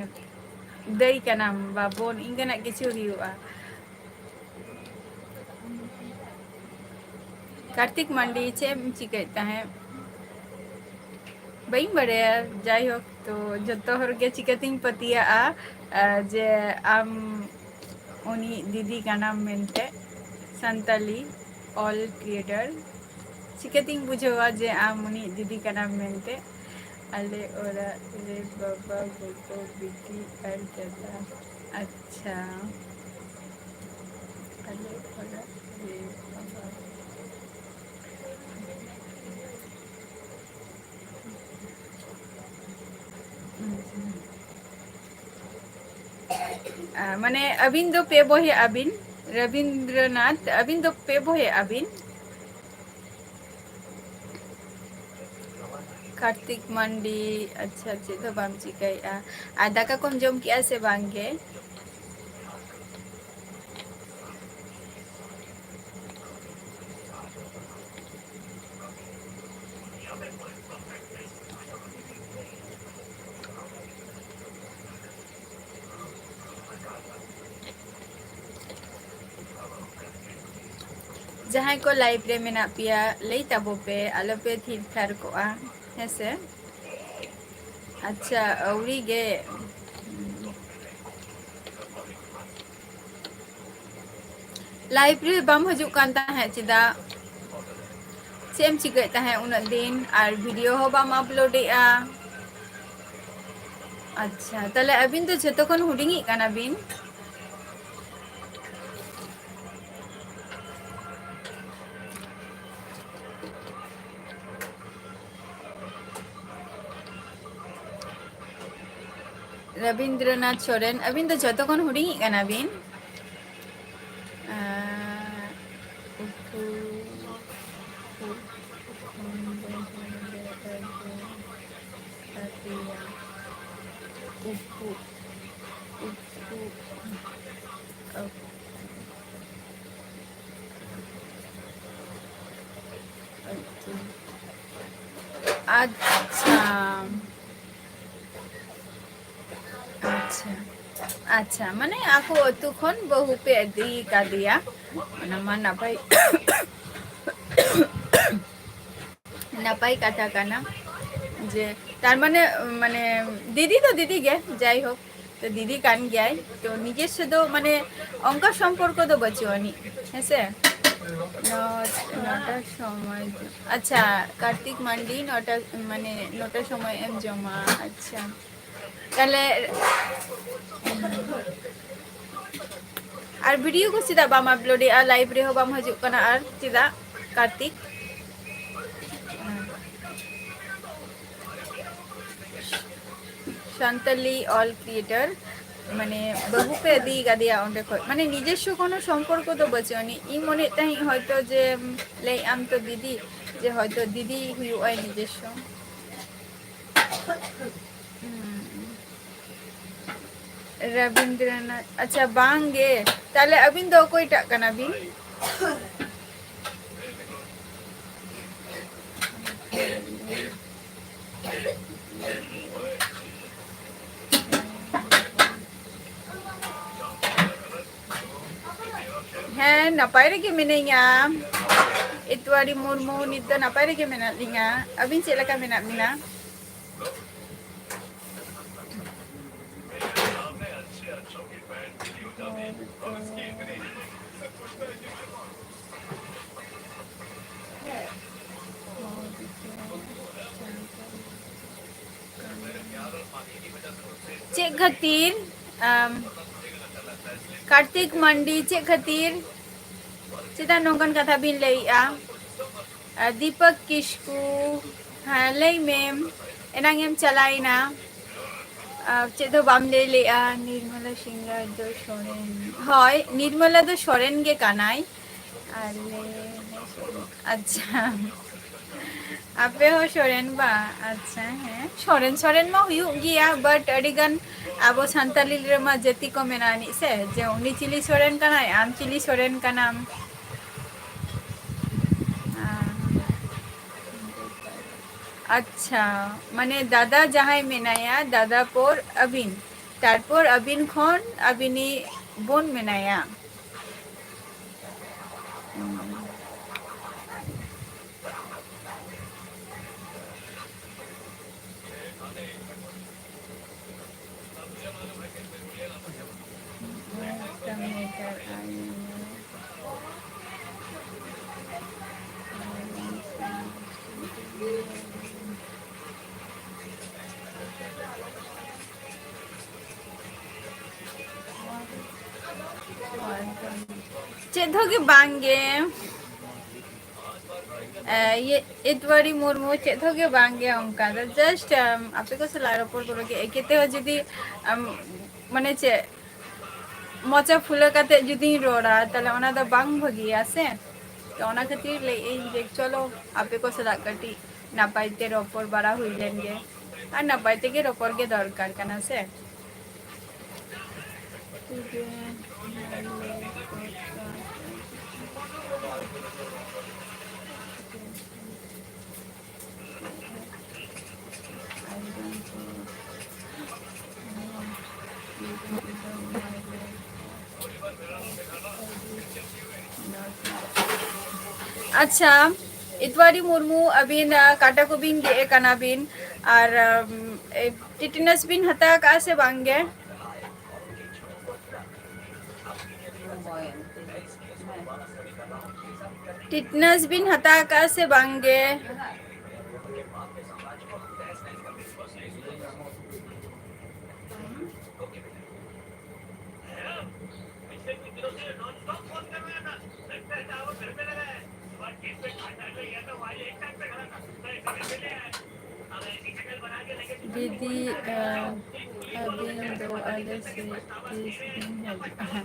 ᱫᱟᱹᱭ ᱠᱟᱱᱟᱢ, ᱵᱟ ᱵᱳᱱ, ᱤᱱᱠᱟᱹᱱᱟᱜ ᱠᱤᱪᱷᱩ ᱦᱩᱭᱩᱜᱼᱟ᱾ ᱠᱟᱨᱛᱤᱠ ᱢᱟᱱᱰᱤ, ᱪᱮᱫ ᱮᱢ ᱪᱤᱠᱟᱹᱭᱮᱫ ᱛᱟᱦᱮᱸᱫ? ᱵᱟᱹᱧ ᱵᱟᱲᱟᱭᱟ, ᱡᱟᱭᱦᱳᱠ, ᱛᱚ ᱡᱚᱛᱚ ᱦᱚᱲ ᱜᱮ ᱪᱤᱠᱟᱹᱛᱤᱧ ᱯᱟᱹᱛᱭᱟᱹᱜᱼᱟ, ᱟ, ᱡᱮ ᱟᱢ ᱩᱱᱤ ᱫᱤᱫᱤ ᱠᱟᱱᱟᱢ ᱢᱮᱱᱛᱮ, ᱥᱟᱱᱛᱟᱞᱤ ᱚᱞ creator᱾ ᱪᱤᱠᱟᱹᱛᱤᱧ ᱵᱩᱡᱷᱟᱹᱣᱟ ᱡᱮ ᱟᱢ ᱩᱱᱤ ᱫᱤᱫᱤ ᱠᱟᱱᱟᱢ ᱢᱮᱱᱛᱮ? ᱟᱞᱮ ᱚᱲᱟᱜ ᱨᱮ ᱵᱟᱵᱟ, ᱜᱚᱜᱚ, ᱵᱤᱴᱤ ᱟᱨ ᱫᱟᱫᱟ᱾ ᱟᱪᱪᱷᱟ, ᱟᱞᱮ ᱚᱲᱟᱜ ᱨᱮ ᱵᱟᱵᱟ᱾ ᱟ, ᱢᱟᱱᱮ, ᱟᱹᱵᱤᱱ ᱫᱚ ᱯᱮ ᱵᱚᱭᱦᱟᱜ ᱟᱹᱵᱤᱱ, ᱨᱚᱵᱤᱱᱫᱨᱚᱱᱟᱛᱷ, ᱟᱹᱵᱤᱱ ᱫᱚ ᱯᱮ ᱵᱚᱭᱦᱟᱜ ᱟᱹᱵᱤᱱ? ᱠᱟᱨᱛᱤᱠ ᱢᱟᱱᱰᱤ, ᱟᱪᱪᱷᱟ, ᱪᱮᱫ ᱦᱚᱸ ᱵᱟᱢ ᱪᱤᱠᱟᱹᱭᱮᱫᱼᱟ᱾ ᱟᱨ ᱫᱟᱠᱟ ᱠᱚᱢ ᱡᱚᱢ ᱠᱮᱜᱼᱟ ᱥᱮ ᱵᱟᱝ ᱜᱮ? ᱡᱟᱦᱟᱸᱭ ᱠᱚ live ᱨᱮ ᱢᱮᱱᱟᱜ ᱯᱮᱭᱟ, ᱞᱟᱹᱭ ᱛᱟᱵᱚ ᱯᱮ, ᱟᱞᱚ ᱯᱮ ᱛᱷᱤᱨ ᱛᱷᱟᱨ ᱠᱚᱜᱼᱟ, ᱦᱮᱸ ᱥᱮ? ᱟᱪᱪᱷᱟ, ᱟᱹᱣᱲᱤ ᱜᱮ᱾ Live ᱨᱮ ᱵᱟᱢ ᱦᱤᱡᱩᱜ ᱠᱟᱱ ᱛᱟᱦᱮᱸᱫ ᱪᱮᱫᱟᱜ? ᱪᱮᱫ ᱮᱢ ᱪᱤᱠᱟᱹᱭᱮᱫ ᱛᱟᱦᱮᱸᱫ ᱩᱱᱟᱹᱜ ᱫᱤᱱ? ᱟᱨ video ᱦᱚᱸ ᱵᱟᱢ upload ᱮᱫᱼᱟ᱾ ᱟᱪᱪᱷᱟ, ᱛᱟᱦᱞᱮ ᱟᱹᱵᱤᱱ ᱫᱚ ᱡᱷᱚᱛᱚ ᱠᱷᱚᱱ ᱦᱩᱰᱤᱧᱤᱡ ᱠᱟᱱᱟ ᱵᱤᱱ? ᱨᱚᱵᱤᱱᱫᱨᱚᱱᱟᱛᱷ ᱥᱚᱨᱮᱱ, ᱟᱹᱵᱤᱱ ᱫᱚ ᱡᱷᱚᱛᱚ ᱠᱷᱚᱱ ᱦᱩᱰᱤᱧᱤᱡ ᱠᱟᱱᱟ ᱵᱤᱱ? ᱟᱨ ᱩᱠᱩ, ᱩᱠᱩ, ᱩᱠᱩ, ᱩᱠᱩ᱾ ᱟᱪᱪᱷᱟ᱾ ᱟᱪᱪᱷᱟ, ᱟᱪᱪᱷᱟ, ᱢᱟᱱᱮ ᱟᱠᱚ ᱟᱹᱛᱩ ᱠᱷᱚᱱ ᱵᱟᱹᱦᱩ ᱯᱮ ᱤᱫᱤ ᱠᱟᱫᱮᱭᱟ, ᱚᱱᱟ ᱢᱟ ᱱᱟᱯᱟᱭ, ᱱᱟᱯᱟᱭ ᱠᱟᱛᱷᱟ ᱠᱟᱱᱟ᱾ ᱡᱮ ᱛᱟᱨ ᱢᱟᱱᱮ, ᱢᱟᱱᱮ ᱫᱤᱫᱤ ᱫᱚ ᱫᱤᱫᱤ ᱜᱮ, ᱡᱟᱭᱦᱳᱠ, ᱛᱚ ᱫᱤᱫᱤ ᱠᱟᱱ ᱜᱮᱭᱟᱭ, ᱛᱚ ᱱᱤᱡᱮᱥᱥᱚ ᱫᱚ ᱢᱟᱱᱮ ᱚᱱᱠᱟ ᱥᱚᱢᱯᱚᱨᱠᱚ ᱫᱚ ᱵᱟᱹᱪᱩᱜ ᱟᱹᱱᱤᱡ, ᱦᱮᱸᱥᱮ? ᱱᱚ-, ᱱᱚᱴᱟ ᱥᱚᱢᱚᱭ, ᱟᱪᱪᱷᱟ, ᱠᱟᱨᱛᱤᱠ ᱢᱟᱱᱰᱤ, ᱱᱚᱴᱟ, ᱢᱟᱱᱮ ᱱᱚᱴᱟ ᱥᱚᱢᱚᱭ ᱮᱢ ᱡᱚᱢᱟ, ᱟᱪᱪᱷᱟ᱾ ᱛᱟᱦᱞᱮ, ᱟᱨ video ᱠᱚ ᱪᱮᱫᱟᱜ ᱵᱟᱢ upload ᱮᱫᱼᱟ? Live ᱨᱮᱦᱚᱸ ᱵᱟᱢ ᱦᱤᱡᱩᱜ ᱠᱟᱱᱟ, ᱟᱨ ᱪᱮᱫᱟᱜ ᱠᱟᱨᱛᱤᱠ? ᱥᱟᱱᱛᱟᱞᱤ all creator, ᱢᱟᱱᱮ ᱵᱟᱹᱦᱩ ᱯᱮ ᱤᱫᱤ ᱠᱟᱫᱮᱭᱟ ᱚᱸᱰᱮ ᱠᱷᱚᱡ, ᱢᱟᱱᱮ ᱱᱤᱡᱮᱥᱥᱚ ᱠᱳᱱᱳ ᱥᱚᱢᱯᱚᱨᱠᱚ ᱫᱚ ᱵᱟᱹᱪᱩᱜ ᱟᱹᱱᱤᱡ᱾ ᱤᱧ ᱢᱚᱱᱮᱭᱮᱫ ᱛᱟᱦᱮᱸᱫ ᱦᱚᱭᱛᱳ ᱡᱮ, ᱞᱟᱹᱭᱮᱫ ᱟᱢ ᱛᱚ ᱫᱤᱫᱤ, ᱡᱮ ᱦᱚᱭᱛᱳ ᱫᱤᱫᱤ ᱦᱩᱭᱩᱜᱼᱟᱭ ᱱᱤᱡᱮᱥᱥᱚ᱾ ᱦᱩᱸ᱾ ᱨᱚᱵᱤᱱᱫᱨᱚᱱᱟᱛᱷ, ᱟᱪᱪᱷᱟ, ᱵᱟᱝ ᱜᱮ᱾ ᱛᱟᱦᱞᱮ ᱟᱹᱵᱤᱱ ᱫᱚ ᱚᱠᱚᱭᱴᱟᱜ ᱠᱟᱱᱟ ᱵᱤᱱ? ᱱᱟᱯᱟᱭ ᱨᱮᱜᱮ ᱢᱤᱱᱟᱹᱧᱟ᱾ ᱤᱛᱣᱟᱨᱤ ᱢᱩᱨᱢᱩ, ᱱᱤᱛ ᱫᱚ ᱱᱟᱯᱟᱭ ᱨᱮᱜᱮ ᱢᱮᱱᱟᱜ ᱞᱤᱧᱟ᱾ ᱟᱹᱵᱤᱱ ᱪᱮᱫ ᱞᱮᱠᱟ ᱢᱮᱱᱟᱜ ᱵᱤᱱᱟ? ᱪᱮᱫ ᱠᱷᱟᱹᱛᱤᱨ, ᱟᱢ, ᱠᱟᱨᱛᱤᱠ ᱢᱟᱱᱰᱤ, ᱪᱮᱫ ᱠᱷᱟᱹᱛᱤᱨ ᱪᱮᱫᱟᱜ ᱱᱚᱝᱠᱟᱱ ᱠᱟᱛᱷᱟ ᱵᱤᱱ ᱞᱟᱹᱭᱮᱜᱼᱟ? ᱟᱨ ᱫᱤᱯᱚᱠ ᱠᱤᱥᱠᱩ, ᱦᱮᱸ, ᱞᱟᱹᱭ ᱢᱮ, ᱮᱱᱟᱝ ᱮᱢ ᱪᱟᱞᱟᱣᱮᱱᱟ, ᱟᱨ ᱪᱮᱫ ᱦᱚᱸ ᱵᱟᱢ ᱞᱟᱹᱭ ᱞᱮᱜᱼᱟ᱾ ᱱᱤᱨᱢᱚᱞᱟ ᱥᱤᱝᱜᱟᱨ ᱫᱚ ᱥᱚᱨᱮᱱ? ᱦᱳᱭ, ᱱᱤᱨᱢᱚᱞᱟ ᱫᱚ ᱥᱚᱨᱮᱱ ᱜᱮ ᱠᱟᱱᱟᱭ᱾ ᱟᱨ ᱞᱟᱹᱭ, ᱟᱪᱪᱷᱟ, ᱟᱯᱮ ᱦᱚᱸ ᱥᱚᱨᱮᱱ ᱵᱟ? ᱟᱪᱪᱷᱟ, ᱦᱮᱸ, ᱥᱚᱨᱮᱱ ᱥᱚᱨᱮᱱ ᱢᱟ ᱦᱩᱭᱩᱜ ᱜᱮᱭᱟ, but ᱟᱹᱰᱤ ᱜᱟᱱ ᱟᱵᱚ ᱥᱟᱱᱛᱟᱞᱤ ᱨᱮᱢᱟ ᱡᱟᱹᱛᱤ ᱠᱚ ᱢᱮᱱᱟᱜ ᱟᱹᱱᱤᱡ ᱥᱮ, ᱡᱮ ᱩᱱᱤ ᱪᱤᱞᱤ ᱥᱚᱨᱮᱱ ᱠᱟᱱᱟᱭ, ᱟᱢ ᱪᱤᱞᱤ ᱥᱚᱨᱮᱱ ᱠᱟᱱᱟᱢ᱾ ᱟᱪᱪᱷᱟ, ᱢᱟᱱᱮ ᱫᱟᱫᱟ ᱡᱟᱦᱟᱸᱭ ᱢᱮᱱᱟᱭᱟ, ᱫᱟᱫᱟ ᱯᱚᱨ ᱟᱹᱵᱤᱱ, ᱛᱟᱨᱯᱚᱨ ᱟᱹᱵᱤᱱ ᱠᱷᱚᱱ ᱟᱹᱵᱤᱱᱤᱡ ᱵᱳᱱ ᱢᱮᱱᱟᱭᱟ᱾ ᱪᱮᱫ ᱦᱚᱸ ᱜᱮ ᱵᱟᱝ ᱜᱮ᱾ ᱮ, ᱤᱭᱟᱹ, ᱤᱛᱣᱟᱨᱤ ᱢᱩᱨᱢᱩ, ᱪᱮᱫ ᱦᱚᱸ ᱜᱮ ᱵᱟᱝ ᱜᱮ ᱚᱱᱠᱟ ᱫᱚ, just, ᱟᱢ, ᱟᱯᱮ ᱠᱚ ᱥᱟᱞᱟᱜ ᱨᱚᱯᱚᱲ ᱠᱚᱨᱮ ᱜᱮ, ᱮᱠᱮ ᱛᱮᱦᱚᱸ ᱡᱩᱫᱤ, ᱟᱢ, ᱢᱟᱱᱮ ᱪᱮᱫ, ᱢᱚᱪᱟ ᱯᱷᱩᱞᱟᱹ ᱠᱟᱛᱮ ᱡᱩᱫᱤᱧ ᱨᱚᱲᱟ, ᱛᱟᱦᱞᱮ ᱚᱱᱟ ᱫᱚ ᱵᱟᱝ ᱵᱷᱟᱹᱜᱤᱭᱟ ᱥᱮ᱾ ᱛᱚ ᱚᱱᱟ ᱠᱷᱟᱹᱛᱤᱨ ᱞᱟᱹᱭᱮᱫ ᱟᱹᱧ ᱡᱮ ᱪᱚᱞᱚ ᱟᱯᱮ ᱠᱚ ᱥᱟᱞᱟᱜ ᱠᱟᱹᱴᱤᱡ ᱱᱟᱯᱟᱭ ᱛᱮ ᱨᱚᱯᱚᱲ ᱵᱟᱲᱟ ᱦᱩᱭ ᱞᱮᱱ ᱜᱮ, ᱟᱨ ᱱᱟᱯᱟᱭ ᱛᱮᱜᱮ ᱨᱚᱯᱚᱲ ᱜᱮ ᱫᱚᱨᱠᱟᱨ ᱠᱟᱱᱟ ᱥᱮ᱾ ᱟᱪᱪᱷᱟ, ᱤᱛᱣᱟᱨᱤ ᱢᱩᱨᱢᱩ, ᱟᱹᱵᱤᱱ, ᱟ, ᱠᱟᱴᱟ ᱠᱚᱵᱤᱱ ᱜᱮᱫ ᱠᱟᱱᱟ ᱵᱤᱱ, ᱟᱨ, ᱟᱢ, ᱮ, ᱴᱤᱴᱱᱟᱥ ᱵᱤᱱ ᱦᱟᱛᱟᱣ ᱠᱟᱜᱼᱟ ᱥᱮ ᱵᱟᱝ ᱜᱮ? ᱴᱤᱴᱱᱟᱥ ᱵᱤᱱ ᱦᱟᱛᱟᱣ ᱠᱟᱜᱼᱟ ᱥᱮ ᱵᱟᱝ ᱜᱮ? ᱫᱤᱫᱤ, ᱟᱹᱵᱤᱱ ᱫᱚ ᱟᱞᱮ ᱥᱮᱫ ᱛᱤᱥ ᱵᱤᱱ ᱦᱤᱡᱩᱜᱼᱟ?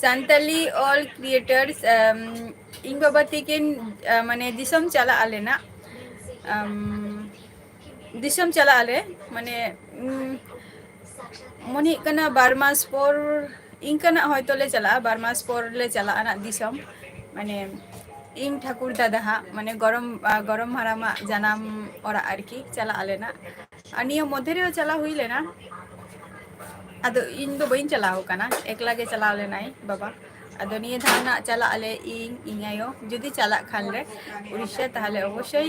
ᱥᱟᱱᱛᱟᱞᱤ all creators, ᱤᱧ ᱵᱟᱵᱟ ᱛᱤᱠᱤᱱ, ᱢᱟᱱᱮ, ᱫᱤᱥᱚᱢ ᱪᱟᱞᱟᱜ ᱟᱞᱮ ᱱᱟᱜ, ᱫᱤᱥᱚᱢ ᱪᱟᱞᱟᱜ ᱟᱞᱮ, ᱢᱟᱱᱮ, ᱢᱚᱱᱮ ᱦᱩᱭᱩᱜ ᱠᱟᱱᱟ ᱵᱟᱨ ᱢᱟᱥ ᱯᱚᱨ ᱤᱱᱠᱟᱹᱱᱟᱜ ᱦᱚᱭᱛᱳ ᱞᱮ ᱪᱟᱞᱟᱜᱼᱟ, ᱵᱟᱨ ᱢᱟᱥ ᱯᱚᱨ ᱞᱮ ᱪᱟᱞᱟᱜᱼᱟ ᱱᱟᱜ ᱫᱤᱥᱚᱢ᱾ ᱢᱟᱱᱮ, ᱤᱧ ᱴᱷᱟᱹᱠᱩᱨ ᱫᱟᱫᱟ ᱦᱟᱸᱜ, ᱢᱟᱱᱮ, ᱜᱚᱨᱚᱢ, ᱟ, ᱜᱚᱨᱚᱢ ᱦᱟᱲᱟᱢᱟᱜ ᱡᱟᱱᱟᱢ ᱚᱲᱟᱜ ᱟᱨᱠᱤ, ᱪᱟᱞᱟᱜ ᱟᱞᱮ ᱱᱟᱜ᱾ ᱟᱨ ᱱᱤᱭᱟᱹ ᱢᱚᱫᱽᱫᱷᱮ ᱨᱮᱦᱚᱸ ᱪᱟᱞᱟᱣ ᱦᱩᱭ ᱞᱮᱱᱟ, ᱟᱫᱚ ᱤᱧ ᱫᱚ ᱵᱟᱹᱧ ᱪᱟᱞᱟᱣ ᱠᱟᱱᱟ, ᱮᱠᱞᱟ ᱜᱮ ᱪᱟᱞᱟᱣ ᱞᱮᱱᱟᱭ ᱵᱟᱵᱟ᱾ ᱟᱫᱚ ᱱᱤᱭᱟᱹ ᱫᱷᱟᱣ ᱱᱟᱜ ᱪᱟᱞᱟᱜ ᱟᱞᱮ, ᱤᱧ, ᱤᱧ ᱟᱭᱳ, ᱡᱩᱫᱤ ᱪᱟᱞᱟᱜ ᱠᱷᱟᱱ ᱞᱮ ᱩᱲᱤᱥᱥᱟ, ᱛᱟᱦᱞᱮ ᱚᱵᱚᱥᱥᱳᱭ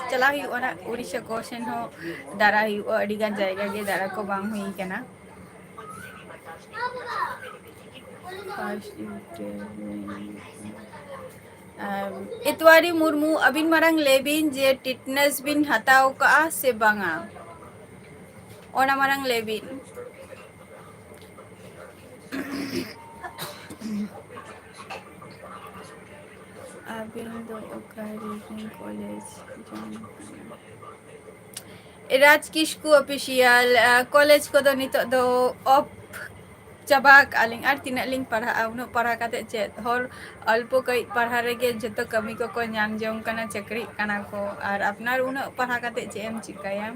ᱪᱟᱞᱟᱣ ᱦᱩᱭᱩᱜᱼᱟ ᱱᱟᱜ᱾ ᱩᱲᱤᱥᱥᱟ ᱠᱚ ᱥᱮᱱ ᱦᱚᱸ ᱫᱟᱬᱟ ᱦᱩᱭᱩᱜᱼᱟ, ᱟᱹᱰᱤ ᱜᱟᱱ ᱡᱟᱭᱜᱟ ᱜᱮ ᱫᱟᱬᱟ ᱠᱚ ᱵᱟᱝ ᱦᱩᱭ ᱠᱟᱱᱟ᱾ First interview᱾ ᱟᱨ ᱤᱛᱣᱟᱨᱤ ᱢᱩᱨᱢᱩ, ᱟᱹᱵᱤᱱ ᱢᱟᱨᱟᱝ ᱞᱟᱹᱭ ᱵᱤᱱ ᱡᱮ ᱴᱤᱴᱱᱟᱥ ᱵᱤᱱ ᱦᱟᱛᱟᱣ ᱠᱟᱜᱼᱟ ᱥᱮ ᱵᱟᱝᱟ? ᱚᱱᱟ ᱢᱟᱨᱟᱝ ᱞᱟᱹᱭ ᱵᱤᱱ᱾ ᱟᱹᱵᱤᱱ ᱫᱚ ᱚᱠᱟ ᱨᱮᱵᱤᱱ ᱠᱚᱞᱮᱡᱽ ᱡᱚᱭᱮᱱ ᱠᱟᱱᱟ? ᱨᱟᱡᱽ ᱠᱤᱥᱠᱩ ᱚᱯᱷᱤᱥᱤᱭᱟᱞ, ᱟ, ᱠᱚᱞᱮᱡᱽ ᱠᱚᱫᱚ ᱱᱤᱛᱚᱜ ᱫᱚ ᱚᱯᱷ ᱪᱟᱵᱟ ᱟᱠᱟᱜᱼᱟ ᱞᱤᱧ᱾ ᱟᱨ ᱛᱤᱱᱟᱹᱜ ᱞᱤᱧ ᱯᱟᱲᱦᱟᱜᱼᱟ? ᱩᱱᱟᱹᱜ ᱯᱟᱲᱦᱟᱣ ᱠᱟᱛᱮ ᱪᱮᱫ? ᱦᱚᱲ ᱚᱞᱯᱚ ᱠᱟᱹᱡ ᱯᱟᱲᱦᱟᱣ ᱨᱮᱜᱮ ᱡᱚᱛᱚ ᱠᱟᱹᱢᱤ ᱠᱚᱠᱚ ᱧᱟᱢ ᱡᱚᱝ ᱠᱟᱱᱟ, ᱪᱟᱹᱠᱨᱤᱜ ᱠᱟᱱᱟ ᱠᱚ, ᱟᱨ ᱟᱯᱱᱟᱨ ᱩᱱᱟᱹᱜ ᱯᱟᱲᱦᱟᱣ ᱠᱟᱛᱮ ᱪᱮᱫ ᱮᱢ ᱪᱤᱠᱟᱹᱭᱟ?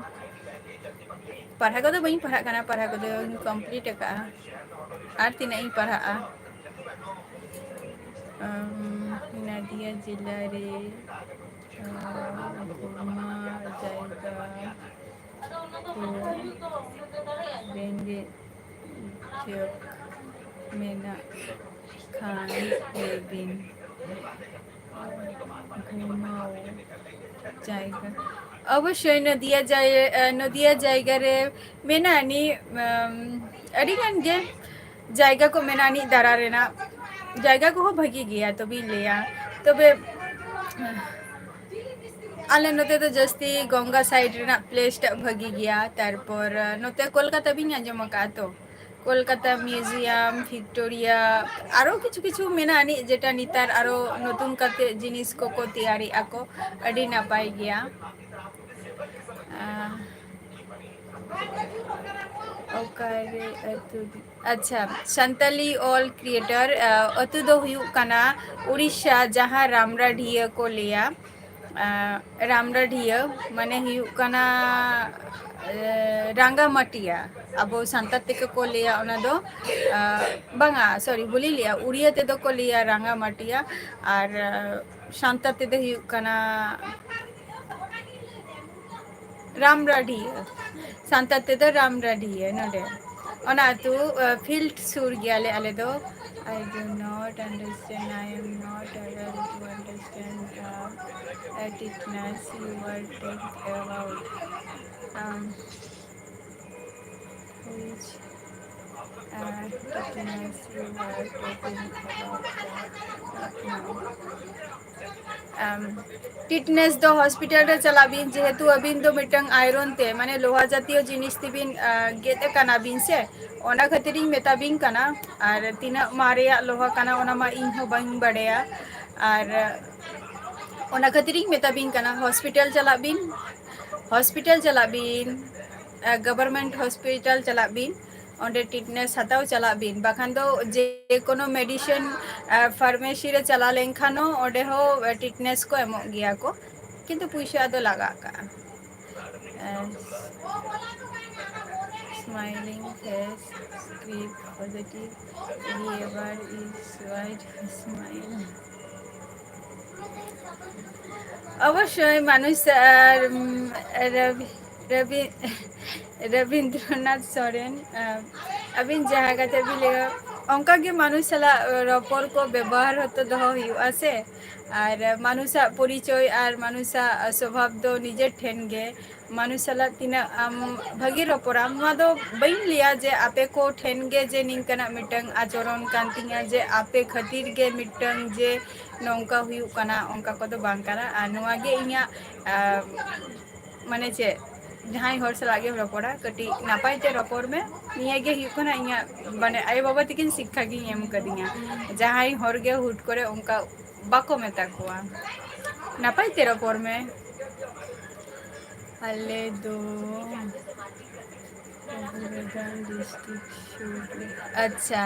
ᱯᱟᱲᱦᱟᱣ ᱠᱚᱫᱚ ᱵᱟᱹᱧ ᱯᱟᱲᱦᱟᱜ ᱠᱟᱱᱟ, ᱯᱟᱲᱦᱟᱣ ᱠᱚᱫᱚᱧ ᱠᱚᱢᱯᱞᱤᱴ ᱟᱠᱟᱜᱼᱟ᱾ ᱟᱨ ᱛᱤᱱᱟᱹᱜ ᱤᱧ ᱯᱟᱲᱦᱟᱜᱼᱟ? ᱟᱢ, ᱱᱟᱫᱤᱭᱟ ᱡᱮᱞᱟ ᱨᱮ, ᱟᱢ, ᱜᱷᱩᱢᱟ ᱡᱟᱭᱜᱟ ᱠᱚ ᱨᱮᱸᱜᱮᱡ ᱡᱟᱹᱛ ᱢᱮᱱᱟᱜ ᱠᱷᱟᱱ ᱞᱟᱹᱭ ᱵᱤᱱ᱾ ᱜᱷᱩᱢᱟᱣ ᱡᱟᱭᱜᱟ᱾ ᱚᱵᱚᱥᱥᱳᱭ ᱱᱚᱫᱤᱭᱟ ᱡᱟᱭ-, ᱮ, ᱱᱚᱫᱤᱭᱟ ᱡᱟᱭᱜᱟ ᱨᱮ ᱢᱮᱱᱟᱜ ᱟᱹᱱᱤᱡ, ᱟᱢ, ᱟᱹᱰᱤ ᱜᱟᱱ ᱜᱮ ᱡᱟᱭᱜᱟ ᱠᱚ ᱢᱮᱱᱟᱜ ᱟᱹᱱᱤᱡ ᱫᱟᱬᱟ ᱨᱮᱱᱟᱜ᱾ ᱡᱟᱭᱜᱟ ᱠᱚᱦᱚᱸ ᱵᱷᱟᱹᱜᱤ ᱜᱮᱭᱟ, ᱛᱚᱵᱮᱧ ᱞᱟᱹᱭᱟ᱾ ᱛᱚᱵᱮ ᱟᱞᱮ ᱱᱚᱛᱮ ᱫᱚ ᱡᱟᱹᱥᱛᱤ ᱜᱚᱝᱜᱟ side ᱨᱮᱱᱟᱜ place ᱴᱟᱜ ᱵᱷᱟᱹᱜᱤ ᱜᱮᱭᱟ᱾ ᱛᱟᱨᱯᱚᱨ, ᱱᱚᱛᱮ ᱠᱳᱞᱠᱟᱛᱟ ᱵᱤᱱ ᱟᱸᱡᱚᱢ ᱟᱠᱟᱫᱼᱟ ᱛᱚ? ᱠᱳᱞᱠᱟᱛᱟ museum, Victoria, ᱟᱨᱚ ᱠᱤᱪᱷᱩ ᱠᱤᱪᱷᱩ ᱢᱮᱱᱟᱜ ᱟᱹᱱᱤᱡ, ᱡᱮᱴᱟ ᱱᱮᱛᱟᱨ ᱟᱨᱚ ᱱᱚᱛᱩᱱ ᱠᱟᱛᱮ ᱡᱤᱱᱤᱥ ᱠᱚᱠᱚ ᱛᱮᱭᱟᱨᱮᱜᱼᱟ ᱠᱚ, ᱟᱹᱰᱤ ᱱᱟᱯᱟᱭ ᱜᱮᱭᱟ᱾ ᱟᱸ, ᱚᱠᱟᱨᱮ ᱟᱹᱛᱩ? ᱟᱪᱪᱷᱟ, ᱥᱟᱱᱛᱟᱞᱤ ᱚᱞ creator, ᱟᱸ, ᱟᱹᱛᱩ ᱫᱚ ᱦᱩᱭᱩᱜ ᱠᱟᱱᱟ ᱩᱲᱤᱥᱥᱟ, ᱡᱟᱦᱟᱸ ᱨᱟᱢᱨᱟᱰᱤᱭᱟᱹ ᱠᱚ ᱞᱟᱹᱭᱟ᱾ ᱟᱸ, ᱨᱟᱢᱨᱟᱰᱤᱭᱟᱹ ᱢᱟᱱᱮ ᱦᱩᱭᱩᱜ ᱠᱟᱱᱟ, ᱮ, ᱨᱟᱸᱜᱟᱢᱟᱴᱤᱭᱟ᱾ ᱟᱵᱚ ᱥᱟᱱᱛᱟᱲ ᱛᱮᱜᱮ ᱠᱚ ᱞᱟᱹᱭᱟ ᱚᱱᱟ ᱫᱚ, ᱟᱸ, ᱵᱟᱝᱟ, sorry, ᱵᱷᱩᱞᱤᱧ ᱞᱟᱹᱭᱟ, ᱩᱲᱤᱭᱟ ᱛᱮᱫᱚ ᱠᱚ ᱞᱟᱹᱭᱟ ᱨᱟᱸᱜᱟᱢᱟᱴᱤᱭᱟ, ᱟᱨ, ᱟᱸ, ᱥᱟᱱᱛᱟᱲ ᱛᱮᱫᱚ ᱦᱩᱭᱩᱜ ᱠᱟᱱᱟ ᱨᱟᱢᱨᱟᱰᱤᱭᱟᱹ, ᱥᱟᱱᱛᱟᱲ ᱛᱮᱫᱚ ᱨᱟᱢᱨᱟᱰᱤᱭᱟᱹ᱾ ᱱᱚᱰᱮ ᱚᱱᱟ ᱟᱹᱛᱩ, ᱟᱸ, field ᱥᱩᱨ ᱜᱮᱭᱟᱞᱮ ᱟᱞᱮ ᱫᱚ᱾ I do not understand, I am not able to understand the, uh, tetanus you are talking about. Um, which, uh, tetanus you are talking about? Uh, no. ᱟᱢ, tetanus ᱫᱚ hospital ᱨᱮ ᱪᱟᱞᱟᱜ ᱵᱤᱱ, ᱡᱮᱦᱮᱛᱩ ᱟᱹᱵᱤᱱ ᱫᱚ ᱢᱤᱫᱴᱟᱝ iron ᱛᱮ, ᱢᱟᱱᱮ ᱞᱳᱦᱟ ᱡᱟᱛᱤᱭᱚ ᱡᱤᱱᱤᱥ ᱛᱮᱵᱤᱱ, ᱟᱸ, ᱜᱮᱫ ᱟᱠᱟᱱᱟ ᱵᱤᱱ ᱥᱮ, ᱚᱱᱟ ᱠᱷᱟᱹᱛᱤᱨᱤᱧ ᱢᱮᱛᱟ ᱵᱤᱱ ᱠᱟᱱᱟ᱾ ᱟᱨ ᱛᱤᱱᱟᱹᱜ ᱢᱟᱨᱮᱭᱟᱜ ᱞᱳᱦᱟ ᱠᱟᱱᱟ, ᱚᱱᱟ ᱢᱟ ᱤᱧ ᱦᱚᱸ ᱵᱟᱹᱧ ᱵᱟᱰᱟᱭᱟ᱾ ᱟᱨ ᱚᱱᱟ ᱠᱷᱟᱹᱛᱤᱨᱤᱧ ᱢᱮᱛᱟ ᱵᱤᱱ ᱠᱟᱱᱟ, hospital ᱪᱟᱞᱟᱜ ᱵᱤᱱ, hospital ᱪᱟᱞᱟᱜ ᱵᱤᱱ, ᱟᱸ, government hospital ᱪᱟᱞᱟᱜ ᱵᱤᱱ᱾ ᱚᱸᱰᱮ tetanus ᱦᱟᱛᱟᱣ ᱪᱟᱞᱟᱜ ᱵᱤᱱ, ᱵᱟᱠᱷᱟᱱ ᱫᱚ ᱡᱮ ᱠᱳᱱᱳ medicine, ᱟᱨ pharmacy ᱨᱮ ᱪᱟᱞᱟᱣ ᱞᱮᱱᱠᱷᱟᱱ ᱦᱚᱸ ᱚᱸᱰᱮ ᱦᱚᱸ tetanus ᱠᱚ ᱮᱢᱚᱜ ᱜᱮᱭᱟ ᱠᱚ, ᱠᱤᱱᱛᱩ ᱯᱩᱭᱥᱟᱹ ᱟᱫᱚ ᱞᱟᱜᱟᱜ ᱠᱟᱜᱼᱟ᱾ ᱟᱨ smiling face, keep positive, behavior is wide smile. ᱚᱵᱚᱥᱥᱳᱭ ᱢᱟᱱᱩᱥ ᱟᱨ, ᱩᱢ, ᱨᱚᱵᱤ, ᱨᱚᱵᱤ, ᱨᱚᱵᱤᱱᱫᱨᱚᱱᱟᱛᱷ ᱥᱚᱨᱮᱱ, ᱟᱢ, ᱟᱹᱵᱤᱱ ᱡᱟᱦᱟᱸ ᱠᱟᱛᱷᱟ ᱵᱤᱱ ᱞᱟᱹᱭᱟ, ᱚᱱᱠᱟ ᱜᱮ ᱢᱟᱱᱩᱥ ᱥᱟᱞᱟᱜ ᱨᱚᱯᱚᱲ ᱠᱚ, ᱵᱮᱵᱚᱦᱟᱨ ᱦᱚᱸᱛᱚ ᱫᱚᱦᱚ ᱦᱩᱭᱩᱜᱼᱟ ᱥᱮ᱾ ᱟᱨ ᱢᱟᱱᱩᱥᱟᱜ ᱯᱚᱨᱤᱪᱚᱭ ᱟᱨ ᱢᱟᱱᱩᱥᱟᱜ ᱥᱚᱵᱷᱟᱵ ᱫᱚ ᱱᱤᱡᱮ ᱴᱷᱮᱱ ᱜᱮ᱾ ᱢᱟᱱᱩᱥ ᱥᱟᱞᱟᱜ ᱛᱤᱱᱟᱹᱜ ᱟᱢ ᱵᱷᱟᱹᱜᱤ ᱨᱚᱯᱚᱲᱟᱢ, ᱱᱚᱣᱟ ᱫᱚ ᱵᱟᱹᱧ ᱞᱟᱹᱭᱟ ᱡᱮ ᱟᱯᱮ ᱠᱚ ᱴᱷᱮᱱ ᱜᱮ ᱡᱮ ᱱᱤᱝᱠᱟᱹᱱᱟᱜ ᱢᱤᱫᱴᱟᱝ ᱟᱪᱚᱨᱚᱱ ᱠᱟᱱ ᱛᱤᱧᱟ ᱡᱮ ᱟᱯᱮ ᱠᱷᱟᱹᱛᱤᱨ ᱜᱮ ᱢᱤᱫᱴᱟᱝ ᱡᱮ ᱱᱚᱝᱠᱟ ᱦᱩᱭᱩᱜ ᱠᱟᱱᱟ, ᱚᱱᱠᱟ ᱠᱚᱫᱚ ᱵᱟᱝ ᱠᱟᱱᱟ᱾ ᱟᱨ ᱱᱚᱣᱟ ᱜᱮ ᱤᱧᱟᱹᱜ, ᱟᱨ ᱢᱟᱱᱮ ᱪᱮᱫ, ᱡᱟᱦᱟᱸᱭ ᱦᱚᱲ ᱥᱟᱞᱟᱜ ᱜᱮᱢ ᱨᱚᱯᱚᱲᱟ, ᱠᱟᱹᱴᱤᱡ ᱱᱟᱯᱟᱭ ᱛᱮ ᱨᱚᱯᱚᱲ ᱢᱮ᱾ ᱱᱤᱭᱟᱹ ᱜᱮ ᱦᱩᱭᱩᱜ ᱠᱟᱱᱟ ᱤᱧᱟᱹᱜ, ᱢᱟᱱᱮ, ᱟᱭᱳᱼᱵᱟᱵᱟ ᱛᱟᱹᱠᱤᱱ ᱥᱤᱠᱠᱷᱟ ᱜᱤᱧ ᱮᱢ ᱠᱟᱫᱤᱧᱟ᱾ ᱡᱟᱦᱟᱸᱭ ᱦᱚᱲ ᱜᱮ ᱦᱩᱴ ᱠᱚᱨᱮ ᱚᱱᱠᱟ ᱵᱟᱠᱚ ᱢᱮᱛᱟ ᱠᱚᱣᱟ, ᱱᱟᱯᱟᱭ ᱛᱮ ᱨᱚᱯᱚᱲ ᱢᱮ᱾ ᱟᱞᱮ ᱫᱚ ᱰᱤᱥᱴᱨᱤᱠᱴ ᱥᱩᱨ ᱨᱮ᱾ ᱟᱪᱪᱷᱟ᱾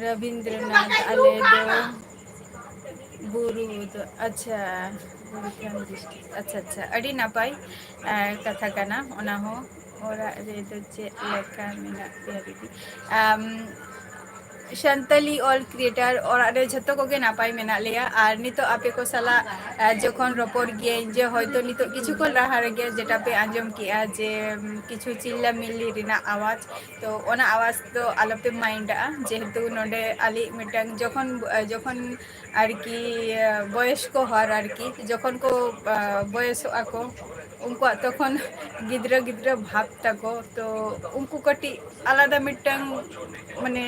ᱨᱚᱵᱤᱱᱫᱨᱚᱱᱟᱛᱷ, ᱟᱞᱮ ᱫᱚ ᱵᱩᱨᱩ ᱫᱚ, ᱟᱪᱪᱷᱟ, ᱵᱩᱨᱩ ᱠᱷᱚᱱ ᱰᱤᱥᱴᱨᱤᱠᱴ, ᱟᱪᱪᱷᱟ, ᱟᱪᱪᱷᱟ, ᱟᱹᱰᱤ ᱱᱟᱯᱟᱭ, ᱮ, ᱠᱟᱛᱷᱟ ᱠᱟᱱᱟ᱾ ᱚᱱᱟ ᱦᱚᱸ ᱚᱲᱟᱜ ᱨᱮᱫᱚ ᱪᱮᱫ ᱞᱮᱠᱟ ᱢᱮᱱᱟᱜ ᱯᱮᱭᱟ ᱫᱤᱫᱤ? ᱟᱢ, ᱥᱟᱱᱛᱟᱞᱤ ᱚᱞ ᱠᱨᱤᱭᱮᱴᱟᱨ ᱚᱲᱟᱜ ᱨᱮ ᱡᱷᱚᱛᱚ ᱠᱚᱜᱮ ᱱᱟᱯᱟᱭ ᱢᱮᱱᱟᱜ ᱞᱮᱭᱟ᱾ ᱟᱨ ᱱᱤᱛᱚᱜ ᱟᱯᱮ ᱠᱚ ᱥᱟᱞᱟᱜ, ᱮ, ᱡᱚᱠᱷᱚᱱ ᱨᱚᱯᱚᱲ ᱜᱤᱭᱟᱹᱧ, ᱡᱮ ᱦᱚᱭᱛᱳ ᱱᱤᱛᱚᱜ ᱠᱤᱪᱷᱩ ᱠᱷᱚᱱ ᱞᱟᱦᱟ ᱨᱮᱜᱮ ᱡᱮᱴᱟ ᱯᱮ ᱟᱸᱡᱚᱢ ᱠᱮᱜᱼᱟ, ᱡᱮ, ᱩᱢ, ᱠᱤᱪᱷᱩ ᱪᱤᱞᱞᱟ ᱢᱤᱞᱞᱤ ᱨᱮᱱᱟᱜ ᱟᱣᱟᱡᱽ, ᱛᱚ ᱚᱱᱟ ᱟᱣᱟᱡᱽ ᱫᱚ ᱟᱞᱚᱯᱮ ᱢᱟᱭᱤᱱᱰᱟᱜᱼᱟ, ᱡᱮᱦᱮᱛᱩ ᱱᱚᱰᱮ ᱟᱞᱮ ᱢᱤᱫᱴᱟᱝ ᱡᱚᱠᱷᱚᱱ, ᱡᱚᱠᱷᱚᱱ ᱟᱨᱠᱤ ᱵᱚᱭᱚᱥᱠᱚ ᱦᱚᱲ ᱟᱨᱠᱤ ᱡᱚᱠᱷᱚᱱ ᱠᱚ, ᱟ, ᱵᱚᱭᱚᱥᱚᱜ ᱟᱠᱚ, ᱩᱱᱠᱩᱣᱟᱜ ᱛᱚᱠᱷᱚᱱ ᱜᱤᱫᱽᱨᱟᱹ ᱜᱤᱫᱽᱨᱟᱹ ᱵᱷᱟᱵᱽ ᱛᱟᱠᱚ, ᱛᱚ ᱩᱱᱠᱩ ᱠᱟᱹᱴᱤᱡ ᱟᱞᱟᱫᱟ ᱢᱤᱫᱴᱟᱝ, ᱢᱟᱱᱮ,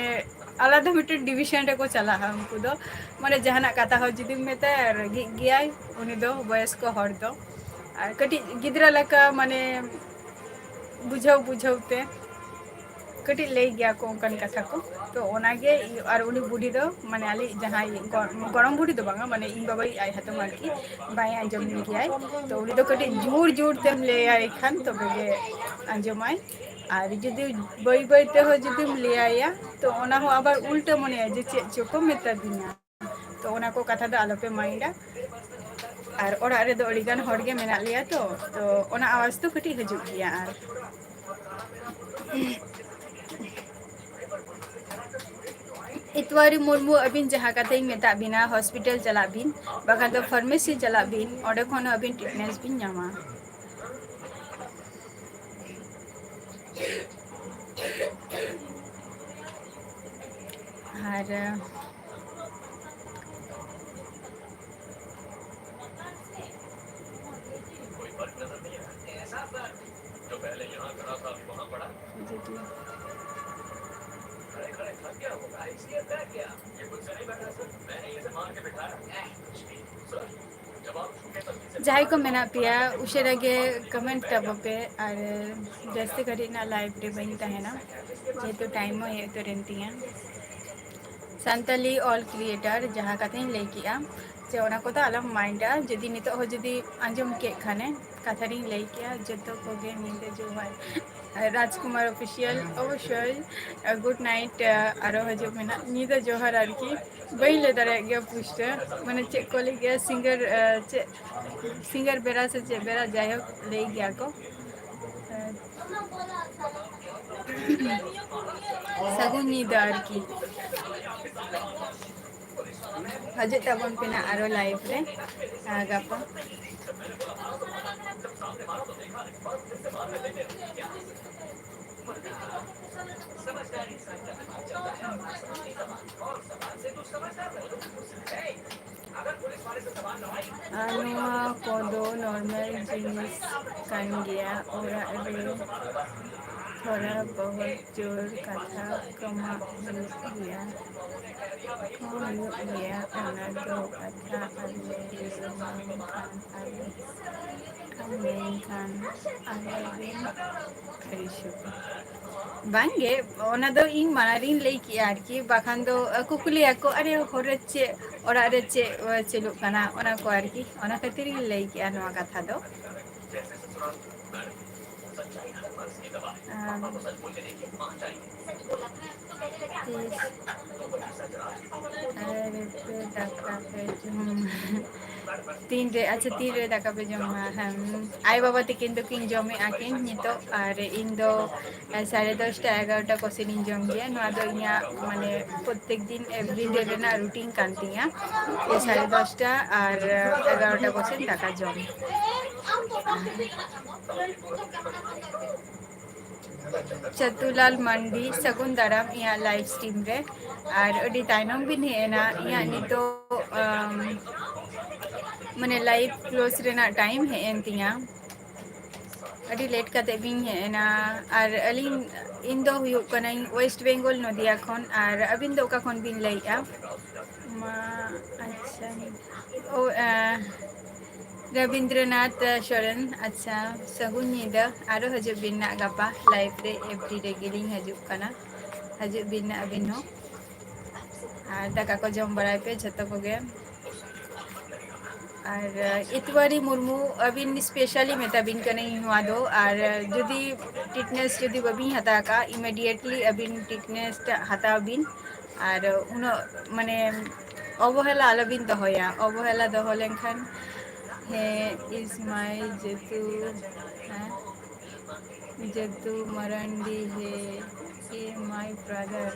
ᱟᱞᱟᱫᱟ ᱢᱤᱫᱴᱟᱝ ᱰᱤᱵᱷᱤᱥᱚᱱ ᱨᱮᱠᱚ ᱪᱟᱞᱟᱜᱼᱟ ᱩᱱᱠᱩ ᱫᱚ᱾ ᱢᱟᱱᱮ, ᱡᱟᱦᱟᱱᱟᱜ ᱠᱟᱛᱷᱟ ᱦᱚᱸ ᱡᱩᱫᱤᱢ ᱢᱮᱛᱟᱭᱟ, ᱨᱟᱹᱜᱤᱜ ᱜᱮᱭᱟᱭ ᱩᱱᱤ ᱫᱚ, ᱵᱚᱭᱚᱥᱠᱚ ᱦᱚᱲ ᱫᱚ᱾ ᱟᱨ ᱠᱟᱹᱴᱤᱡ ᱜᱤᱫᱽᱨᱟᱹ ᱞᱮᱠᱟ, ᱢᱟᱱᱮ, ᱵᱩᱡᱷᱟᱹᱣ ᱵᱩᱡᱷᱟᱹᱣ ᱛᱮ ᱠᱟᱹᱴᱤᱡ ᱞᱟᱹᱭ ᱜᱮᱭᱟ ᱠᱚ ᱚᱱᱠᱟᱱ ᱠᱟᱛᱷᱟ ᱠᱚ᱾ ᱛᱚ ᱚᱱᱟᱜᱮ, ᱟᱨ ᱩᱱᱤ ᱵᱩᱰᱷᱤ ᱫᱚ, ᱢᱟᱱᱮ, ᱟᱞᱮ ᱡᱟᱦᱟᱸᱭ ᱜᱚ-, ᱜᱚᱲᱚᱢ ᱵᱩᱰᱷᱤ ᱫᱚ ᱵᱟᱝᱟ, ᱢᱟᱱᱮ, ᱤᱧ ᱵᱟᱵᱟᱭᱤᱡ ᱟᱡ ᱦᱟᱛᱚᱢ ᱟᱨᱠᱤ, ᱵᱟᱭ ᱟᱸᱡᱚᱢ ᱜᱮᱭᱟᱭ᱾ ᱛᱚ ᱩᱱᱤ ᱫᱚ ᱠᱟᱹᱴᱤᱡ ᱡᱳᱨ ᱡᱳᱨ ᱛᱮᱢ ᱞᱟᱹᱭᱟᱭ ᱠᱷᱟᱱ ᱛᱚᱵᱮ ᱜᱮ ᱟᱸᱡᱚᱢᱟᱭ᱾ ᱟᱨ ᱡᱩᱫᱤ ᱵᱟᱹᱭ ᱵᱟᱹᱭ ᱛᱮᱦᱚᱸ ᱡᱩᱫᱤᱢ ᱞᱟᱹᱭᱟᱭᱟ, ᱛᱚ ᱚᱱᱟ ᱦᱚᱸ ᱟᱵᱟᱨ ᱩᱞᱴᱟᱹ ᱢᱚᱱᱮᱭᱟ ᱡᱮ ᱪᱮᱫ ᱪᱚ ᱠᱚ ᱢᱮᱛᱟ ᱫᱤᱧᱟ᱾ ᱛᱚ ᱚᱱᱟ ᱠᱚ ᱠᱟᱛᱷᱟ ᱫᱚ ᱟᱞᱚᱯᱮ ᱢᱟᱭᱤᱱᱰᱟ᱾ ᱟᱨ ᱚᱲᱟᱜ ᱨᱮᱫᱚ ᱟᱹᱰᱤ ᱜᱟᱱ ᱦᱚᱲ ᱜᱮ ᱢᱮᱱᱟᱜ ᱞᱮᱭᱟ ᱛᱚ, ᱛᱚ ᱚᱱᱟ ᱟᱣᱟᱡᱽ ᱫᱚ ᱠᱟᱹᱴᱤᱡ ᱦᱤᱡᱩᱜ ᱜᱮᱭᱟ᱾ ᱟᱨ ᱤᱛᱣᱟᱨᱤ ᱢᱩᱨᱢᱩ, ᱟᱹᱵᱤᱱ ᱡᱟᱦᱟᱸ ᱠᱟᱛᱷᱟᱧ ᱢᱮᱛᱟᱜ ᱵᱤᱱᱟ, ᱦᱚᱥᱯᱤᱴᱟᱞ ᱪᱟᱞᱟᱜ ᱵᱤᱱ, ᱵᱟᱠᱷᱟᱱ ᱫᱚ ᱯᱷᱟᱨᱢᱮᱥᱤ ᱪᱟᱞᱟᱜ ᱵᱤᱱ, ᱚᱸᱰᱮ ᱠᱷᱚᱱ ᱦᱚᱸ ᱟᱹᱵᱤᱱ ᱴᱨᱤᱴᱢᱮᱱᱴ ᱵᱤᱱ ᱧᱟᱢᱟ᱾ ᱟᱨ ᱡᱟᱦᱟᱸᱭ ᱠᱚ ᱢᱮᱱᱟᱜ ᱯᱮᱭᱟ, ᱩᱥᱟᱹᱨᱟ ᱜᱮ comment ᱛᱟᱵᱚ ᱯᱮ, ᱟᱨ ᱡᱟᱹᱥᱛᱤ ᱜᱷᱟᱹᱲᱤᱡ ᱨᱮᱱᱟᱜ live ᱨᱮ ᱵᱟᱹᱧ ᱛᱟᱦᱮᱱᱟ, ᱡᱮᱦᱮᱛᱩ time ᱦᱚᱸ ᱦᱮᱡ ᱩᱛᱟᱹᱨᱮᱱ ᱛᱤᱧᱟ᱾ ᱥᱟᱱᱛᱟᱞᱤ all creator ᱡᱟᱦᱟᱸ ᱠᱟᱛᱷᱟᱧ ᱞᱟᱹᱭ ᱠᱮᱜᱼᱟ, ᱡᱮ ᱚᱱᱟ ᱠᱚᱫᱚ ᱟᱞᱚᱢ mind ᱟ᱾ ᱡᱩᱫᱤ ᱱᱤᱛᱚᱜ ᱦᱚᱸ ᱡᱩᱫᱤ ᱟᱸᱡᱚᱢ ᱠᱮᱫ ᱠᱷᱟᱱᱮ, ᱠᱟᱛᱷᱟ ᱨᱤᱧ ᱞᱟᱹᱭ ᱠᱮᱜᱼᱟ, ᱡᱚᱛᱚ ᱠᱚᱜᱮ ᱧᱤᱫᱟᱹ ᱡᱚᱦᱟᱨ᱾ ᱨᱟᱡᱽᱠᱩᱢᱟᱨ Official ᱚᱵᱚᱥᱥᱳᱭ, good night, ᱟᱨᱚ ᱦᱤᱡᱩᱜ ᱢᱮᱱᱟᱜ, ᱧᱤᱫᱟᱹ ᱡᱚᱦᱟᱨ ᱟᱨᱠᱤ᱾ ᱵᱟᱹᱧ ᱞᱟᱹᱭ ᱫᱟᱲᱮᱭᱟᱜ ᱜᱮᱭᱟ ᱯᱩᱥᱴᱟᱹ, ᱢᱟᱱᱮ ᱪᱮᱫ ᱠᱚ ᱞᱟᱹᱭ ᱜᱮᱭᱟ, singer, ᱪᱮᱫ singer ᱵᱮᱲᱟ ᱥᱮ ᱪᱮᱫ ᱵᱮᱲᱟ, ᱡᱟᱭᱦᱳᱠ ᱞᱟᱹᱭ ᱜᱮᱭᱟ ᱠᱚ᱾ ᱥᱟᱹᱜᱩᱱ ᱧᱤᱫᱟᱹ ᱟᱨᱠᱤ᱾ ᱦᱤᱡᱩᱜ ᱛᱟᱵᱚᱱ ᱯᱮ ᱱᱟᱜ ᱟᱨᱚ live ᱨᱮ, ᱟᱨ ᱜᱟᱯᱟ᱾ ᱟᱨ ᱱᱚᱣᱟ ᱠᱚᱫᱚ normal ᱡᱤᱱᱤᱥ ᱠᱟᱱ ᱜᱮᱭᱟ᱾ ᱚᱲᱟᱜ ᱨᱮ ᱛᱷᱚᱲᱟ ᱵᱚᱦᱚᱛ ᱡᱳᱨ ᱠᱟᱛᱷᱟ ᱠᱚᱢᱟᱜ ᱦᱩᱭᱩᱜ ᱜᱮᱭᱟ, ᱠᱚ ᱦᱩᱭᱩᱜ ᱜᱮᱭᱟ, ᱚᱱᱟ ᱫᱚ ᱠᱟᱛᱷᱟ ᱟᱞᱮ ᱞᱮ ᱢᱮᱱ ᱠᱷᱟᱱ ᱟᱞᱮ, ᱢᱮᱱᱠᱷᱟᱱ ᱟᱞᱮ ᱨᱮᱱ ᱟᱹᱲᱤᱥᱚᱜᱼᱟ᱾ ᱵᱟᱝᱜᱮ, ᱚᱱᱟ ᱫᱚ ᱤᱧ ᱢᱟᱲᱟᱝ ᱨᱤᱧ ᱞᱟᱹᱭ ᱠᱮᱜᱼᱟ ᱟᱨᱠᱤ, ᱵᱟᱠᱷᱟᱱ ᱫᱚ, ᱟ, ᱠᱩᱠᱞᱤᱭᱟᱠᱚ, "ᱟᱨᱮ, ᱦᱚᱨ ᱨᱮ ᱪᱮᱫ, ᱚᱲᱟᱜ ᱨᱮ ᱪᱮᱫ, ᱟ, ᱪᱟᱹᱞᱩᱜ ᱠᱟᱱᱟ?" ᱚᱱᱟ ᱠᱚ ᱟᱨᱠᱤ, ᱚᱱᱟ ᱠᱷᱟᱹᱛᱤᱨ ᱤᱧ ᱞᱟᱹᱭ ᱠᱮᱜᱼᱟ ᱱᱚᱣᱟ ᱠᱟᱛᱷᱟ ᱫᱚ᱾ ᱟᱢ, ᱛᱤᱥ, ᱟᱨᱮ ᱨᱮᱯᱮ ᱫᱟᱠᱟ ᱯᱮ ᱡᱚᱢᱟ? ᱛᱤᱱᱨᱮ, ᱟᱪᱪᱷᱟ, ᱛᱤᱱᱨᱮ ᱫᱟᱠᱟ ᱯᱮ ᱡᱚᱢᱟ? ᱦᱮᱸ, ᱟᱭᱳ ᱵᱟᱵᱟ ᱛᱤᱠᱤᱱ ᱫᱚᱠᱤᱱ ᱡᱚᱢᱮᱫᱼᱟ ᱠᱤᱱ ᱱᱤᱛᱚᱜ, ᱟᱨ ᱤᱧ ᱫᱚ, ᱮ, ᱥᱟᱲᱮ ᱫᱚᱥᱴᱟ, ᱮᱜᱟᱨᱚᱴᱟ ᱠᱚᱥᱮᱱ ᱤᱧ ᱡᱚᱢ ᱜᱮᱭᱟ᱾ ᱱᱚᱣᱟ ᱫᱚ ᱤᱧᱟᱹᱜ, ᱢᱟᱱᱮ, ᱯᱨᱚᱛᱛᱮᱠ ᱫᱤᱱ, everyday ᱨᱮᱱᱟᱜ routine ᱠᱟᱱ ᱛᱤᱧᱟ, ᱡᱮ ᱥᱟᱲᱮ ᱫᱚᱥᱴᱟ ᱟᱨ ᱮᱜᱟᱨᱚᱴᱟ ᱠᱚᱥᱮᱱ ᱫᱟᱠᱟ ᱡᱚᱢ᱾ ᱪᱟᱛᱩᱞᱟᱞ ᱢᱟᱱᱰᱤ, ᱥᱟᱹᱜᱩᱱ ᱫᱟᱨᱟᱢ ᱤᱧᱟᱹᱜ live stream ᱨᱮ᱾ ᱟᱨ ᱟᱹᱰᱤ ᱛᱟᱭᱱᱚᱢ ᱵᱤᱱ ᱦᱮᱡ ᱮᱱᱟ ᱤᱧᱟᱹᱜ ᱱᱤᱛᱚᱜ, ᱟᱢ, ᱢᱟᱱᱮ live close ᱨᱮᱱᱟᱜ time ᱦᱮᱡ ᱮᱱ ᱛᱤᱧᱟ᱾ ᱟᱹᱰᱤ late ᱠᱟᱛᱮ ᱵᱤᱱ ᱦᱮᱡ ᱮᱱᱟ᱾ ᱟᱨ ᱟᱹᱞᱤᱧ, ᱤᱧ ᱫᱚ ᱦᱩᱭᱩᱜ ᱠᱟᱹᱱᱟᱹᱧ West Bengal ᱱᱚᱫᱤᱭᱟ ᱠᱷᱚᱱ᱾ ᱟᱨ ᱟᱹᱵᱤᱱ ᱫᱚ ᱚᱠᱟ ᱠᱷᱚᱱ ᱵᱤᱱ ᱞᱟᱹᱭᱮᱫᱼᱟ? ᱢᱟ, ᱟᱪᱪᱷᱟ᱾ ᱳ, ᱟᱸ, ᱨᱚᱵᱤᱱᱫᱨᱚᱱᱟᱛᱷ ᱥᱚᱨᱮᱱ, ᱟᱪᱪᱷᱟ, ᱥᱟᱹᱜᱩᱱ ᱧᱤᱫᱟᱹ᱾ ᱟᱨᱚ ᱦᱤᱡᱩᱜ ᱵᱤᱱ ᱱᱟᱜ ᱜᱟᱯᱟ live ᱨᱮ, F B ᱨᱮᱜᱮ ᱞᱤᱧ ᱦᱤᱡᱩᱜ ᱠᱟᱱᱟ᱾ ᱦᱤᱡᱩᱜ ᱵᱤᱱ ᱱᱟᱜ ᱟᱹᱵᱤᱱ ᱦᱚᱸ᱾ ᱟᱨ ᱫᱟᱠᱟ ᱠᱚ ᱡᱚᱢ ᱵᱟᱲᱟᱭ ᱯᱮ ᱡᱷᱚᱛᱚ ᱠᱚᱜᱮ᱾ ᱟᱨ, ᱟᱸ, ᱤᱛᱣᱟᱨᱤ ᱢᱩᱨᱢᱩ, ᱟᱹᱵᱤᱱ specially ᱢᱮᱛᱟ ᱵᱤᱱ ᱠᱟᱹᱱᱟᱹᱧ ᱱᱚᱣᱟ ᱫᱚ᱾ ᱟᱨ, ᱟᱸ, ᱡᱩᱫᱤ tetanus ᱡᱩᱫᱤ ᱵᱟᱹᱵᱤᱱ ᱦᱟᱛᱟᱣ ᱠᱟᱜᱼᱟ, immediately ᱟᱹᱵᱤᱱ tetanus ᱴᱟᱜ ᱦᱟᱛᱟᱣ ᱵᱤᱱ᱾ ᱟᱨ ᱩᱱᱟᱹᱜ ᱢᱟᱱᱮ ᱚᱵᱚᱦᱮᱞᱟ ᱟᱞᱚᱵᱤᱱ ᱫᱚᱦᱚᱭᱟ᱾ ᱚᱵᱚᱦᱮᱞᱟ ᱫᱚᱦᱚ ᱞᱮᱱᱠᱷᱟᱱ, ᱦᱮᱸ, is my ᱡᱮᱛᱩ, ᱦᱮᱸ, ᱡᱮᱛᱩ ᱢᱟᱨᱟᱱᱰᱤ ᱦᱮ, ᱮ my brother,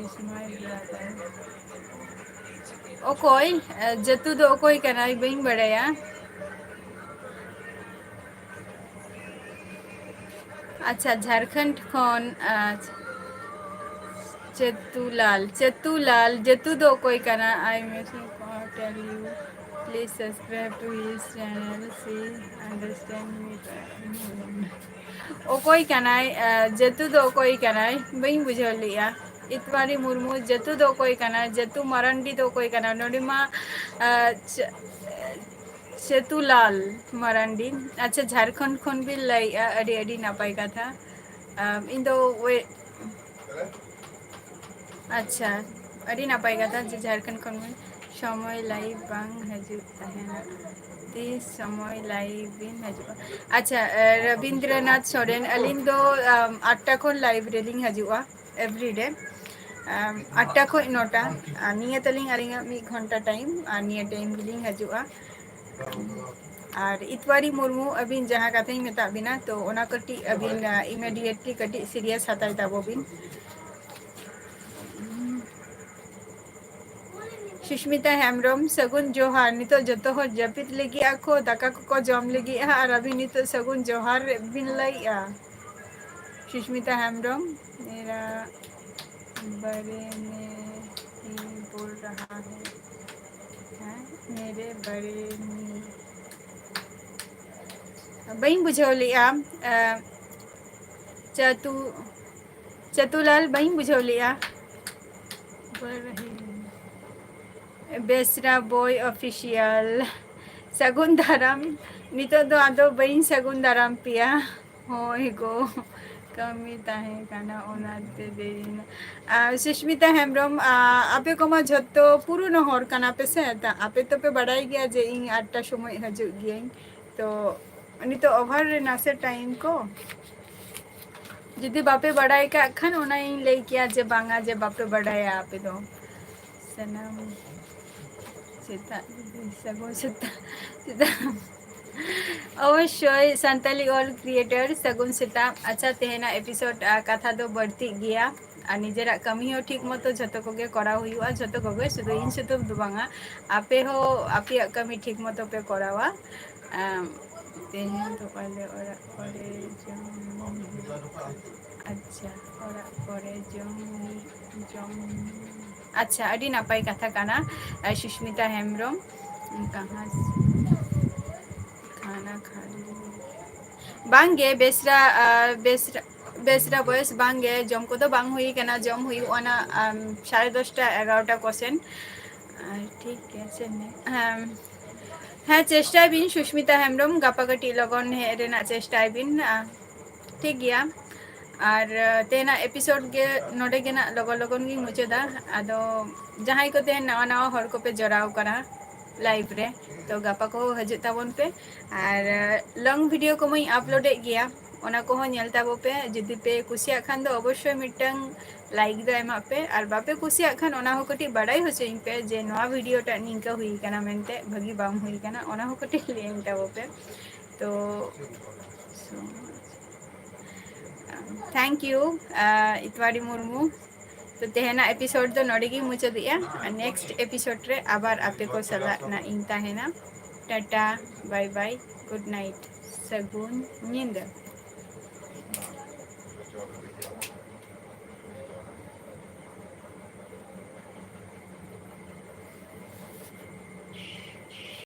is my brother. ᱚᱠᱚᱭ? ᱡᱮᱛᱩ ᱫᱚ ᱚᱠᱚᱭ ᱠᱟᱱᱟᱭ? ᱵᱟᱹᱧ ᱵᱟᱲᱟᱭᱟ᱾ ᱟᱪᱪᱷᱟ, ᱡᱷᱟᱲᱠᱷᱚᱸᱰ ᱠᱷᱚᱱ, ᱟᱪᱪᱷᱟ, ᱪᱮᱛᱩᱞᱟᱞ, ᱪᱮᱛᱩᱞᱟᱞ, ᱡᱮᱛᱩ ᱫᱚ ᱚᱠᱚᱭ ᱠᱟᱱᱟ? I message for tell you, please subscribe to his channel, she understand me. ᱚᱠᱚᱭ ᱠᱟᱱᱟᱭ? ᱟᱸ, ᱡᱮᱛᱩ ᱫᱚ ᱚᱠᱚᱭ ᱠᱟᱱᱟᱭ? ᱵᱟᱹᱧ ᱵᱩᱡᱷᱟᱹᱣ ᱞᱮᱜᱼᱟ᱾ ᱤᱛᱢᱟᱨᱤ ᱢᱩᱨᱢᱩ, ᱡᱮᱛᱩ ᱫᱚ ᱚᱠᱚᱭ ᱠᱟᱱᱟᱭ? ᱡᱮᱛᱩ ᱢᱟᱨᱟᱱᱰᱤ ᱫᱚ ᱚᱠᱚᱭ ᱠᱟᱱᱟᱭ? ᱱᱚᱰᱮ ᱢᱟ, ᱟᱸ, ᱪᱮ-, ᱪᱮᱛᱩᱞᱟᱞ ᱢᱟᱨᱟᱱᱰᱤ᱾ ᱟᱪᱪᱷᱟ, ᱡᱷᱟᱲᱠᱷᱚᱸᱰ ᱠᱷᱚᱱ ᱵᱤᱱ ᱞᱟᱹᱭᱮᱜᱼᱟ, ᱟᱹᱰᱤ, ᱟᱹᱰᱤ ᱱᱟᱯᱟᱭ ᱠᱟᱛᱷᱟ᱾ ᱟᱢ, ᱤᱧ ᱫᱚ ᱳᱭ-, ᱟᱪᱪᱷᱟ, ᱟᱹᱰᱤ ᱱᱟᱯᱟᱭ ᱠᱟᱛᱷᱟ ᱡᱮ ᱡᱷᱟᱲᱠᱷᱚᱸᱰ ᱠᱷᱚᱱ ᱵᱤᱱ᱾ ᱥᱚᱢᱚᱭ live ᱵᱟᱝ ᱦᱤᱡᱩᱜ ᱛᱟᱦᱮᱱᱟ, ᱛᱤᱥ ᱥᱚᱢᱚᱭ live ᱵᱤᱱ ᱦᱤᱡᱩᱜᱼᱟ? ᱟᱪᱪᱷᱟ, ᱮ, ᱨᱚᱵᱤᱱᱫᱨᱚᱱᱟᱛᱷ ᱥᱚᱨᱮᱱ, ᱟᱹᱞᱤᱧ ᱫᱚ, ᱟᱢ, ᱟᱴᱴᱟ ᱠᱷᱚᱱ live ᱨᱮᱞᱤᱧ ᱦᱤᱡᱩᱜᱼᱟ, every day, ᱟᱢ, ᱟᱴᱴᱟ ᱠᱷᱚᱱ ᱱᱚᱴᱟ᱾ ᱟᱨ ᱱᱤᱭᱟᱹ ᱛᱟᱹᱞᱤᱧ ᱟᱹᱞᱤᱧᱟᱜ ᱢᱤᱫ ᱜᱷᱚᱱᱴᱟ time, ᱟᱨ ᱱᱤᱭᱟᱹ time ᱜᱮᱞᱤᱧ ᱦᱤᱡᱩᱜᱼᱟ᱾ ᱟᱨ ᱤᱛᱣᱟᱨᱤ ᱢᱩᱨᱢᱩ, ᱟᱹᱵᱤᱱ ᱡᱟᱦᱟᱸ ᱠᱟᱛᱷᱟᱧ ᱢᱮᱛᱟᱜ ᱵᱤᱱᱟ, ᱛᱚ ᱚᱱᱟ ᱠᱟᱹᱴᱤᱡ ᱟᱹᱵᱤᱱ, ᱟ, immediately ᱠᱟᱹᱴᱤᱡ serious ᱦᱟᱛᱟᱣ ᱛᱟᱵᱚ ᱵᱤᱱ᱾ ᱥᱩᱥᱢᱤᱛᱟ ᱦᱮᱢᱵᱨᱚᱢ, ᱥᱟᱹᱜᱩᱱ ᱡᱚᱦᱟᱨ᱾ ᱱᱤᱛᱚᱜ ᱡᱚᱛᱚ ᱦᱚᱲ ᱡᱟᱹᱯᱤᱫ ᱞᱟᱹᱜᱤᱫ ᱟᱠᱚ, ᱫᱟᱠᱟ ᱠᱚᱠᱚ ᱡᱚᱢ ᱞᱟᱹᱜᱤᱫᱼᱟ, ᱟᱨ ᱟᱹᱵᱤᱱ ᱱᱤᱛᱚᱜ ᱥᱟᱹᱜᱩᱱ ᱡᱚᱦᱟᱨ ᱵᱤᱱ ᱞᱟᱹᱭᱮᱜᱼᱟ᱾ ᱥᱩᱥᱢᱤᱛᱟ ᱦᱮᱢᱵᱨᱚᱢ, मेरा बारे में ही बोल रहा है, हाँ, मेरे बारे में। ᱵᱟᱹᱧ ᱵᱩᱡᱷᱟᱹᱣ ᱞᱮᱜᱼᱟ᱾ ᱟᱸ, ᱪᱟᱛᱩ, ᱪᱟᱛᱩᱞᱟᱞ, ᱵᱟᱹᱧ ᱵᱩᱡᱷᱟᱹᱣ ᱞᱮᱜᱼᱟ᱾ ᱵᱮᱥᱨᱟ ᱵᱚᱭ ᱚᱯᱷᱤᱥᱤᱭᱟᱞ, ᱥᱟᱹᱜᱩᱱ ᱫᱟᱨᱟᱢ᱾ ᱱᱤᱛᱚᱜ ᱫᱚ ᱟᱫᱚ ᱵᱟᱹᱧ ᱥᱟᱹᱜᱩᱱ ᱫᱟᱨᱟᱢ ᱯᱮᱭᱟ᱾ ᱦᱳᱭ ᱜᱳ, ᱠᱟᱹᱢᱤ ᱛᱟᱦᱮᱸ ᱠᱟᱱᱟ, ᱚᱱᱟᱛᱮ ᱫᱮᱨᱤᱭᱮᱱᱟ᱾ ᱟᱨ ᱥᱩᱥᱢᱤᱛᱟ ᱦᱮᱢᱵᱨᱚᱢ, ᱟ, ᱟᱯᱮ ᱠᱚᱢᱟ ᱡᱷᱚᱛᱚ ᱯᱩᱨᱩᱱ ᱦᱚᱲ ᱠᱟᱱᱟ ᱯᱮ ᱥᱮ, ᱛᱟ-, ᱟᱯᱮ ᱛᱚᱯᱮ ᱵᱟᱰᱟᱭ ᱜᱮᱭᱟ ᱡᱮ ᱤᱧ ᱟᱴᱴᱟ ᱥᱚᱢᱚᱭ ᱦᱤᱡᱩᱜ ᱜᱤᱭᱟᱹᱧ᱾ ᱛᱚ ᱱᱤᱛᱚᱜ ᱚᱵᱷᱟᱨ ᱨᱮ ᱱᱟᱥᱮ ᱴᱟᱭᱤᱢ ᱠᱚ, ᱡᱩᱫᱤ ᱵᱟᱯᱮ ᱵᱟᱰᱟᱭ ᱠᱟᱜ ᱠᱷᱟᱱ ᱚᱱᱟᱧ ᱞᱟᱹᱭ ᱠᱮᱭᱟ ᱡᱮ ᱵᱟᱝᱟ, ᱡᱮ ᱵᱟᱯᱮ ᱵᱟᱰᱟᱭᱟ ᱟᱯᱮ ᱫᱚ᱾ ᱥᱟᱱᱟᱢ ᱥᱮᱛᱟᱜ ᱥᱟᱹᱜᱩᱱ ᱥᱮᱛᱟᱜ, ᱥᱮᱛᱟᱜ᱾ ᱚᱵᱚᱥᱥᱳᱭ, ᱥᱟᱱᱛᱟᱞᱤ ᱚᱞ ᱠᱨᱤᱭᱮᱴᱚᱨ, ᱥᱟᱹᱜᱩᱱ ᱥᱮᱛᱟᱜ᱾ ᱟᱪᱪᱷᱟ, ᱛᱮᱦᱮᱧᱟᱜ ᱮᱯᱤᱥᱳᱰ, ᱟ, ᱠᱟᱛᱷᱟ ᱫᱚ ᱵᱟᱹᱲᱛᱤᱜ ᱜᱮᱭᱟ, ᱟᱨ ᱱᱤᱡᱮᱨᱟᱜ ᱠᱟᱹᱢᱤ ᱦᱚᱸ ᱴᱷᱤᱠ ᱢᱚᱛᱚ ᱡᱷᱚᱛᱚ ᱠᱚᱜᱮ ᱠᱚᱨᱟᱣ ᱦᱩᱭᱩᱜᱼᱟ, ᱡᱷᱚᱛᱚ ᱠᱚᱜᱮ, ᱥᱩᱫᱷᱩ ᱤᱧ ᱥᱩᱫᱷᱩ ᱫᱚ ᱵᱟᱝᱟ, ᱟᱯᱮ ᱦᱚᱸ ᱟᱯᱮᱭᱟᱜ ᱠᱟᱹᱢᱤ ᱴᱷᱤᱠ ᱢᱚᱛᱚ ᱯᱮ ᱠᱚᱨᱟᱣᱟ᱾ ᱟᱢ, ᱛᱮᱦᱮᱧ ᱫᱚ ᱯᱟᱞᱮ ᱚᱲᱟᱜ ᱠᱚᱨᱮ ᱡᱚᱢ, ᱟᱪᱪᱷᱟ, ᱚᱲᱟᱜ ᱠᱚᱨᱮ ᱡᱚᱢ, ᱡᱚᱢ, ᱟᱪᱪᱷᱟ, ᱟᱹᱰᱤ ᱱᱟᱯᱟᱭ ᱠᱟᱛᱷᱟ ᱠᱟᱱᱟ᱾ ᱟᱨ ᱥᱩᱥᱢᱤᱛᱟ ᱦᱮᱢᱵᱨᱚᱢ, ᱠᱟᱦᱟᱸ ᱥᱮ ᱠᱷᱟᱱᱟ ᱠᱷᱟ ᱞᱤᱭᱟ? ᱵᱟᱝᱜᱮ, ᱵᱮᱥᱨᱟ, ᱟ, ᱵᱮᱥᱨᱟ, ᱵᱮᱥᱨᱟ ᱵᱚᱭᱮᱥ ᱵᱟᱝᱜᱮ, ᱡᱚᱢ ᱠᱚᱫᱚ ᱵᱟᱝ ᱦᱩᱭ ᱠᱟᱱᱟ, ᱡᱚᱢ ᱦᱩᱭᱩᱜᱼᱟ ᱱᱟ, ᱟᱢ, ᱥᱟᱲᱮ ᱫᱚᱥᱴᱟ, ᱮᱜᱟᱨᱚᱴᱟ ᱠᱚᱥᱮᱱ᱾ ᱟᱨ ᱴᱷᱤᱠ ᱜᱮᱭᱟ, ᱪᱮᱫ ᱢᱮ-, ᱦᱮᱸ, ᱦᱮᱸ, ᱪᱮᱥᱴᱟᱭ ᱵᱤᱱ ᱥᱩᱥᱢᱤᱛᱟ ᱦᱮᱢᱵᱨᱚᱢ, ᱜᱟᱯᱟ ᱠᱟᱹᱴᱤᱡ ᱞᱚᱜᱚᱱ ᱦᱮᱡ ᱨᱮᱱᱟᱜ ᱪᱮᱥᱴᱟᱭ ᱵᱤᱱ᱾ ᱟ, ᱴᱷᱤᱠ ᱜᱮᱭᱟ, ᱟᱨ, ᱟ, ᱛᱮᱦᱮᱧᱟᱜ ᱮᱯᱤᱥᱳᱰ ᱜᱮ ᱱᱚᱰᱮ ᱜᱮ ᱱᱟᱜ ᱞᱚᱜᱚᱱ ᱞᱚᱜᱚᱱ ᱜᱤᱧ ᱢᱩᱪᱟᱹᱫᱟ᱾ ᱟᱫᱚ ᱡᱟᱦᱟᱸᱭ ᱠᱚ ᱛᱮᱦᱮᱧ ᱱᱟᱣᱟ ᱱᱟᱣᱟ ᱦᱚᱲ ᱠᱚᱯᱮ ᱡᱚᱲᱟᱣ ᱠᱟᱱᱟ ᱞᱟᱭᱤᱵᱷ ᱨᱮ, ᱛᱚ ᱜᱟᱯᱟ ᱠᱚ ᱦᱤᱡᱩᱜ ᱛᱟᱵᱚᱱ ᱯᱮ, ᱟᱨ, ᱟ, ᱞᱚᱝ ᱵᱷᱤᱰᱤᱭᱳ ᱠᱚᱢᱟᱧ ᱟᱯᱞᱳᱰᱮᱫ ᱜᱮᱭᱟ, ᱚᱱᱟ ᱠᱚᱦᱚᱸ ᱧᱮᱞ ᱛᱟᱵᱚ ᱯᱮ᱾ ᱡᱩᱫᱤ ᱯᱮ ᱠᱩᱥᱤᱭᱟᱜ ᱠᱷᱟᱱ ᱫᱚ ᱚᱵᱚᱥᱥᱳᱭ ᱢᱤᱫᱴᱟᱝ ᱞᱟᱭᱤᱠ ᱫᱚ ᱮᱢᱟᱜ ᱯᱮ, ᱟᱨ ᱵᱟᱯᱮ ᱠᱩᱥᱤᱭᱟᱜ ᱠᱷᱟᱱ ᱚᱱᱟ ᱦᱚᱸ ᱠᱟᱹᱴᱤᱡ ᱵᱟᱰᱟᱭ ᱦᱚᱪᱚᱧ ᱯᱮ ᱡᱮ ᱱᱚᱣᱟ ᱵᱷᱤᱰᱤᱭᱳ ᱴᱟᱜ ᱱᱤᱝᱠᱟᱹ ᱦᱩᱭ ᱠᱟᱱᱟ ᱢᱮᱱᱛᱮ, ᱵᱷᱟᱹᱜᱤ ᱵᱟᱝ ᱦᱩᱭ ᱠᱟᱱᱟ, ᱚᱱᱟ ᱦᱚᱸ ᱠᱟᱹᱴᱤᱡ ᱞᱟᱹᱭᱟᱹᱧ ᱛᱟᱵᱚ ᱯᱮ᱾ ᱛᱚ, so much. Thank you, uh, ᱤᱛᱣᱟᱨᱤ Murmu. ᱛᱚ ᱛᱮᱦᱮᱧᱟᱜ ᱮᱯᱤᱥᱳᱰ ᱫᱚ ᱱᱚᱰᱮ ᱜᱤᱧ ᱢᱩᱪᱟᱹᱫᱮᱜᱼᱟ᱾ ᱟᱨ ᱱᱮᱠᱥᱴ ᱮᱯᱤᱥᱳᱰ ᱨᱮ ᱟᱵᱟᱨ ᱟᱯᱮ ᱠᱚ ᱥᱟᱞᱟᱜ ᱱᱟᱜ ᱤᱧ ᱛᱟᱦᱮᱱᱟ᱾ ᱴᱟᱴᱟ, ᱵᱟᱭ ᱵᱟᱭ, ᱜᱩᱰ ᱱᱟᱭᱤᱴ, ᱥᱟᱹᱜᱩᱱ ᱧᱤᱫᱟᱹ᱾